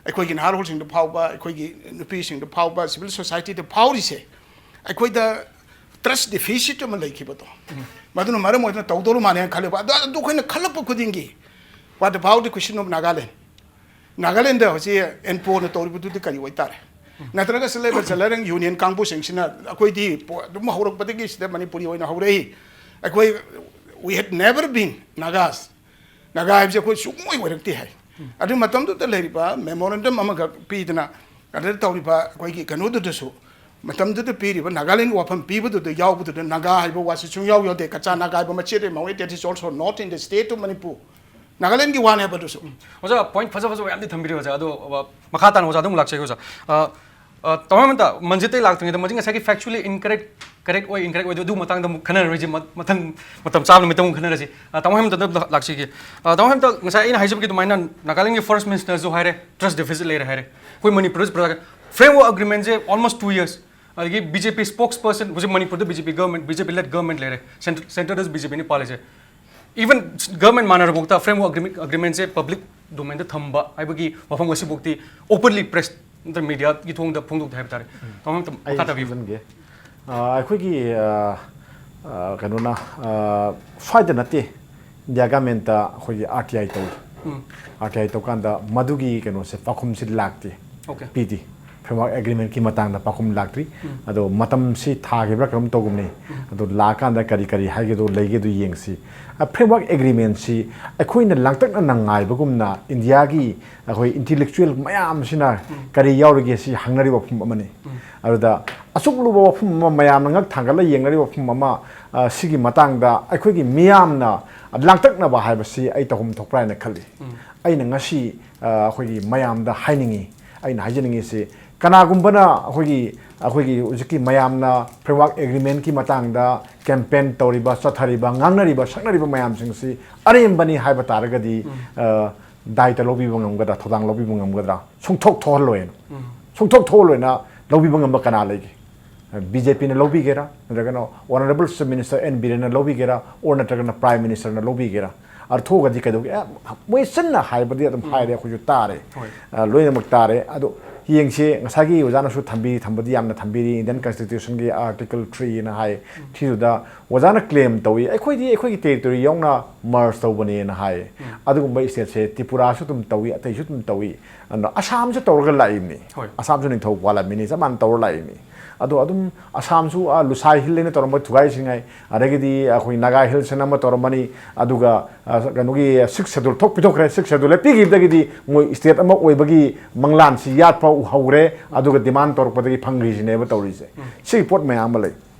ꯑꯩꯈꯣꯏꯒꯤ ꯅꯍꯥꯔꯣꯜꯁꯤꯡꯗ ꯐꯥꯎꯕ, ꯑꯩꯈꯣꯏꯒꯤ ꯅꯨꯄꯤꯁꯤꯡꯗ ꯐꯥꯎꯕ, ꯁꯤꯚꯤꯜ ꯁꯣꯁꯥꯏꯇꯤꯗ ꯐꯥꯎꯔꯤꯁꯦ, ꯑꯩꯈꯣꯏꯗ ꯇ꯭ꯔꯁ ꯗꯤꯐꯤꯁꯤꯠ ꯑꯃ ꯂꯩꯈꯤꯕꯗꯣ, ꯎꯝ꯫ ꯃꯗꯨꯅ ꯃꯔꯝ ꯑꯣꯏꯗꯨꯅ ꯇꯧꯗꯧꯔ ꯃꯥꯜꯂꯦ ꯍꯥꯏꯅ ꯈꯜꯂꯦꯕ꯫ ꯑꯗꯣ, ꯑꯗꯨ ꯑꯩꯈꯣꯏꯅ ꯈꯜꯂꯛꯄ ꯈꯨꯗꯤꯡꯒꯤ, what about the question of Nagaland? Nagaland ꯍꯧꯖꯤꯛ ꯑꯦꯟꯄꯣꯅ ꯇꯧꯔꯤꯕꯗꯨꯗꯤ ꯀꯔꯤ ꯑꯣꯏꯇꯥꯔꯦ? ꯅꯠꯇ꯭ꯔꯒ ꯁꯤ ꯂꯩꯕ ꯖꯦꯂꯔꯦꯡ ꯌꯨꯅꯤꯌꯟ ꯀꯥꯡꯕꯨꯁꯤꯡꯁꯤꯅ ꯑꯩꯈꯣꯏꯗꯤ ꯄꯣ-, ꯑꯗꯨꯝ ꯍꯧꯔꯛꯄꯗꯒꯤ ꯁꯤꯗ ꯃꯅꯤꯄꯨꯔꯤ ꯑꯣꯏꯅ ꯍꯧꯔꯛꯏ, ꯑꯩꯈꯣꯏ, "We had never been Nagas, Naga ꯍꯥꯏꯕꯁꯦ ꯑꯩꯈꯣꯏ ꯁꯨꯡꯑꯣꯏ ꯑꯣꯏꯔꯛꯇꯦ" ꯍꯥꯏ꯫ ꯑꯗꯨ ꯃꯇꯝꯗꯨꯗ ꯂꯩꯔꯤꯕ ꯃꯦꯃꯣꯔꯦꯟꯗꯝ ꯑꯃꯈꯛ ꯄꯤꯗꯅ, ꯑꯗꯨꯗ ꯇꯧꯔꯤꯕ ꯑꯩꯈꯣꯏꯒꯤ ꯀꯩꯅꯣꯗꯨꯗꯁꯨ, ꯃꯇꯝꯗꯨꯗ ꯄꯤꯔꯤꯕ ꯅꯥꯒꯥꯂꯦꯟꯒꯤ ꯋꯥꯐꯝ ꯄꯤꯕꯗꯨꯗ ꯌꯥꯎꯕꯗꯨꯗ ꯅꯥꯒꯥ ꯍꯥꯏꯕ ꯋꯥꯁꯤ ꯁꯨꯡꯌꯥꯎ ꯌꯥꯎꯗꯦ꯫ ꯀꯆꯥ ꯅꯥꯒꯥ ꯍꯥꯏꯕ ꯃꯆꯦꯠ ꯑꯃ, that is also not in the state of Manipur. ꯅꯥꯒꯥꯂꯦꯟꯒꯤ ꯋꯥꯅꯦꯕ ꯑꯗꯨꯁꯨ꯫ ꯑꯣꯖꯥ, ꯄꯣꯏꯟꯠ ꯐꯖ ꯐꯖꯕ ꯃꯌꯥꯝꯗꯤ ꯊꯝꯕꯤꯔꯤ ꯑꯣꯖꯥ꯫ ꯑꯗꯣ, ꯑ, ꯃꯈꯥ ꯇꯥꯅ ꯑꯣꯖꯥ ꯑꯗꯨꯝ ꯂꯥꯛꯆꯒꯦ ꯑꯣꯖꯥ꯫ ꯑ, ꯑ, ꯇꯥꯃꯣ ꯍꯦꯃꯟꯇ, ꯃꯟꯖꯤꯠꯇꯩ ꯂꯥꯛꯇ꯭ꯔꯤꯉꯩꯗ ꯃꯁꯤ ꯉꯁꯥꯏꯒꯤ factually incorrect, correct ꯑꯣꯏ, incorrect ꯑꯣꯏ, ꯑꯗꯨ ꯃꯇꯥꯡꯗ ꯑꯃꯨꯛ ꯈꯟꯅꯔꯣꯏꯁꯤ, ꯃ-, ꯃꯊꯪ ꯃꯇꯝ ꯆꯥꯕ ꯅꯨꯃꯤꯠꯇ ꯑꯃꯨꯛ ꯈꯟꯅꯔꯁꯤ꯫ ꯑ, ꯇꯥꯃꯣ ꯍꯦꯃꯟꯇꯗ ꯂꯥꯛꯆꯒꯦ꯫ ꯑ, ꯇꯥꯃꯣ ꯍꯦꯃꯟꯇ, ꯉꯁꯥꯏ ꯑꯩꯅ ꯍꯥꯏꯖꯕꯒꯤ ꯑꯗꯨꯃꯥꯏꯅ ꯅꯥꯒꯥꯂꯦꯟꯒꯤ ꯐꯥꯔꯁ ꯃꯤꯅꯤꯁꯇꯔꯁꯨ ꯍꯥꯏꯔꯦ, ꯇ꯭ꯔꯁ ꯗꯤꯐꯤꯁꯤꯠ ꯂꯩꯔꯦ ꯍꯥꯏꯔꯦ꯫ ꯑꯩꯈꯣꯏ ꯃꯅꯤꯄꯨꯔꯗꯁꯨ ꯄ꯭ꯔꯖꯥ-, framework agreement ꯁꯦ almost two years, ꯑꯗꯒꯤ ꯕꯤ ꯖꯦ ꯄꯤ spokesperson, ꯍꯧꯖꯤꯛ ꯃꯅꯤꯄꯨꯔꯗ ꯕꯤ ꯖꯦ ꯄꯤ government, ꯕꯤ ꯖꯦ ꯄꯤ led government ꯂꯩꯔꯦ, ꯁꯦꯟꯇ-, ꯁꯦꯟꯇꯔꯗꯁꯨ ꯕꯤ ꯖꯦ ꯄꯤꯅ ꯄꯥꯜꯂꯤꯁꯦ꯫ Even government ꯃꯥꯟꯅꯔꯐꯥꯎꯗ framework agreement, agreement ꯁꯦ public domain ꯗ ꯊꯝꯕ ꯍꯥꯏꯕꯒꯤ ꯋꯥꯐꯝ ꯑꯁꯤꯐꯥꯎꯗꯤ openly press ꯅꯠꯇ꯭ꯔ media ꯒꯤ ꯊꯣꯡꯗ ꯐꯣꯡꯗꯣꯛꯇꯦ ꯍꯥꯏꯕ ꯇꯥꯔꯦ꯫ ꯇꯥꯃꯣ, ꯑꯝꯇ ꯑꯩ ꯃꯈꯥ ꯇꯥꯕꯤꯌꯨ꯫ ꯊꯝꯖꯤꯟꯒꯦ꯫ ꯑ, ꯑꯩꯈꯣꯏꯒꯤ, ꯑ, ꯑ, ꯀꯩꯅꯣꯅ, ꯑ, fight ꯅꯠꯇꯦ, ꯏꯟꯗꯤꯌꯥ ꯒꯚꯔꯟꯃꯦꯟꯠꯇ ꯑꯩꯈꯣꯏꯒꯤ ꯑꯥꯔ ꯇꯤ ꯑꯥꯏ ꯇꯧꯏ꯫ ꯑꯥꯔ ꯇꯤ ꯑꯥꯏ ꯇꯧꯀꯥꯟꯗ ꯃꯗꯨꯒꯤ ꯀꯩꯅꯣꯁꯦ, ꯄꯥꯎꯈꯨꯝꯁꯤ ꯂꯥꯛꯇꯦ꯫ Okay. ꯄꯤꯗꯦ꯫ ꯐ꯭ꯔꯦꯝꯋꯥꯔꯛ ꯑꯦꯒ꯭ꯔꯤꯃꯦꯟꯒꯤ ꯃꯇꯥꯡꯗ ꯄꯥꯎꯈꯨꯝ ꯂꯥꯛꯇ꯭ꯔꯤ꯫ ꯑꯗꯣ ꯃꯇꯝꯁꯤ ꯊꯥꯈꯤꯕ꯭ꯔꯥ ꯀꯩꯅꯣꯝ ꯇꯧꯒꯨꯝꯅꯤ꯫ ꯑꯗꯣ ꯂꯥꯛꯑꯀꯥꯟꯗ ꯀꯔꯤ ꯀꯔꯤ ꯍꯥꯏꯒꯗꯣ ꯂꯩꯒꯦꯗꯣ ꯌꯦꯡꯁꯤ꯫ ꯐ꯭ꯔꯦꯝꯋꯥꯔꯛ ꯑꯦꯒ꯭ꯔꯤꯃꯦꯟꯁꯤ ꯑꯩꯈꯣꯏꯅ ꯂꯥꯡꯇꯛꯅꯅ ꯉꯥꯏꯕꯒꯨꯝꯅ ꯏꯟꯗꯤꯌꯥꯒꯤ ꯑꯩꯈꯣꯏ ꯏꯟꯇꯤꯂꯦꯛꯆꯨꯋꯦꯜ ꯃꯌꯥꯝꯁꯤꯅ ꯀꯔꯤ ꯌꯥꯎꯔꯤꯒꯦ ꯁꯤ ꯍꯪꯅꯔꯤꯕ ꯋꯥꯐꯝ ꯑꯃꯅꯤ꯫ ꯑꯗꯨꯗ ꯑꯁꯨꯛ ꯂꯨꯕ ꯋꯥꯐꯝ ꯑꯃ, ꯃꯌꯥꯝꯅ ꯉꯛ ꯊꯥꯡꯒꯠꯂ ꯌꯦꯡꯅꯔꯤꯕ ꯋꯥꯐꯝ ꯑꯃ, ꯑ, ꯁꯤꯒꯤ ꯃꯇꯥꯡꯗ ꯑꯩꯈꯣꯏꯒꯤ ꯃꯤꯌꯥꯝꯅ ꯂꯥꯡꯇꯛꯅꯕ ꯍꯥꯏꯕꯁꯤ ꯑꯩ ꯇꯧꯐꯝ ꯊꯣꯛꯄ꯭ꯔꯥ ꯍꯥꯏꯅ ꯈꯜꯂꯤ꯫ ꯑꯩꯅ ꯉꯁꯤ, ꯑ, ꯑꯩꯈꯣꯏꯒꯤ ꯃꯌꯥꯝꯗ ꯍꯥꯏꯅꯤꯡꯉꯤ, ꯑꯩꯅ ꯍꯥꯏꯖꯅꯤꯡꯉꯤꯁꯤ, ꯀꯅꯥꯒꯨꯝꯕꯅ ꯑꯩꯈꯣꯏꯒꯤ, ꯑꯩꯈꯣꯏꯒꯤ ꯍꯧꯖꯤꯛꯀꯤ ꯃꯌꯥꯝꯅ ꯐ꯭ꯔꯦꯝꯋꯥꯔꯛ ꯑꯦꯒ꯭ꯔꯤꯃꯦꯟꯒꯤ ꯃꯇꯥꯡꯗ ꯀꯦꯝꯄꯦꯟ ꯇꯧꯔꯤꯕ, ꯆꯠꯊꯔꯤꯕ, ꯉꯥꯡꯅꯔꯤꯕ, ꯁꯛꯅꯔꯤꯕ ꯃꯌꯥꯝꯁꯤꯡꯁꯤ ꯑꯔꯦꯝꯕꯅꯤ ꯍꯥꯏꯕ ꯇꯥꯔꯒꯗꯤ, ꯑ, ꯗꯥꯏꯇ ꯂꯧꯕꯤꯕ ꯉꯝꯒꯗ꯭ꯔꯥ, ꯊꯧꯗꯥꯡ ꯂꯧꯕꯤꯕ ꯉꯝꯒꯗ꯭ꯔꯥ? ꯁꯨꯡꯊꯣꯛ ꯊꯣꯛꯍꯜꯂꯣꯏꯅ꯫ ꯁꯨꯡꯊꯣꯛ ꯊꯣꯛꯍꯜꯂꯣꯏꯅ ꯂꯧꯕꯤꯕ ꯉꯝꯕ ꯀꯅꯥ ꯂꯩꯒꯦ? ꯕꯤ ꯖꯦ ꯄꯤꯅ ꯂꯧꯕꯤꯒꯦꯔꯥ, ꯅꯠꯇ꯭ꯔꯒꯅ Honourable Chief Minister ꯑꯦꯟ ꯕꯤꯔꯦꯟꯅ ꯂꯧꯕꯤꯒꯦꯔꯥ, or ꯅꯠꯇ꯭ꯔꯒꯅ Prime Ministerꯅ ꯂꯧꯕꯤꯒꯦꯔꯥ? ꯑꯗꯨ ꯊꯣꯛꯑꯒꯗꯤ ꯀꯩꯗꯧꯒꯦ? ꯑꯦ, ꯃꯣꯏ ꯆꯤꯟꯅ ꯍꯥꯏꯕꯗꯤ ꯑꯗꯨꯝ ꯍꯥꯏꯔꯦ, ꯑꯩꯈꯣꯏꯁꯨ ꯇꯥꯔꯦ꯫ ꯍꯣꯏ꯫ ꯑ, ꯂꯣꯏꯅꯃꯛ ꯇꯥꯔꯦ꯫ ꯑꯗꯣ ꯌꯦꯡꯁꯤ, ꯉꯁꯥꯏꯒꯤ ꯑꯣꯖꯥꯅꯁꯨ ꯊꯝꯕꯤ, ꯊꯝꯕꯗꯤ ꯌꯥꯝꯅ ꯊꯝꯕꯤꯔꯤ, Indian Constitutionꯒꯤ Article threeꯅ ꯍꯥꯏ꯫ ꯁꯤꯗꯨꯗ ꯑꯣꯖꯥꯅ claim ꯇꯧꯏ, "ꯑꯩꯈꯣꯏꯗꯤ ꯑꯩꯈꯣꯏꯒꯤ territory ꯌꯥꯎꯅ merge ꯇꯧꯕꯅꯦꯅ" ꯍꯥꯏ꯫ ꯑꯗꯨꯒꯨꯝꯕ stateꯁꯦ ꯇ꯭ꯔꯤꯄꯨꯔꯥꯁꯨ ꯑꯗꯨꯝ ꯇꯧꯏ, ꯑꯇꯩꯁꯨ ꯑꯗꯨꯝ ꯇꯧꯏ꯫ ꯑꯗꯣ ꯑꯁꯥꯝꯁꯨ ꯇꯧꯔꯒ ꯂꯥꯛꯏꯕꯅꯤ꯫ ꯍꯣꯏ꯫ ꯑꯁꯥꯝꯁꯨ ꯅꯤꯡꯊꯧ ꯄꯥꯜꯂꯝꯃꯤꯅꯤ, ꯆꯞ ꯃꯥꯟꯅ ꯇꯧꯔ ꯂꯥꯛꯏꯕꯅꯤ꯫ ꯑꯗꯣ ꯑꯗꯨꯝ ꯑꯁꯥꯝꯁꯨ, ꯑ, ꯂꯨꯁꯥꯏ ꯍꯤꯜ ꯍꯥꯏꯅ ꯇꯧꯔꯝꯕ ꯊꯨꯒꯥꯏꯁꯤꯡꯉꯩ, ꯑꯗꯒꯤꯗꯤ ꯑꯩꯈꯣꯏ ꯅꯥꯒꯥ ꯍꯤꯜꯁ ꯍꯥꯏꯅ ꯑꯃ ꯇꯧꯔꯝꯕꯅꯤ, ꯑꯗꯨꯒ, ꯑ, ꯀꯩꯅꯣꯒꯤ Sixth Schedule ꯊꯣꯛ ꯄꯤꯊꯣꯛꯈ꯭ꯔꯦ꯫ Sixth Schedule ꯍꯦꯛ ꯄꯤꯈꯤꯕꯗꯒꯤꯗꯤ ꯃꯣꯏ state ꯑꯃ ꯑꯣꯏꯕꯒꯤ ꯃꯪꯂꯥꯟꯁꯤ ꯌꯥꯠꯄ ꯎꯍꯧꯔꯦ, ꯑꯗꯨꯒ demand ꯇꯧꯔꯛꯄꯗꯒꯤ ꯐꯪꯈ꯭ꯔꯤꯁꯤꯅꯦꯕ ꯇꯧꯔꯤꯁꯦ꯫ ꯁꯤꯒꯤ ꯄꯣꯠ ꯃꯌꯥꯝ ꯑꯃ ꯂꯩ꯫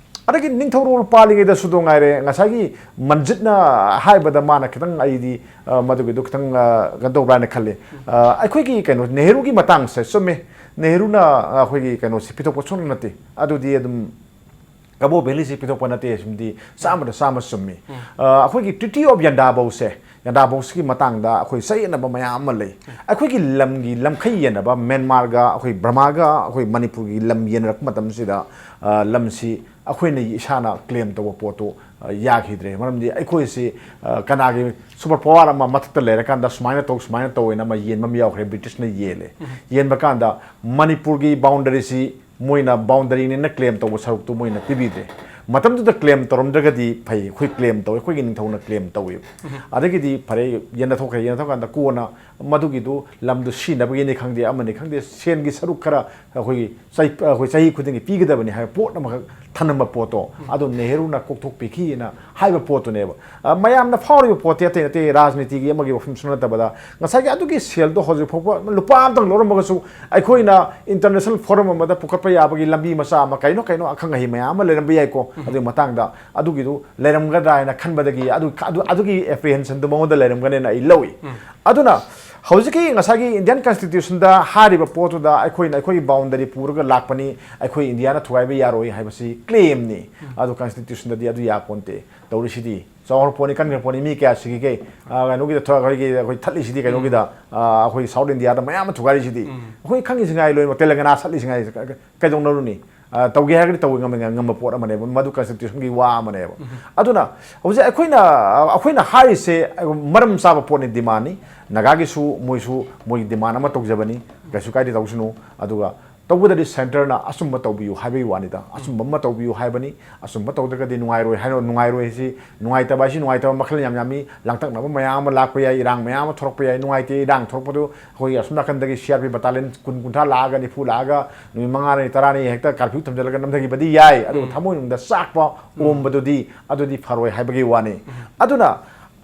ꯑꯗꯒꯤ ꯅꯤꯡꯊꯧꯔꯣꯜ ꯄꯥꯜꯂꯤꯉꯩꯗꯁꯨ ꯑꯗꯨꯝ ꯉꯥꯏꯔꯦ, ꯉꯁꯥꯏꯒꯤ ꯃꯟꯖꯤꯠꯅ ꯍꯥꯏꯕꯗ ꯃꯥꯅ ꯈꯤꯇꯪ, ꯑꯩꯗꯤ, ꯑ, ꯃꯗꯨꯒꯤꯗꯣ ꯈꯤꯇꯪ, ꯑ, ꯀꯩꯅꯣ ꯇꯧꯕ꯭ꯔꯥ ꯍꯥꯏꯅ ꯈꯜꯂꯤ꯫ ꯑ, ꯑꯩꯈꯣꯏꯒꯤ ꯀꯩꯅꯣ, ꯅꯦꯍꯔꯨꯒꯤ ꯃꯇꯥꯡꯁꯦ ꯆꯨꯝꯃꯦ꯫ ꯅꯦꯍꯔꯨꯅ, ꯑ, ꯑꯩꯈꯣꯏꯒꯤ ꯀꯩꯅꯣꯁꯤ ꯄꯤꯊꯣꯛꯄ ꯁꯨꯡꯅꯠ ꯅꯠꯇꯦ꯫ ꯑꯗꯨꯗꯤ ꯑꯗꯨꯝ ꯀꯕꯣ ꯚꯦꯂꯤꯁꯤ ꯄꯤꯊꯣꯛꯄ ꯅꯠꯇꯦ, ꯁꯤꯃꯗꯤ ꯆꯥꯝꯃꯗ ꯆꯥꯝꯃ ꯆꯨꯝꯃꯤ꯫ ꯑ, ꯑꯩꯈꯣꯏꯒꯤ Treaty of Yandabo say, Yandabo ꯁꯤꯒꯤ ꯃꯇꯥꯡꯗ ꯑꯩꯈꯣꯏ ꯆꯌꯦꯠꯅꯕ ꯃꯌꯥꯝ ꯑꯃ ꯂꯩ꯫ ꯑꯩꯈꯣꯏꯒꯤ ꯂꯝꯒꯤ ꯂꯝꯈꯩ ꯌꯦꯟꯅꯕ, ꯃ꯭ꯌꯥꯟꯃꯥꯔꯒ ꯑꯩꯈꯣꯏ ꯕꯔꯃꯥꯒ ꯑꯩꯈꯣꯏ ꯃꯅꯤꯄꯨꯔꯒꯤ ꯂꯝ ꯌꯦꯟꯅꯔꯛꯄ ꯃꯇꯝꯁꯤꯗ, ꯑ, ꯂꯝꯁꯤ ꯑꯩꯈꯣꯏꯅ ꯏꯁꯥꯅ claim ꯇꯧꯕ ꯄꯣꯠꯇꯨ, ꯑ, ꯌꯥꯈꯤꯗ꯭ꯔꯦ꯫ ꯃꯔꯝꯗꯤ ꯑꯩꯈꯣꯏꯁꯤ, ꯑ, ꯀꯅꯥꯒꯤ super power ꯑꯃ ꯃꯊꯛꯇ ꯂꯩꯔꯀꯥꯟꯗ ꯁꯨꯃꯥꯏꯅ ꯇꯧ, ꯁꯨꯃꯥꯏꯅ ꯇꯧ ꯍꯥꯏꯅ ꯑꯃ ꯌꯦꯟꯕ ꯑꯃ ꯌꯥꯎꯈ꯭ꯔꯦ, ꯕ꯭ꯔꯤꯇꯤꯁꯅ ꯌꯦꯜꯂꯦ꯫ ꯌꯦꯟꯕ ꯀꯥꯟꯗ ꯃꯅꯤꯄꯨꯔꯒꯤ boundaryꯁꯤ ꯃꯣꯏꯅ boundaryꯅꯦꯅ claim ꯇꯧꯕ ꯁꯔꯨꯛꯇꯨ ꯃꯣꯏꯅ ꯄꯤꯕꯤꯗ꯭ꯔꯦ꯫ ꯃꯇꯝꯗꯨꯗ ꯀ꯭ꯂꯦꯝ ꯇꯧꯔꯝꯗ꯭ꯔꯒꯗꯤ ꯐꯩ, ꯑꯩꯈꯣꯏ ꯀ꯭ꯂꯦꯝ ꯇꯧꯋꯦ, ꯑꯩꯈꯣꯏꯒꯤ ꯅꯤꯡꯊꯧꯅ ꯀ꯭ꯂꯦꯝ ꯇꯧꯋꯦꯕ꯫ ꯑꯗꯒꯤꯗꯤ ꯐꯔꯦ, ꯌꯦꯟꯅꯊꯣꯛꯈ꯭ꯔꯦ, ꯌꯦꯟꯅꯊꯣꯛꯀꯥꯟꯗ ꯀꯣꯟꯅ ꯃꯗꯨꯒꯤꯗꯨ ꯂꯝꯗꯨ ꯁꯤꯖꯤꯟꯅꯕꯒꯤꯅꯤ ꯈꯪꯗꯦ, ꯑꯃꯅꯤ ꯈꯪꯗꯦ, ꯁꯦꯟꯒꯤ ꯁꯔꯨꯛ ꯈꯔ ꯑꯩꯈꯣꯏꯒꯤ ꯆꯍꯤ, ꯑꯩꯈꯣꯏ ꯆꯍꯤ ꯈꯨꯗꯤꯡꯒꯤ ꯄꯤꯒꯗꯕꯅꯤ ꯍꯥꯏꯕ ꯄꯣꯠ ꯑꯃꯈꯛ ꯊꯅꯝꯕ ꯄꯣꯠꯇꯣ, ꯑꯗꯨ ꯅꯦꯍꯔꯨꯅ ꯀꯣꯛꯊꯣꯛꯄꯤꯈꯤꯅ ꯍꯥꯏꯕ ꯄꯣꯠꯇꯨꯅꯦꯕ꯫ ꯑ, ꯃꯌꯥꯝꯅ ꯐꯥꯎꯔꯤꯕ ꯄꯣꯠꯇꯤ ꯑꯇꯩ ꯅꯠꯇꯦ, ꯔꯥꯖꯅꯤꯇꯤꯒꯤ ꯑꯃꯒꯤ ꯋꯥꯐꯝꯁꯨ ꯅꯠꯇꯕꯗ, ꯉꯁꯥꯏꯒꯤ ꯑꯗꯨꯒꯤ ꯁꯦꯜꯗꯣ ꯍꯧꯖꯤꯛ ꯐꯥꯎꯕ ꯂꯨꯄꯥ ꯑꯃꯇꯪ ꯂꯧꯔꯝꯃꯒꯁꯨ ꯑꯩꯈꯣꯏꯅ ꯏꯟꯇꯔꯅꯦꯁꯅꯦꯜ ꯐꯣꯔꯝ ꯑꯃꯗ ꯄꯨꯈꯠꯄ ꯌꯥꯕꯒꯤ ꯂꯝꯕꯤ ꯃꯆꯥ ꯑꯃ, ꯀꯩꯅꯣ ꯀꯩꯅꯣ ꯑꯈꯪ ꯑꯍꯩ ꯃꯌꯥꯝ ꯑꯃ ꯂꯩꯔꯝꯕ ꯌꯥꯏꯀꯣ꯫ ꯑꯗꯨꯒꯤ ꯃꯇꯥꯡꯗ ꯑꯗꯨꯒꯤꯗꯨ ꯂꯩꯔꯝꯒꯗ꯭ꯔꯥ ꯍꯥꯏꯅ ꯈꯟꯕꯗꯒꯤ ꯑꯗꯨ, ꯑꯗꯨ, ꯑꯗꯨꯒꯤ ꯑꯦꯄ꯭ꯔꯤꯍꯦꯟꯁꯟꯗꯨ ꯃꯉꯣꯟꯗ ꯂꯩꯔꯝꯒꯅꯦꯅ ꯑꯩ ꯂꯧꯏ꯫ ꯑꯗꯨꯅ ꯍꯧꯖꯤꯛꯀꯤ ꯉꯁꯥꯏꯒꯤ ꯏꯟꯗꯤꯌꯟ ꯀꯟꯁꯇꯤꯇ꯭ꯌꯨꯁꯟꯗ ꯍꯥꯏꯔꯤꯕ ꯄꯣꯠꯇꯨꯗ ꯑꯩꯈꯣꯏꯅ ꯑꯩꯈꯣꯏꯒꯤ ꯕꯥꯎꯟꯗꯔꯤ ꯄꯨꯔꯒ ꯂꯥꯛꯄꯅꯤ, ꯑꯩꯈꯣꯏ ꯏꯟꯗꯤꯌꯥꯅ ꯊꯨꯒꯥꯏꯕ ꯌꯥꯔꯣꯏ ꯍꯥꯏꯕꯁꯤ ꯀ꯭ꯂꯦꯝꯅꯤ꯫ ꯑꯗꯨ ꯀꯟꯁꯇꯤꯇ꯭ꯌꯨꯁꯟꯗꯗꯤ ꯑꯗꯨ ꯌꯥꯄꯣꯟꯇꯦ꯫ ꯇꯧꯔꯤꯁꯤꯗꯤ ꯆꯥꯎꯔꯛꯄꯅꯤ, ꯀꯟꯈ꯭ꯔꯄꯣꯠꯅꯤ, ꯃꯤ ꯀꯌꯥ ꯁꯤꯈꯤꯒꯦ? ꯑ, ꯀꯩꯅꯣꯒꯤꯗ ꯊ-, ꯑꯩꯈꯣꯏꯒꯤ, ꯑꯩꯈꯣꯏ ꯊꯠꯂꯤꯁꯤꯗꯤ ꯀꯩꯅꯣꯒꯤꯗ, ꯑ, ꯑꯩꯈꯣꯏ ꯁꯥꯎꯠ ꯏꯟꯗꯤꯌꯥꯗ ꯃꯌꯥꯝ ꯑꯃ ꯊꯨꯒꯥꯏꯔꯤꯁꯤꯗꯤ꯫ ꯑꯩꯈꯣꯏ ꯈꯪꯉꯤꯁꯤ ꯉꯥꯏ ꯂꯣꯏꯅꯃꯛ, ꯇꯦꯂꯪꯒꯅꯥ ꯁꯠꯂꯤꯁꯤ ꯉꯥꯏ ꯀ-, ꯀ-, ꯀꯩꯗꯧꯅꯔꯨꯅꯤ? ꯑ, ꯇꯧꯒꯦ ꯍꯥꯏꯔꯒꯗꯤ ꯇꯧꯕ ꯉꯝꯕ, ꯉꯝꯕ ꯄꯣꯠ ꯑꯃꯅꯦꯕ, ꯃꯗꯨ ꯀꯟꯁꯇꯤꯇ꯭ꯌꯨꯁꯟꯒꯤ ꯋꯥ ꯑꯃꯅꯦꯕ꯫ ꯑꯗꯨꯅ ꯍꯧꯖꯤꯛ ꯑꯩꯈꯣꯏꯅ, ꯑꯩꯈꯣꯏꯅ ꯍꯥꯏꯔꯤꯁꯦ ꯃꯔꯝ ꯆꯥꯕ ꯄꯣꯠꯅꯤ, ꯗꯤꯃꯥꯟꯅꯤ꯫ ꯅꯥꯒꯥꯒꯤꯁꯨ ꯃꯣꯏꯁꯨ ꯃꯣꯏꯒꯤ ꯗꯤꯃꯥꯟ ꯑꯃ ꯇꯧꯖꯕꯅꯤ, ꯀꯩꯁꯨ ꯀꯥꯏꯗꯦ, ꯇꯧꯁꯅꯨ꯫ ꯑꯗꯨꯒ ꯇꯧꯕꯗꯗꯤ ꯁꯦꯟꯇꯔꯅ ꯑꯆꯨꯝꯕ ꯇꯧꯕꯤꯌꯨ ꯍꯥꯏꯕꯒꯤ ꯋꯥꯅꯤꯗ, ꯑꯆꯨꯝꯕ ꯑꯃ ꯇꯧꯕꯤꯌꯨ ꯍꯥꯏꯕꯅꯤ꯫ ꯑꯆꯨꯝꯕ ꯇꯧꯗ꯭ꯔꯒꯗꯤ ꯅꯨꯡꯉꯥꯏꯔꯣꯏ ꯍꯥꯏꯅ, ꯅꯨꯡꯉꯥꯏꯔꯣꯏ ꯍꯥꯏꯁꯤ, ꯅꯨꯡꯉꯥꯏꯇꯕ ꯍꯥꯏꯁꯤ ꯅꯨꯡꯉꯥꯏꯇꯕ ꯃꯈꯜ ꯌꯥꯝ ꯌꯥꯝꯃꯤ, ꯂꯥꯡꯇꯛꯅꯕ ꯃꯌꯥꯝ ꯑꯃ ꯂꯥꯛꯄ ꯌꯥꯏ, ꯏꯔꯥꯡ ꯃꯌꯥꯝ ꯑꯃ ꯊꯣꯛꯂꯛꯄ ꯌꯥꯏ꯫ ꯅꯨꯡꯉꯥꯏꯇꯦ, ꯏꯔꯥꯡ ꯊꯣꯛꯂꯛꯄꯗꯨ ꯑꯩꯈꯣꯏꯒꯤ ꯑꯁꯣꯝ ꯅꯥꯀꯟꯗꯒꯤ ꯁꯤ ꯑꯥꯔ ꯄꯤ ꯕꯇꯥꯂꯤꯌꯟ ꯀꯨꯟ, ꯀꯨꯟꯊ꯭ꯔꯥ ꯂꯥꯛꯑꯒ, ꯅꯤꯐꯨ ꯂꯥꯛꯑꯒ, ꯅꯨꯃꯤꯠ ꯃꯉꯥꯅꯤ, ꯇꯔꯥꯅꯤ ꯍꯦꯛꯇ ꯀꯥꯔꯐ꯭ꯌꯨ ꯊꯝꯖꯤꯜꯂꯒ ꯅꯝꯊꯈꯤꯕꯗꯤ ꯌꯥꯏ, ꯑꯗꯨꯕꯨ ꯎꯝ꯫ ꯊꯃꯣꯏꯅꯨꯡꯗ ꯆꯥꯛꯄ ꯎꯝ꯫ ꯑꯣꯝꯕꯗꯨꯗꯤ, ꯑꯗꯨꯗꯤ ꯐꯔꯣꯏ ꯍꯥꯏꯕꯒꯤ ꯋꯥꯅꯤ꯫ ꯎꯝ꯫ ꯑꯗꯨꯅ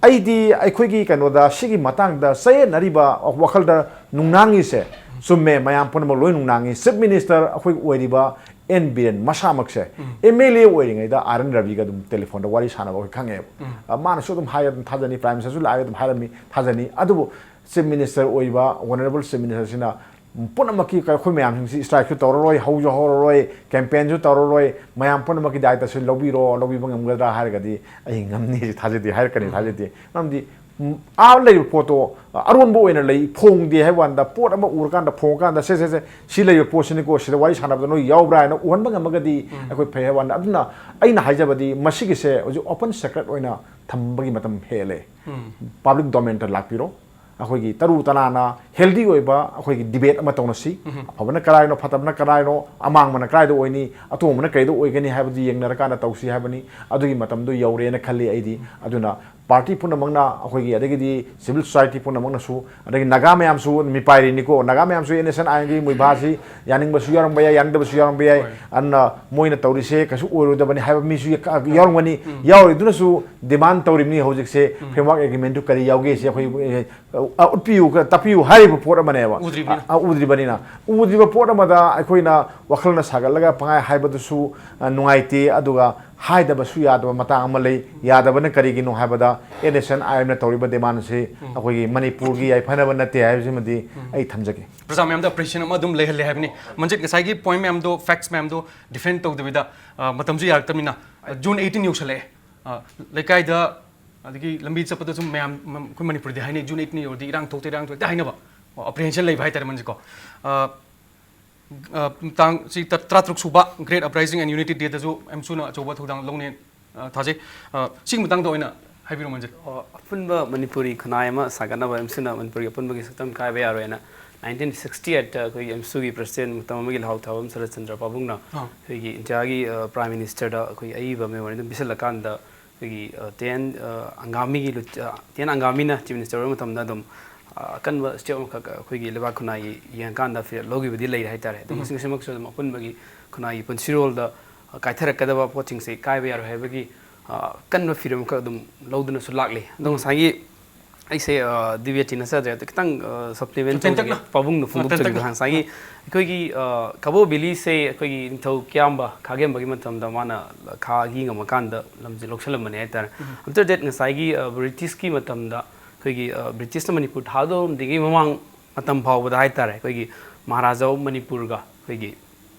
ꯑꯩꯗꯤ ꯑꯩꯈꯣꯏꯒꯤ ꯀꯩꯅꯣꯗ, ꯁꯤꯒꯤ ꯃꯇꯥꯡꯗ ꯆꯌꯦꯠꯅꯔꯤꯕ ꯋꯥꯈꯜꯗ ꯅꯨꯡꯅꯥꯡꯉꯤꯁꯦ ꯆꯨꯝꯃꯦ, ꯃꯌꯥꯝ ꯄꯨꯝꯅꯃꯛ ꯂꯣꯏ ꯅꯨꯡꯅꯥꯡꯉꯤ꯫ ꯆꯤꯐ ꯃꯤꯅꯤꯁꯇꯔ ꯑꯩꯈꯣꯏꯒꯤ ꯑꯣꯏꯔꯤꯕ ꯑꯦꯟ ꯕꯤꯔꯦꯟ ꯃꯁꯥꯃꯛꯁꯦ ꯎꯝ꯫ ꯑꯦꯝ ꯑꯦꯜ ꯑꯦ ꯑꯣꯏꯔꯤꯉꯩꯗ ꯑꯥꯔ ꯑꯦꯟ ꯔꯕꯤꯒ ꯑꯗꯨꯝ ꯇꯦꯂꯤꯐꯣꯟꯗ ꯋꯥꯔꯤ ꯁꯥꯟꯅꯕ ꯑꯩꯈꯣꯏ ꯈꯪꯉꯦꯕ꯫ ꯎꯝ꯫ ꯑ, ꯃꯥꯅꯁꯨ ꯑꯗꯨꯝ ꯍꯥꯏ, ꯑꯗꯨꯝ ꯊꯥꯖꯅꯤ, ꯄ꯭ꯔꯥꯏꯝ ꯃꯤꯅꯤꯁꯇꯔꯁꯨ ꯂꯥꯛꯑꯒ ꯑꯗꯨꯝ ꯍꯥꯏꯔꯝꯃꯤ, ꯊꯥꯖꯅꯤ꯫ ꯑꯗꯨꯕꯨ ꯆꯤꯐ ꯃꯤꯅꯤꯁꯇꯔ ꯑꯣꯏꯕ, ꯑꯣꯅꯔꯦꯕꯜ ꯆꯤꯐ ꯃꯤꯅꯤꯁꯇꯔꯁꯤꯅ ꯄꯨꯝꯅꯃꯛꯀꯤ ꯑꯩꯈꯣꯏ ꯃꯌꯥꯝꯁꯤꯡꯁꯤ ꯁ꯭ꯇ꯭ꯔꯥꯏꯛꯁꯨ ꯇꯧꯔꯔꯣꯏ, ꯍꯧꯁꯨ ꯍꯧꯔꯔꯣꯏ, ꯀꯦꯝꯄꯦꯟꯁꯨ ꯇꯧꯔꯔꯣꯏ, ꯃꯌꯥꯝ ꯄꯨꯝꯅꯃꯛꯀꯤ ꯗꯥꯏꯇꯁꯨ ꯂꯧꯕꯤꯔꯣ, ꯂꯧꯕꯤꯕ ꯉꯝꯒꯗ꯭ꯔꯥ ꯍꯥꯏꯔꯒꯗꯤ ꯑꯩ ꯉꯝꯅꯤ ꯍꯥꯏꯁꯤ ꯊꯥꯖꯗꯦ, ꯍꯥꯏꯔꯛꯀꯅꯤ ꯎꯝ꯫ ꯊꯥꯖꯗꯦ꯫ ꯃꯔꯝꯗꯤ, ꯎꯝ, ꯑꯥ ꯂꯩꯔꯤꯕ ꯄꯣꯠꯇꯣ, ꯑ, ꯑꯔꯣꯟꯕ ꯑꯣꯏꯅ ꯂꯩ, ꯐꯣꯡꯗꯦ ꯍꯥꯏꯕ ꯋꯥꯅꯤꯗ, ꯄꯣꯠ ꯑꯃ ꯎꯔꯀꯥꯟꯗ, ꯐꯣꯡꯉꯀꯥꯟꯗ, "ꯁꯦ, ꯁꯦ, ꯁꯦ, ꯁꯤ ꯂꯩꯕ ꯄꯣꯠꯁꯤꯅꯤꯀꯣ, ꯁꯤꯗ ꯋꯥꯔꯤ ꯁꯥꯟꯅꯕꯗ ꯅꯣꯏ ꯌꯥꯎꯕ꯭ꯔꯥ?" ꯍꯥꯏꯅ ꯎꯍꯟꯕ ꯉꯝꯃꯒꯗꯤ ꯎꯝ꯫ ꯑꯩꯈꯣꯏ ꯐꯩ ꯍꯥꯏꯕ ꯋꯥꯅꯤꯗ꯫ ꯑꯗꯨꯅ ꯑꯩꯅ ꯍꯥꯏꯖꯕꯗꯤ, ꯃꯁꯤꯒꯤꯁꯦ ꯍꯧꯖꯤꯛ ꯑꯣꯄꯟ ꯁꯦꯀ꯭ꯔꯦꯠ ꯑꯣꯏꯅ ꯊꯝꯕꯒꯤ ꯃꯇꯝ ꯍꯦꯜꯂꯦ꯫ ꯎꯝ꯫ ꯄꯕ꯭ꯂꯤꯛ ꯗꯣꯃꯦꯟꯗ ꯂꯥꯛꯄꯤꯔꯣ꯫ ꯑꯩꯈꯣꯏꯒꯤ ꯇꯔꯨ ꯇꯅꯥꯟꯅ healthy ꯑꯣꯏꯕ ꯑꯩꯈꯣꯏꯒꯤ debate ꯑꯃ ꯇꯧꯅꯁꯤ꯫ ꯑꯐꯕꯅ ꯀꯔꯥꯏꯅꯣ, ꯐꯠꯇꯕꯅ ꯀꯔꯥꯏꯅꯣ, ꯑꯃꯥꯡꯕꯅ ꯀꯗꯥꯏꯗ ꯑꯣꯏꯅꯤ, ꯑꯇꯣꯡꯕꯅ ꯀꯩꯗ ꯑꯣꯏꯒꯅꯤ ꯍꯥꯏꯕꯗꯨ ꯌꯦꯡꯅꯔꯀꯥꯟꯗ ꯇꯧꯁꯤ ꯍꯥꯏꯕꯅꯤ꯫ ꯑꯗꯨꯒꯤ ꯃꯇꯝꯗꯨ ꯌꯧꯔꯦꯅ ꯈꯜꯂꯤ ꯑꯩꯗꯤ꯫ ꯑꯗꯨꯅ party ꯄꯨꯝꯅꯃꯛꯅ, ꯑꯩꯈꯣꯏꯒꯤ, ꯑꯗꯒꯤꯗꯤ civil society ꯄꯨꯝꯅꯃꯛꯅꯁꯨ, ꯑꯗꯒꯤ ꯅꯥꯒꯥ ꯃꯌꯥꯝꯁꯨ ꯃꯤꯄꯥꯏꯔꯤꯅꯤꯀꯣ, ꯅꯥꯒꯥ ꯃꯌꯥꯝꯁꯨ N S N I M ꯒꯤ ꯃꯨꯏꯚꯥꯁꯤ ꯌꯥꯅꯤꯡꯕꯁꯨ ꯌꯥꯎꯔꯝꯕ ꯌꯥꯏ, ꯌꯥꯅꯤꯡꯗꯕꯁꯨ ꯌꯥꯎꯔꯝꯕ ꯌꯥꯏ꯫ ꯍꯣꯏ꯫ ꯑꯗꯨꯅ ꯃꯣꯏꯅ ꯇꯧꯔꯤꯁꯦ ꯀꯩꯁꯨ ꯑꯣꯏꯔꯣꯏꯗꯕꯅꯤ ꯍꯥꯏꯕ ꯃꯤꯁꯨ ꯌꯥ-, ꯌꯥꯎꯔꯝꯒꯅꯤ꯫ ꯌꯥꯎꯔꯤꯗꯨꯅꯁꯨ demand ꯇꯧꯔꯤꯕꯅꯤ ꯍꯧꯖꯤꯛꯁꯦ, framework agreement ꯇꯨ ꯀꯔꯤ ꯌꯥꯎꯒꯦꯁꯦ ꯑꯩꯈꯣꯏ, ꯑꯦ, ꯑ, ꯎꯠꯄꯤꯌꯨ, ꯇꯥꯛꯄꯤꯌꯨ ꯍꯥꯏꯔꯤꯕ ꯄꯣꯠ ꯑꯃꯅꯦꯕ꯫ ꯎꯗ꯭ꯔꯤꯕꯅꯤꯅ꯫ ꯑ, ꯑ, ꯎꯗ꯭ꯔꯤꯕꯅꯤꯅ꯫ ꯎꯗ꯭ꯔꯤꯕ ꯄꯣꯠ ꯑꯃꯗ ꯑꯩꯈꯣꯏꯅ ꯋꯥꯈꯜꯅ ꯁꯥꯒꯠꯂꯒ ꯄꯪꯍꯥꯏ ꯍꯥꯏꯕꯗꯨꯁꯨ, ꯑ, ꯅꯨꯡꯉꯥꯏꯇꯦ, ꯑꯗꯨꯒ ꯍꯥꯏꯗꯕꯁꯨ ꯌꯥꯗꯕ ꯃꯇꯥꯡ ꯑꯃ ꯂꯩ꯫ ꯌꯥꯗꯕꯅ ꯀꯔꯤꯒꯤꯅꯣ ꯍꯥꯏꯕꯗ N S N I M ꯅ ꯇꯧꯔꯤꯕ demand ꯁꯤ ꯑꯩꯈꯣꯏꯒꯤ ꯃꯅꯤꯄꯨꯔꯒꯤ ꯌꯥꯏꯐꯅꯕ ꯅꯠꯇꯦ ꯍꯥꯏꯕꯁꯤꯃꯗꯤ ꯑꯩ ꯊꯝꯖꯒꯦ꯫ ꯄ꯭ꯔꯖꯥ ꯃꯌꯥꯝꯗ appreciation ꯑꯃ ꯑꯗꯨꯝ ꯂꯩꯍꯜꯂꯦ ꯍꯥꯏꯕꯅꯤ꯫ ꯃꯟꯖꯤꯠ, ꯉꯁꯥꯏꯒꯤ point ꯃꯌꯥꯝꯗꯣ, facts ꯃꯌꯥꯝꯗꯣ defend ꯇꯧꯗꯕꯤꯗ, ꯑ, ꯃꯇꯝꯁꯨ ꯌꯥꯔꯛꯇꯕꯅꯤꯅ, ꯑ, June eighteen ꯌꯧꯁꯜꯂꯛꯑꯦ꯫ ꯑ, ꯂꯩꯀꯥꯏꯗ, ꯑꯗꯒꯤ ꯂꯝꯕꯤ ꯆꯠꯄꯗ ꯁꯨꯝ ꯃꯌꯥꯝ, ꯃ-, ꯑꯩꯈꯣꯏ ꯃꯅꯤꯄꯨꯔꯗꯤ ꯍꯥꯏꯅꯩ, June eighteen ꯌꯧꯔꯗꯤ ꯏꯔꯥꯡ ꯊꯣꯛꯇꯦ, ꯏꯔꯥꯡ ꯊꯣꯛꯇꯦ ꯍꯥꯏꯅꯕ, ꯑ, apprehension ꯂꯩꯕ ꯍꯥꯏꯇꯥꯔꯦ ꯃꯟꯖꯤꯠꯀꯣ꯫ ꯑ, ꯑ, ꯇꯥꯡ ꯁꯤ ꯇ-, ꯇꯔꯥꯇꯔꯨꯛ ꯁꯨꯕ Great Uprising and Unity Day ꯗꯁꯨ ꯑꯦꯝꯁꯨꯅ ꯑꯆꯧꯕ ꯊꯧꯗꯥꯡ ꯂꯧꯅꯤ, ꯑ, ꯊꯥꯖꯩ꯫ ꯑ, ꯁꯤꯒꯤ ꯃꯇꯥꯡꯗ ꯑꯣꯏꯅ ꯍꯥꯏꯕꯤꯔꯣ ꯃꯟꯖꯤꯠ꯫ ꯑꯣ, ꯑꯄꯨꯟꯕ ꯃꯅꯤꯄꯨꯔꯤ ꯈꯨꯟꯅꯥꯏ ꯑꯃ ꯁꯥꯒꯠꯅꯕ ꯑꯦꯝꯁꯨꯅ ꯃꯅꯤꯄꯨꯔꯒꯤ ꯑꯄꯨꯟꯕꯒꯤ ꯁꯛꯇꯝ ꯀꯥꯏꯕ ꯌꯥꯔꯣꯏꯅ nineteen sixty eight ꯇ ꯑꯩꯈꯣꯏꯒꯤ ꯑꯦꯝꯁꯨꯒꯤ president ꯃꯇꯝ ꯑꯃꯒꯤ ꯂꯍꯥꯎ ꯊꯥꯕꯝ ꯁꯔꯠꯆꯟꯗ꯭ꯔ ꯄꯥꯕꯨꯡꯅ ꯑꯥ꯫ ꯑꯩꯈꯣꯏꯒꯤ ꯏꯟꯗꯤꯌꯥꯒꯤ, ꯑ, prime minister ꯗ ꯑꯩꯈꯣꯏꯒꯤ ꯑꯏꯕ memorandum ꯄꯤꯁꯜꯂꯀꯥꯟꯗ ꯑꯩꯈꯣꯏꯒꯤ, ꯑ, ꯇꯦꯟ, ꯑ, ꯑꯪꯒꯥꯃꯤꯒꯤ ꯂꯨꯆ-, ꯑ, ꯇꯦꯟ ꯑꯪꯒꯥꯃꯤꯅ chief minister ꯑꯣꯏꯕ ꯃꯇꯝꯗ ꯑꯗꯨꯝ, ꯑ, ꯑꯀꯟꯕ step ꯑꯃꯈꯛ ꯑꯩꯈꯣꯏꯒꯤ ꯂꯩꯕꯥꯛ ꯈꯨꯟꯅꯥꯏꯒꯤ ꯌꯦꯡꯉꯀꯥꯟꯗ ꯐꯤ-, ꯂꯧꯈꯤꯕꯗꯤ ꯂꯩꯔꯦ ꯍꯥꯏꯇꯥꯔꯦ꯫ ꯑꯗꯨ ꯎꯝ꯫ ꯃꯁꯤ ꯉꯁꯤꯃꯛꯁꯨ ꯑꯗꯨꯝ ꯑꯄꯨꯟꯕꯒꯤ ꯈꯨꯟꯅꯥꯏꯒꯤ ꯄꯨꯟꯁꯤꯔꯣꯜꯗ, ꯑ, ꯀꯥꯏꯊꯔꯛꯀꯗꯕ ꯄꯣꯠꯁꯤꯡꯁꯦ ꯀꯥꯏꯕ ꯌꯥꯔꯣꯏ ꯍꯥꯏꯕꯒꯤ, ꯑ, ꯑꯀꯟꯕ ꯐꯤꯔꯦꯞ ꯑꯃꯈꯛ ꯑꯗꯨꯝ ꯂꯧꯗꯨꯅꯁꯨ ꯂꯥꯛꯂꯤ꯫ ꯑꯗꯣ ꯎꯝ꯫ ꯉꯁꯥꯏꯒꯤ ꯑꯩꯁꯦ, ꯑ, debate ꯇꯤ ꯅꯠꯆꯗ꯭ꯔꯦ, ꯑꯗꯣ ꯈꯤꯇꯪ, ꯑ, supplement ꯇꯦꯟꯇꯛꯅ꯫ ꯇꯧꯖꯒꯦ꯫ ꯄꯥꯕꯨꯡꯅ ꯑ, ꯐꯣꯡꯗꯣꯛꯆꯈꯤꯕꯗꯣ꯫ ꯇꯦꯟꯇꯛꯅ꯫ ꯉꯁꯥꯏꯒꯤ ꯑꯩꯈꯣꯏꯒꯤ, ꯑ, ꯀꯕꯣ ꯚꯦꯂꯤꯁꯦ ꯑꯩꯈꯣꯏꯒꯤ ꯅꯤꯡꯊꯧ ꯀꯤꯌꯥꯝꯕ ꯈꯥꯒꯦꯝꯕꯒꯤ ꯃꯇꯝꯗ ꯃꯥꯅ ꯈꯥꯒꯤ ꯉꯝꯃꯀꯥꯟꯗ ꯂꯝꯁꯦ ꯂꯧꯁꯜꯂꯝꯕꯅꯦ ꯍꯥꯏꯇꯥꯔꯦ꯫ ꯎꯝ꯫ After that ꯉꯁꯥꯏꯒꯤ, ꯑ, ꯕ꯭ꯔꯤꯇꯤꯁꯀꯤ ꯃꯇꯝꯗ ꯑꯩꯈꯣꯏꯒꯤ, ꯑ, ꯕ꯭ꯔꯤꯇꯤꯁꯅ ꯃꯅꯤꯄꯨꯔ ꯊꯥꯗꯣꯔꯝꯗ꯭ꯔꯤꯉꯩ ꯃꯃꯥꯡ ꯃꯇꯝ ꯐꯥꯎꯕꯗ ꯍꯥꯏꯇꯥꯔꯦ, ꯑꯩꯈꯣꯏꯒꯤ ꯃꯍꯥꯔꯥꯖꯥ ꯑꯣꯐ ꯃꯅꯤꯄꯨꯔꯒ ꯑꯩꯈꯣꯏꯒꯤ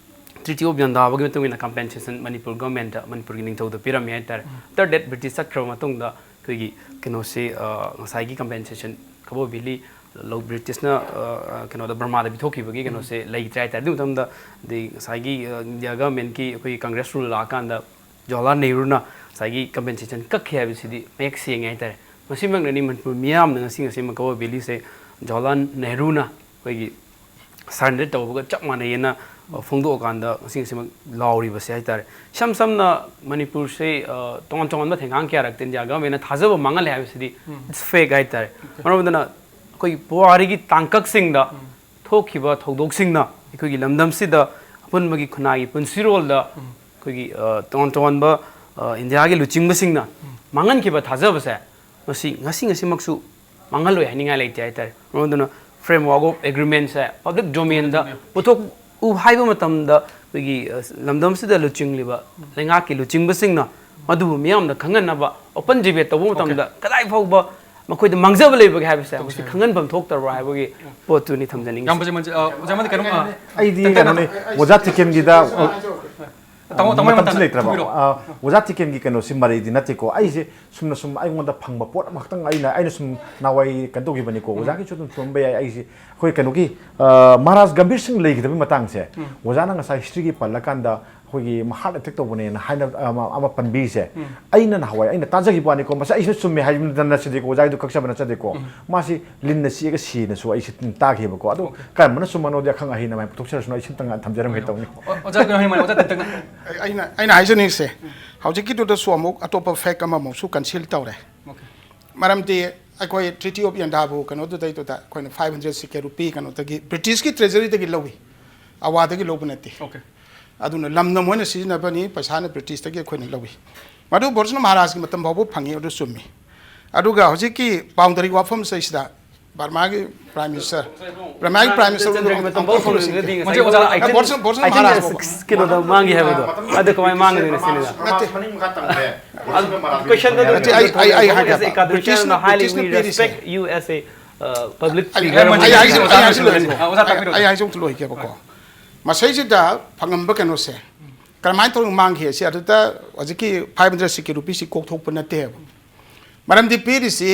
Treaty of ꯌꯥꯟꯗꯥꯕꯒꯤ ꯃꯇꯨꯡ ꯏꯟꯅ compensation ꯃꯅꯤꯄꯨꯔ government ꯇ, ꯃꯅꯤꯄꯨꯔꯒꯤ ꯅꯤꯡꯊꯧꯗ ꯄꯤꯔꯝꯃꯤ ꯍꯥꯏꯇꯥꯔꯦ꯫ ꯎꯝ꯫ After that ꯕ꯭ꯔꯤꯇꯤꯁ ꯆꯠꯈ꯭ꯔꯕ ꯃꯇꯨꯡꯗ ꯑꯩꯈꯣꯏꯒꯤ ꯀꯩꯅꯣꯁꯦ, ꯑ, ꯉꯁꯥꯏꯒꯤ compensation ꯀꯕꯣ ꯚꯦꯂꯤ ꯂꯧ-, ꯕ꯭ꯔꯤꯇꯤꯁꯅ, ꯑ, ꯑ, ꯀꯩꯅꯣꯗ ꯕꯔꯃꯥꯗ ꯄꯤꯊꯣꯛꯈꯤꯕꯒꯤ ꯎꯝ꯫ ꯀꯩꯅꯣꯁꯦ ꯂꯩꯇ꯭ꯔꯦ ꯍꯥꯏꯇꯥꯔꯦ꯫ ꯑꯗꯨꯒꯤ ꯃꯇꯝꯗ ꯑꯗꯩ ꯉꯁꯥꯏꯒꯤ, ꯑ, ꯏꯟꯗꯤꯌꯥ government ꯀꯤ ꯑꯩꯈꯣꯏꯒꯤ Congress rule ꯂꯥꯛꯑꯀꯥꯟꯗ ꯖꯋꯥꯍꯔꯂꯥꯜ ꯅꯦꯍꯔꯨꯅ ꯉꯁꯥꯏꯒꯤ compensation ꯀꯛꯈꯤ ꯍꯥꯏꯕꯁꯤꯗꯤ ꯃꯌꯦꯛ ꯁꯦꯡꯉꯦ ꯍꯥꯏꯇꯥꯔꯦ꯫ ꯃꯁꯤꯃꯛꯅꯅꯤ ꯃꯅꯤꯄꯨꯔ ꯃꯤꯌꯥꯝꯅ ꯉꯁꯤ ꯉꯁꯤꯃꯛ ꯀꯕꯣ ꯚꯦꯂꯤꯁꯦ ꯖꯋꯥꯍꯔꯂꯥꯜ ꯅꯦꯍꯔꯨꯅ ꯑꯩꯈꯣꯏꯒꯤ ꯁꯔꯦꯟꯗꯔ ꯇꯧꯕꯒ ꯆꯞ ꯃꯥꯟꯅꯩꯌꯦꯅ ꯐꯣꯡꯗꯣꯛꯑꯀꯥꯟꯗ ꯉꯁꯤ ꯉꯁꯤꯃꯛ ꯂꯥꯎꯔꯤꯕꯁꯦ ꯍꯥꯏꯇꯥꯔꯦ꯫ ꯏꯁꯝ ꯁꯝꯅ ꯃꯅꯤꯄꯨꯔꯁꯦ ꯇꯣꯉꯥꯟ ꯇꯣꯉꯥꯟꯕ ꯊꯦꯡꯒꯥꯡ ꯀꯌꯥꯔꯛꯇ ꯏꯟꯗꯤꯌꯥ ꯒꯚꯔꯟꯃꯦꯟꯅ ꯊꯥꯖꯕ ꯃꯥꯡꯍꯜꯂꯦ ꯍꯥꯏꯕꯁꯤꯗꯤ ꯏꯠꯁ ꯐꯦꯛ ꯍꯥꯏꯇꯥꯔꯦ꯫ ꯃꯔꯝ ꯑꯗꯨꯅ ꯑꯩꯈꯣꯏꯒꯤ ꯄꯨꯋꯥꯔꯤꯒꯤ ꯇꯥꯡꯀꯛꯁꯤꯡꯗ ꯊꯣꯛꯈꯤꯕ ꯊꯧꯗꯣꯛꯁꯤꯡꯅ ꯑꯩꯈꯣꯏꯒꯤ ꯂꯝꯗꯝꯁꯤꯗ ꯑꯄꯨꯟꯕꯒꯤ ꯈꯨꯟꯅꯥꯏꯒꯤ ꯄꯨꯟꯁꯤꯔꯣꯜꯗ ꯑꯩꯈꯣꯏꯒꯤ ꯇꯣꯉꯥꯟ ꯇꯣꯉꯥꯟꯕ ꯏꯟꯗꯤꯌꯥꯒꯤ ꯂꯨꯆꯤꯡꯕꯁꯤꯡꯅ ꯃꯥꯡꯍꯟꯈꯤꯕ ꯊꯥꯖꯕꯁꯦ ꯃꯁꯤ ꯉꯁꯤ ꯉꯁꯤꯃꯛꯁꯨ ꯃꯥꯡꯍꯜꯂꯣꯏ ꯍꯥꯏꯅꯤꯡꯉꯥꯏ ꯂꯩꯇꯦ ꯍꯥꯏꯇꯥꯔꯦ꯫ ꯃꯔꯝ ꯑꯗꯨꯅ ꯐ꯭ꯔꯦꯝꯋꯥꯔꯛ ꯑꯣꯐ ꯑꯦꯒ꯭ꯔꯤꯃꯦꯟꯁꯦ ꯄꯕ꯭ꯂꯤꯛ ꯗꯣꯃꯦꯟꯗ ꯄꯨꯊꯣꯛꯎ ꯍꯥꯏꯕ ꯃꯇꯝꯗ ꯑꯩꯈꯣꯏꯒꯤ ꯂꯝꯗꯝꯁꯤꯗ ꯂꯨꯆꯤꯡꯂꯤꯕ ꯂꯩꯉꯥꯛꯀꯤ ꯂꯨꯆꯤꯡꯕꯁꯤꯡꯅ ꯃꯗꯨꯕꯨ ꯃꯤꯌꯥꯝꯗ ꯈꯪꯍꯟꯅꯕ ꯑꯣꯄꯟ ꯗꯤꯕꯦꯠ ꯇꯧꯕ ꯃꯇꯝꯗ ꯀꯗꯥꯏ ꯐꯥꯎꯕ ꯃꯈꯣꯏꯗ ꯃꯥꯡꯖꯕ ꯂꯩꯕꯒꯦ ꯍꯥꯏꯕꯁꯦ ꯃꯁꯤ ꯈꯪꯍꯟꯐꯝ ꯊꯣꯛꯇꯕ꯭ꯔꯥ ꯍꯥꯏꯕꯒꯤ ꯄꯣꯠꯇꯨꯅꯤ ꯊꯝꯖꯅꯤꯡꯉꯤꯁꯦ꯫ ꯌꯥꯝ ꯐꯖꯩ, ꯃꯟꯖꯨ-, ꯑ, ꯑꯣꯖꯥ ꯃꯟꯖꯨ ꯀꯩꯅꯣꯝ, ꯑ, ꯑꯩꯗꯤ ꯇꯦꯟꯇꯛꯅ ꯀꯩꯅꯣꯅꯤ, ꯑꯣꯖꯥ ꯊꯤꯀꯦꯟꯒꯤꯗ, ꯑ, ꯇꯥꯃꯣ, ꯇꯥꯃꯣ ꯃꯇꯝꯁꯤ ꯃꯇꯝ ꯂꯩꯇ꯭ꯔꯕ? ꯊꯝꯕꯤꯔꯣ꯫ ꯑ, ꯑꯣꯖꯥ ꯊꯤꯀꯦꯟꯒꯤ ꯀꯩꯅꯣꯁꯤ ꯃꯔꯩꯗꯤ ꯅꯠꯇꯦꯀꯣ꯫ ꯑꯩꯁꯦ ꯁꯨꯝꯅ ꯁꯨꯝ ꯑꯩꯉꯣꯟꯗ ꯐꯪꯕ ꯄꯣꯠ ꯑꯃꯈꯛꯇꯪ ꯑꯩꯅ, ꯑꯩꯅ ꯁꯨꯝ ꯅꯍꯥꯟꯋꯥꯏ ꯀꯩꯅꯣ ꯇꯧꯈꯤꯕꯅꯤꯀꯣ꯫ ꯑꯣꯖꯥꯒꯤꯁꯨ ꯑꯗꯨꯝ ꯆꯨꯝꯕ ꯌꯥꯏ꯫ ꯑꯩꯁꯦ ꯑꯩꯈꯣꯏ ꯀꯩꯅꯣꯒꯤ, ꯑ, ꯃꯍꯥꯔꯥꯖ ꯒꯝꯚꯤꯔ ꯁꯤꯡ ꯂꯩꯈꯤꯗꯕꯒꯤ ꯃꯇꯥꯡꯁꯦ, ꯑꯣꯖꯥꯅ ꯉꯁꯥꯏ ꯍꯤꯁꯇ꯭ꯔꯤꯒꯤ ꯄꯜꯂꯀꯥꯟꯗ ꯑꯩꯈꯣꯏꯒꯤ ꯍꯥꯔꯠ ꯑꯦꯇꯦꯛ ꯇꯧꯕꯅꯦꯅ ꯍꯥꯏꯅ ꯑꯃ, ꯑꯃ ꯄꯟꯕꯤꯔꯤꯁꯦ, ꯑꯩꯅ ꯅꯍꯥꯟꯋꯥꯏ ꯑꯩꯅ ꯇꯥꯖꯈꯤꯕ ꯋꯥꯅꯤꯀꯣ꯫ ꯃꯁꯤ ꯑꯩꯁꯨ ꯆꯨꯝꯃꯦ ꯍꯥꯏꯕ ꯅꯠꯆꯗꯦꯀꯣ, ꯑꯣꯖꯥꯒꯤꯗꯨ ꯀꯛꯆꯕ ꯅꯠꯆꯗꯦꯀꯣ꯫ ꯃꯥꯁꯤ ꯂꯤꯟꯅ ꯆꯤꯛꯑꯒ ꯁꯤꯅꯁꯨ ꯑꯩꯁꯦ ꯇꯥꯈꯤꯕꯀꯣ꯫ ꯑꯗꯣ ꯀꯔꯝꯕꯅ ꯆꯨꯝꯕꯅꯣꯗꯤ ꯑꯈꯪ ꯑꯍꯩꯅ ꯃꯥꯏ ꯄꯨꯊꯣꯛꯆꯔꯁꯅꯨ, ꯑꯩ ꯁꯤꯝꯇꯪ ꯊꯝꯖꯔꯝꯒꯦ ꯇꯧꯅꯤ꯫ ꯑꯣ, ꯑꯣꯖꯥ ꯀꯩꯅꯣ ꯍꯥꯏꯅꯤꯡꯕ, ꯑꯣꯖꯥ ꯇꯦꯟꯇꯛꯅ꯫ ꯑꯩ-, ꯑꯩꯅ, ꯑꯩꯅ ꯍꯥꯏꯖꯅꯤꯡꯉꯤꯁꯦ, ꯍꯧꯖꯤꯛꯀꯤꯗꯨꯗꯁꯨ ꯑꯃꯨꯛ ꯑꯇꯣꯞꯄ ꯐꯦꯛ ꯑꯃꯃꯨꯛꯁꯨ ꯀꯟꯁꯤꯜ ꯇꯧꯔꯦ꯫ ꯃꯔꯝꯗꯤ ꯑꯩꯈꯣꯏ Treaty of Yandabo ꯀꯩꯅꯣꯗꯨꯗꯩꯗꯨꯗ ꯑꯩꯈꯣꯏꯅ five hundred ꯁꯤꯀꯦ ꯔꯨꯄꯤ ꯀꯩꯅꯣꯗꯒꯤ, ꯕ꯭ꯔꯤꯇꯤꯁꯀꯤ ꯇ꯭ꯔꯦꯖꯔꯤꯗꯒꯤ ꯂꯧꯏ, ꯑꯋꯥꯗꯒꯤ ꯂꯧꯕ ꯅꯠꯇꯦ꯫ ꯑꯗꯨꯅ ꯂꯝꯅ ꯃꯣꯏꯅ ꯁꯤꯖꯤꯟꯅꯕꯅꯤ, ꯄꯩꯁꯥꯅ ꯕ꯭ꯔꯤꯇꯤꯁꯇꯒꯤ ꯑꯩꯈꯣꯏꯅ ꯂꯧꯏ꯫ ꯃꯗꯨ ꯕꯣꯔꯤꯁ ꯃꯍꯥꯔꯥꯖꯀꯤ ꯃꯇꯝ ꯐꯥꯎꯕ ꯐꯪꯉꯤ, ꯑꯗꯨ ꯆꯨꯝꯃꯤ꯫ ꯑꯗꯨꯒ ꯍꯧꯖꯤꯛꯀꯤ boundary ꯋꯥꯐꯝꯁꯤꯗꯩꯁꯤꯗ ꯕꯔꯃꯥꯒꯤ Prime Minister, ꯕꯔꯃꯥꯒꯤ Prime Minister ꯆꯟꯗ꯭ꯔꯒꯤ ꯃꯇꯝ ꯐꯥꯎ ꯐꯪꯂꯤꯕꯗꯤ ꯉꯁꯥꯏ ꯃꯣꯏꯁꯦ ꯑꯣꯖꯥ, ꯕꯣꯔꯤꯁ ꯃꯍꯥꯔꯥꯖ ꯐꯥꯎꯕ꯫ ꯀꯩꯅꯣꯗ ꯃꯥꯡꯈꯤ ꯍꯥꯏꯕꯗꯣ, ꯑꯗꯨ ꯀꯃꯥꯏꯅ ꯃꯥꯡꯒꯗꯣꯏꯅꯣ ꯁꯤꯅꯤꯗ꯫ ꯅꯠꯇꯦ꯫ ꯑꯗꯨ question ꯗꯣ ꯅꯠꯇꯦ, ꯑꯩ, ꯑꯩ, ꯑꯩ ꯍꯥꯏꯒꯦꯕ꯫ British ꯅ, British ꯅ ꯄꯤꯔꯤꯁꯦ꯫ Respect you as a, uh, public figure ꯑꯃ ꯑꯩ, ꯑꯩ, ꯑꯩ, ꯑꯩ, ꯑꯣꯖꯥ, ꯇꯥꯛꯄꯤꯔꯣ꯫ ꯑꯩ, ꯑꯩ ꯍꯥꯏꯖꯧ ꯇꯨ ꯂꯣꯏꯒꯦꯕꯀꯣ꯫ ꯃꯁꯤꯁꯤꯗ ꯐꯪꯉꯝꯕ ꯀꯩꯅꯣꯁꯦ ꯀꯔꯝꯍꯥꯏꯅ ꯇꯧꯔꯒ ꯃꯥꯡꯈꯤ ꯍꯥꯏꯁꯦ ꯑꯗꯨꯗ ꯍꯧꯖꯤꯛꯀꯤ five hundred ꯁꯤꯀꯦ ꯔꯨꯄꯤꯁꯤ ꯀꯣꯛꯊꯣꯛꯄ ꯅꯠꯇꯦꯕ꯫ ꯃꯔꯝꯗꯤ ꯄꯤꯔꯤꯁꯤ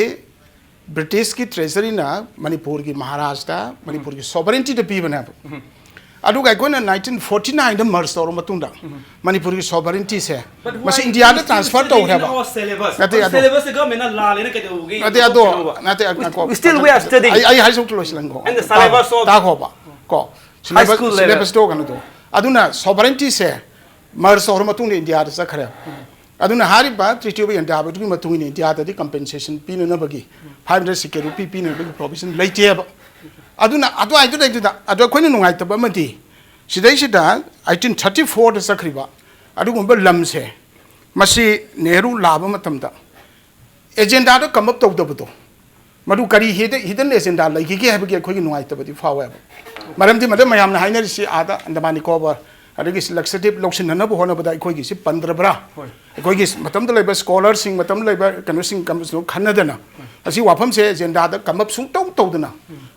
ꯕ꯭ꯔꯤꯇꯤꯁꯀꯤ ꯇ꯭ꯔꯦꯖꯔꯤꯅ ꯃꯅꯤꯄꯨꯔꯒꯤ ꯃꯍꯥꯔꯥꯖꯇ, ꯃꯅꯤꯄꯨꯔꯒꯤ sovereignty ꯗ ꯄꯤꯕꯅꯦꯕ꯫ ꯑꯗꯨꯒ ꯑꯩꯈꯣꯏꯅ nineteen forty nine ꯗ merge ꯇꯧꯔ ꯃꯇꯨꯡꯗ ꯃꯅꯤꯄꯨꯔꯒꯤ sovereignty ꯁꯦ ꯃꯁꯤ ꯏꯟꯗꯤꯌꯥꯗ transfer ꯇꯧꯈ꯭ꯔꯦꯕ꯫ ꯅꯠꯇꯦ, ꯑꯗꯣ ꯁꯤꯂꯦꯕꯁꯁꯦ ꯒꯚꯔꯟꯃꯦꯟꯠꯅ ꯂꯥꯜꯂꯦꯅ ꯀꯩꯗꯧꯕꯒꯤ? ꯅꯠꯇꯦ, ꯑꯗꯣ ꯅꯠꯇꯦ, ꯉꯥꯏꯈꯣ꯫ We still we are studying. ꯑꯩ ꯑꯩ ꯍꯥꯏꯖꯧ ꯂꯣꯏꯁꯤꯜꯂꯟꯀꯣ꯫ And the syllabus of ꯇꯥꯈꯣꯕ ꯀꯣ꯫ High school level. Syllabus ꯇꯣ ꯀꯩꯅꯣ ꯇꯧ꯫ ꯑꯗꯨꯅ sovereignty ꯁꯦ merge ꯇꯧꯔ ꯃꯇꯨꯡꯗ ꯏꯟꯗꯤꯌꯥꯗ ꯆꯠꯈ꯭ꯔꯦ꯫ ꯑꯗꯨꯅ ꯍꯥꯏꯔꯤꯕ Treaty of India ꯗꯨꯒꯤ ꯃꯇꯨꯡ ꯏꯟꯅ ꯏꯟꯗꯤꯌꯥꯗꯗꯤ compensation ꯄꯤꯅꯅꯕꯒꯤ five hundred security ꯄꯤꯅꯅꯕꯒꯤ provision ꯂꯩꯇꯦꯕ꯫ ꯑꯗꯨꯅ ꯑꯗꯨꯋꯥꯏꯗꯨꯗꯩꯗꯨꯗ ꯑꯗꯣ ꯑꯩꯈꯣꯏꯅ ꯅꯨꯡꯉꯥꯏꯇꯕ ꯑꯃꯗꯤ ꯁꯤꯗꯩꯁꯤꯗ eighteen thirty four ꯗ ꯆꯠꯈ꯭ꯔꯤꯕ ꯑꯗꯨꯒꯨꯝꯕ ꯂꯝꯁꯦ ꯃꯁꯤ ꯅꯦꯍꯔꯨ ꯂꯥꯛꯑꯕ ꯃꯇꯝꯗ agenda ꯗꯣ come up ꯇꯧꯗꯕꯗꯣ ꯃꯗꯨ ꯀꯔꯤ hidden agenda ꯂꯩꯈꯤꯒꯦ ꯍꯥꯏꯕꯒꯤ ꯑꯩꯈꯣꯏꯒꯤ ꯅꯨꯡꯉꯥꯏꯇꯕꯗꯤ ꯐꯥꯎꯋꯦꯕ꯫ ꯃꯔꯝꯗꯤ ꯃꯗꯨ ꯃꯌꯥꯝꯅ ꯍꯥꯏꯅꯔꯤꯁꯤ ꯑꯥꯗ Andaman Nicobar ꯑꯗꯒꯤ ꯂꯛꯁꯗꯤꯞ ꯂꯧꯁꯤꯟꯅꯅꯕ ꯍꯣꯠꯅꯕꯗ ꯑꯩꯈꯣꯏꯒꯤꯁꯤ ꯄꯟꯗ꯭ꯔꯕ꯭ꯔꯥ? ꯑꯩꯈꯣꯏꯒꯤ ꯃꯇꯝꯗ ꯂꯩꯕ scholar ꯁꯤꯡ, ꯃꯇꯝꯗ ꯂꯩꯕ ꯀꯩꯅꯣꯁꯤꯡ ꯀꯝ-, ꯈꯟꯅꯗꯅ ꯑꯁꯤ ꯋꯥꯐꯝꯁꯦ agenda ꯗ come up ꯁꯨꯡꯇꯧ ꯇꯧꯗꯅ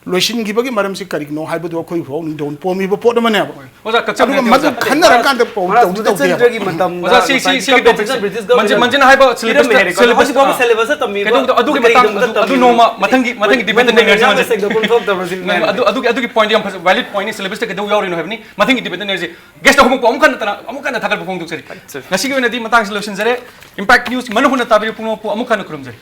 ꯂꯣꯏꯁꯤꯟꯈꯤꯕꯒꯤ ꯃꯔꯝꯁꯤ ꯀꯔꯤꯒꯤꯅꯣ ꯍꯥꯏꯕꯗꯨ ꯑꯩꯈꯣꯏ ꯐꯥꯎ ꯅꯤꯡꯗꯧ ꯄꯣꯝꯃꯤꯕ ꯄꯣꯠ ꯑꯃꯅꯦꯕ꯫ ꯑꯣꯖꯥ, ꯀꯛꯆꯕꯅꯦ, ꯑꯗꯨꯒ ꯃꯗꯨ ꯑꯣꯖꯥ꯫ ꯈꯟꯅꯔꯀꯥꯟꯗ ꯄꯥꯎ ꯃꯍꯥꯔꯥꯖ ꯇꯧꯗꯤ ꯇꯧꯗꯦ ꯍꯥꯏꯕ꯫ ꯕꯤꯖꯦꯟꯗ꯭ꯔꯒꯤ ꯃꯇꯝꯗ ꯑꯣꯖꯥ, ꯁꯤ, ꯁꯤ, ꯉꯁꯥꯏꯒꯤ ꯁꯤꯒꯤ compensation topic ꯁꯦ British government ꯃꯟꯖꯤꯟ, ꯃꯟꯖꯤꯟ ꯍꯥꯏꯕ syllabus ꯄꯤꯔꯝꯃꯦ ꯇ-, ꯍꯥꯏꯔꯦ꯫ ꯑꯗꯣ syllabus ꯍꯧꯖꯤꯛꯐꯥꯎꯕ ꯇ-, syllabus ꯇ ꯇꯝꯃꯤꯕ꯭ꯔꯥ? ꯀꯩꯗꯧꯕꯗ-, ꯑꯗꯨꯒꯤ ꯀꯔꯤꯒꯤꯗꯃꯛꯇ ꯃꯇꯥꯡꯗ ꯑꯗꯨ, ꯑꯗꯨ ꯇꯝꯃꯤꯕ꯭ꯔꯥ? ꯅꯣꯡꯃ ꯃꯊꯪꯒꯤ, ꯃꯊꯪꯒꯤ debate ꯇ ꯃꯟꯖꯤꯟ ꯅꯩꯅꯔꯁꯤ, ꯉꯥꯡꯅ ꯃꯟꯖꯤꯟ꯫ ꯁꯦꯡꯗꯣꯛꯐꯝ ꯊꯣꯛꯇꯕ꯭ꯔꯥ ꯁꯤ? ꯅꯪ ꯑꯗꯨ, ꯑꯗꯨꯒꯤ, ꯑꯗꯨꯒꯤ point ꯌꯥꯝ ꯐꯖ-, valid point ꯅꯤ, syllabus ꯇ ꯀꯩꯗꯧ ꯌꯥꯎꯔꯤꯅꯣ ꯍꯥꯏꯕꯅꯤ, ꯃꯊꯪꯒꯤ debate ꯇ ꯅꯩꯅꯔꯁꯤ꯫ Guest ꯑꯍꯨꯝꯃꯛꯄꯨ ꯑꯃꯨꯛ ꯍꯟꯅ ꯇꯅ-, ꯑꯃꯨꯛ ꯍꯟꯅ ꯊꯥꯒꯠꯄ ꯐꯣꯡꯗꯣꯛꯆꯔꯤ꯫ ꯉꯁꯤꯒꯤ ꯑꯣꯏꯅꯗꯤ ꯃꯇꯥꯡꯁꯤ ꯂꯣꯏꯁꯤꯟꯖꯔꯦ꯫ Impact News ꯃꯅꯨꯡ ꯍꯨꯠꯅ ꯇꯥꯕꯤꯔꯤꯕ ꯄꯨꯝꯅꯃꯛꯄꯨ ꯑꯃꯨꯛ ꯍꯟꯅ ꯈꯨꯔꯨꯝꯖꯔꯤ꯫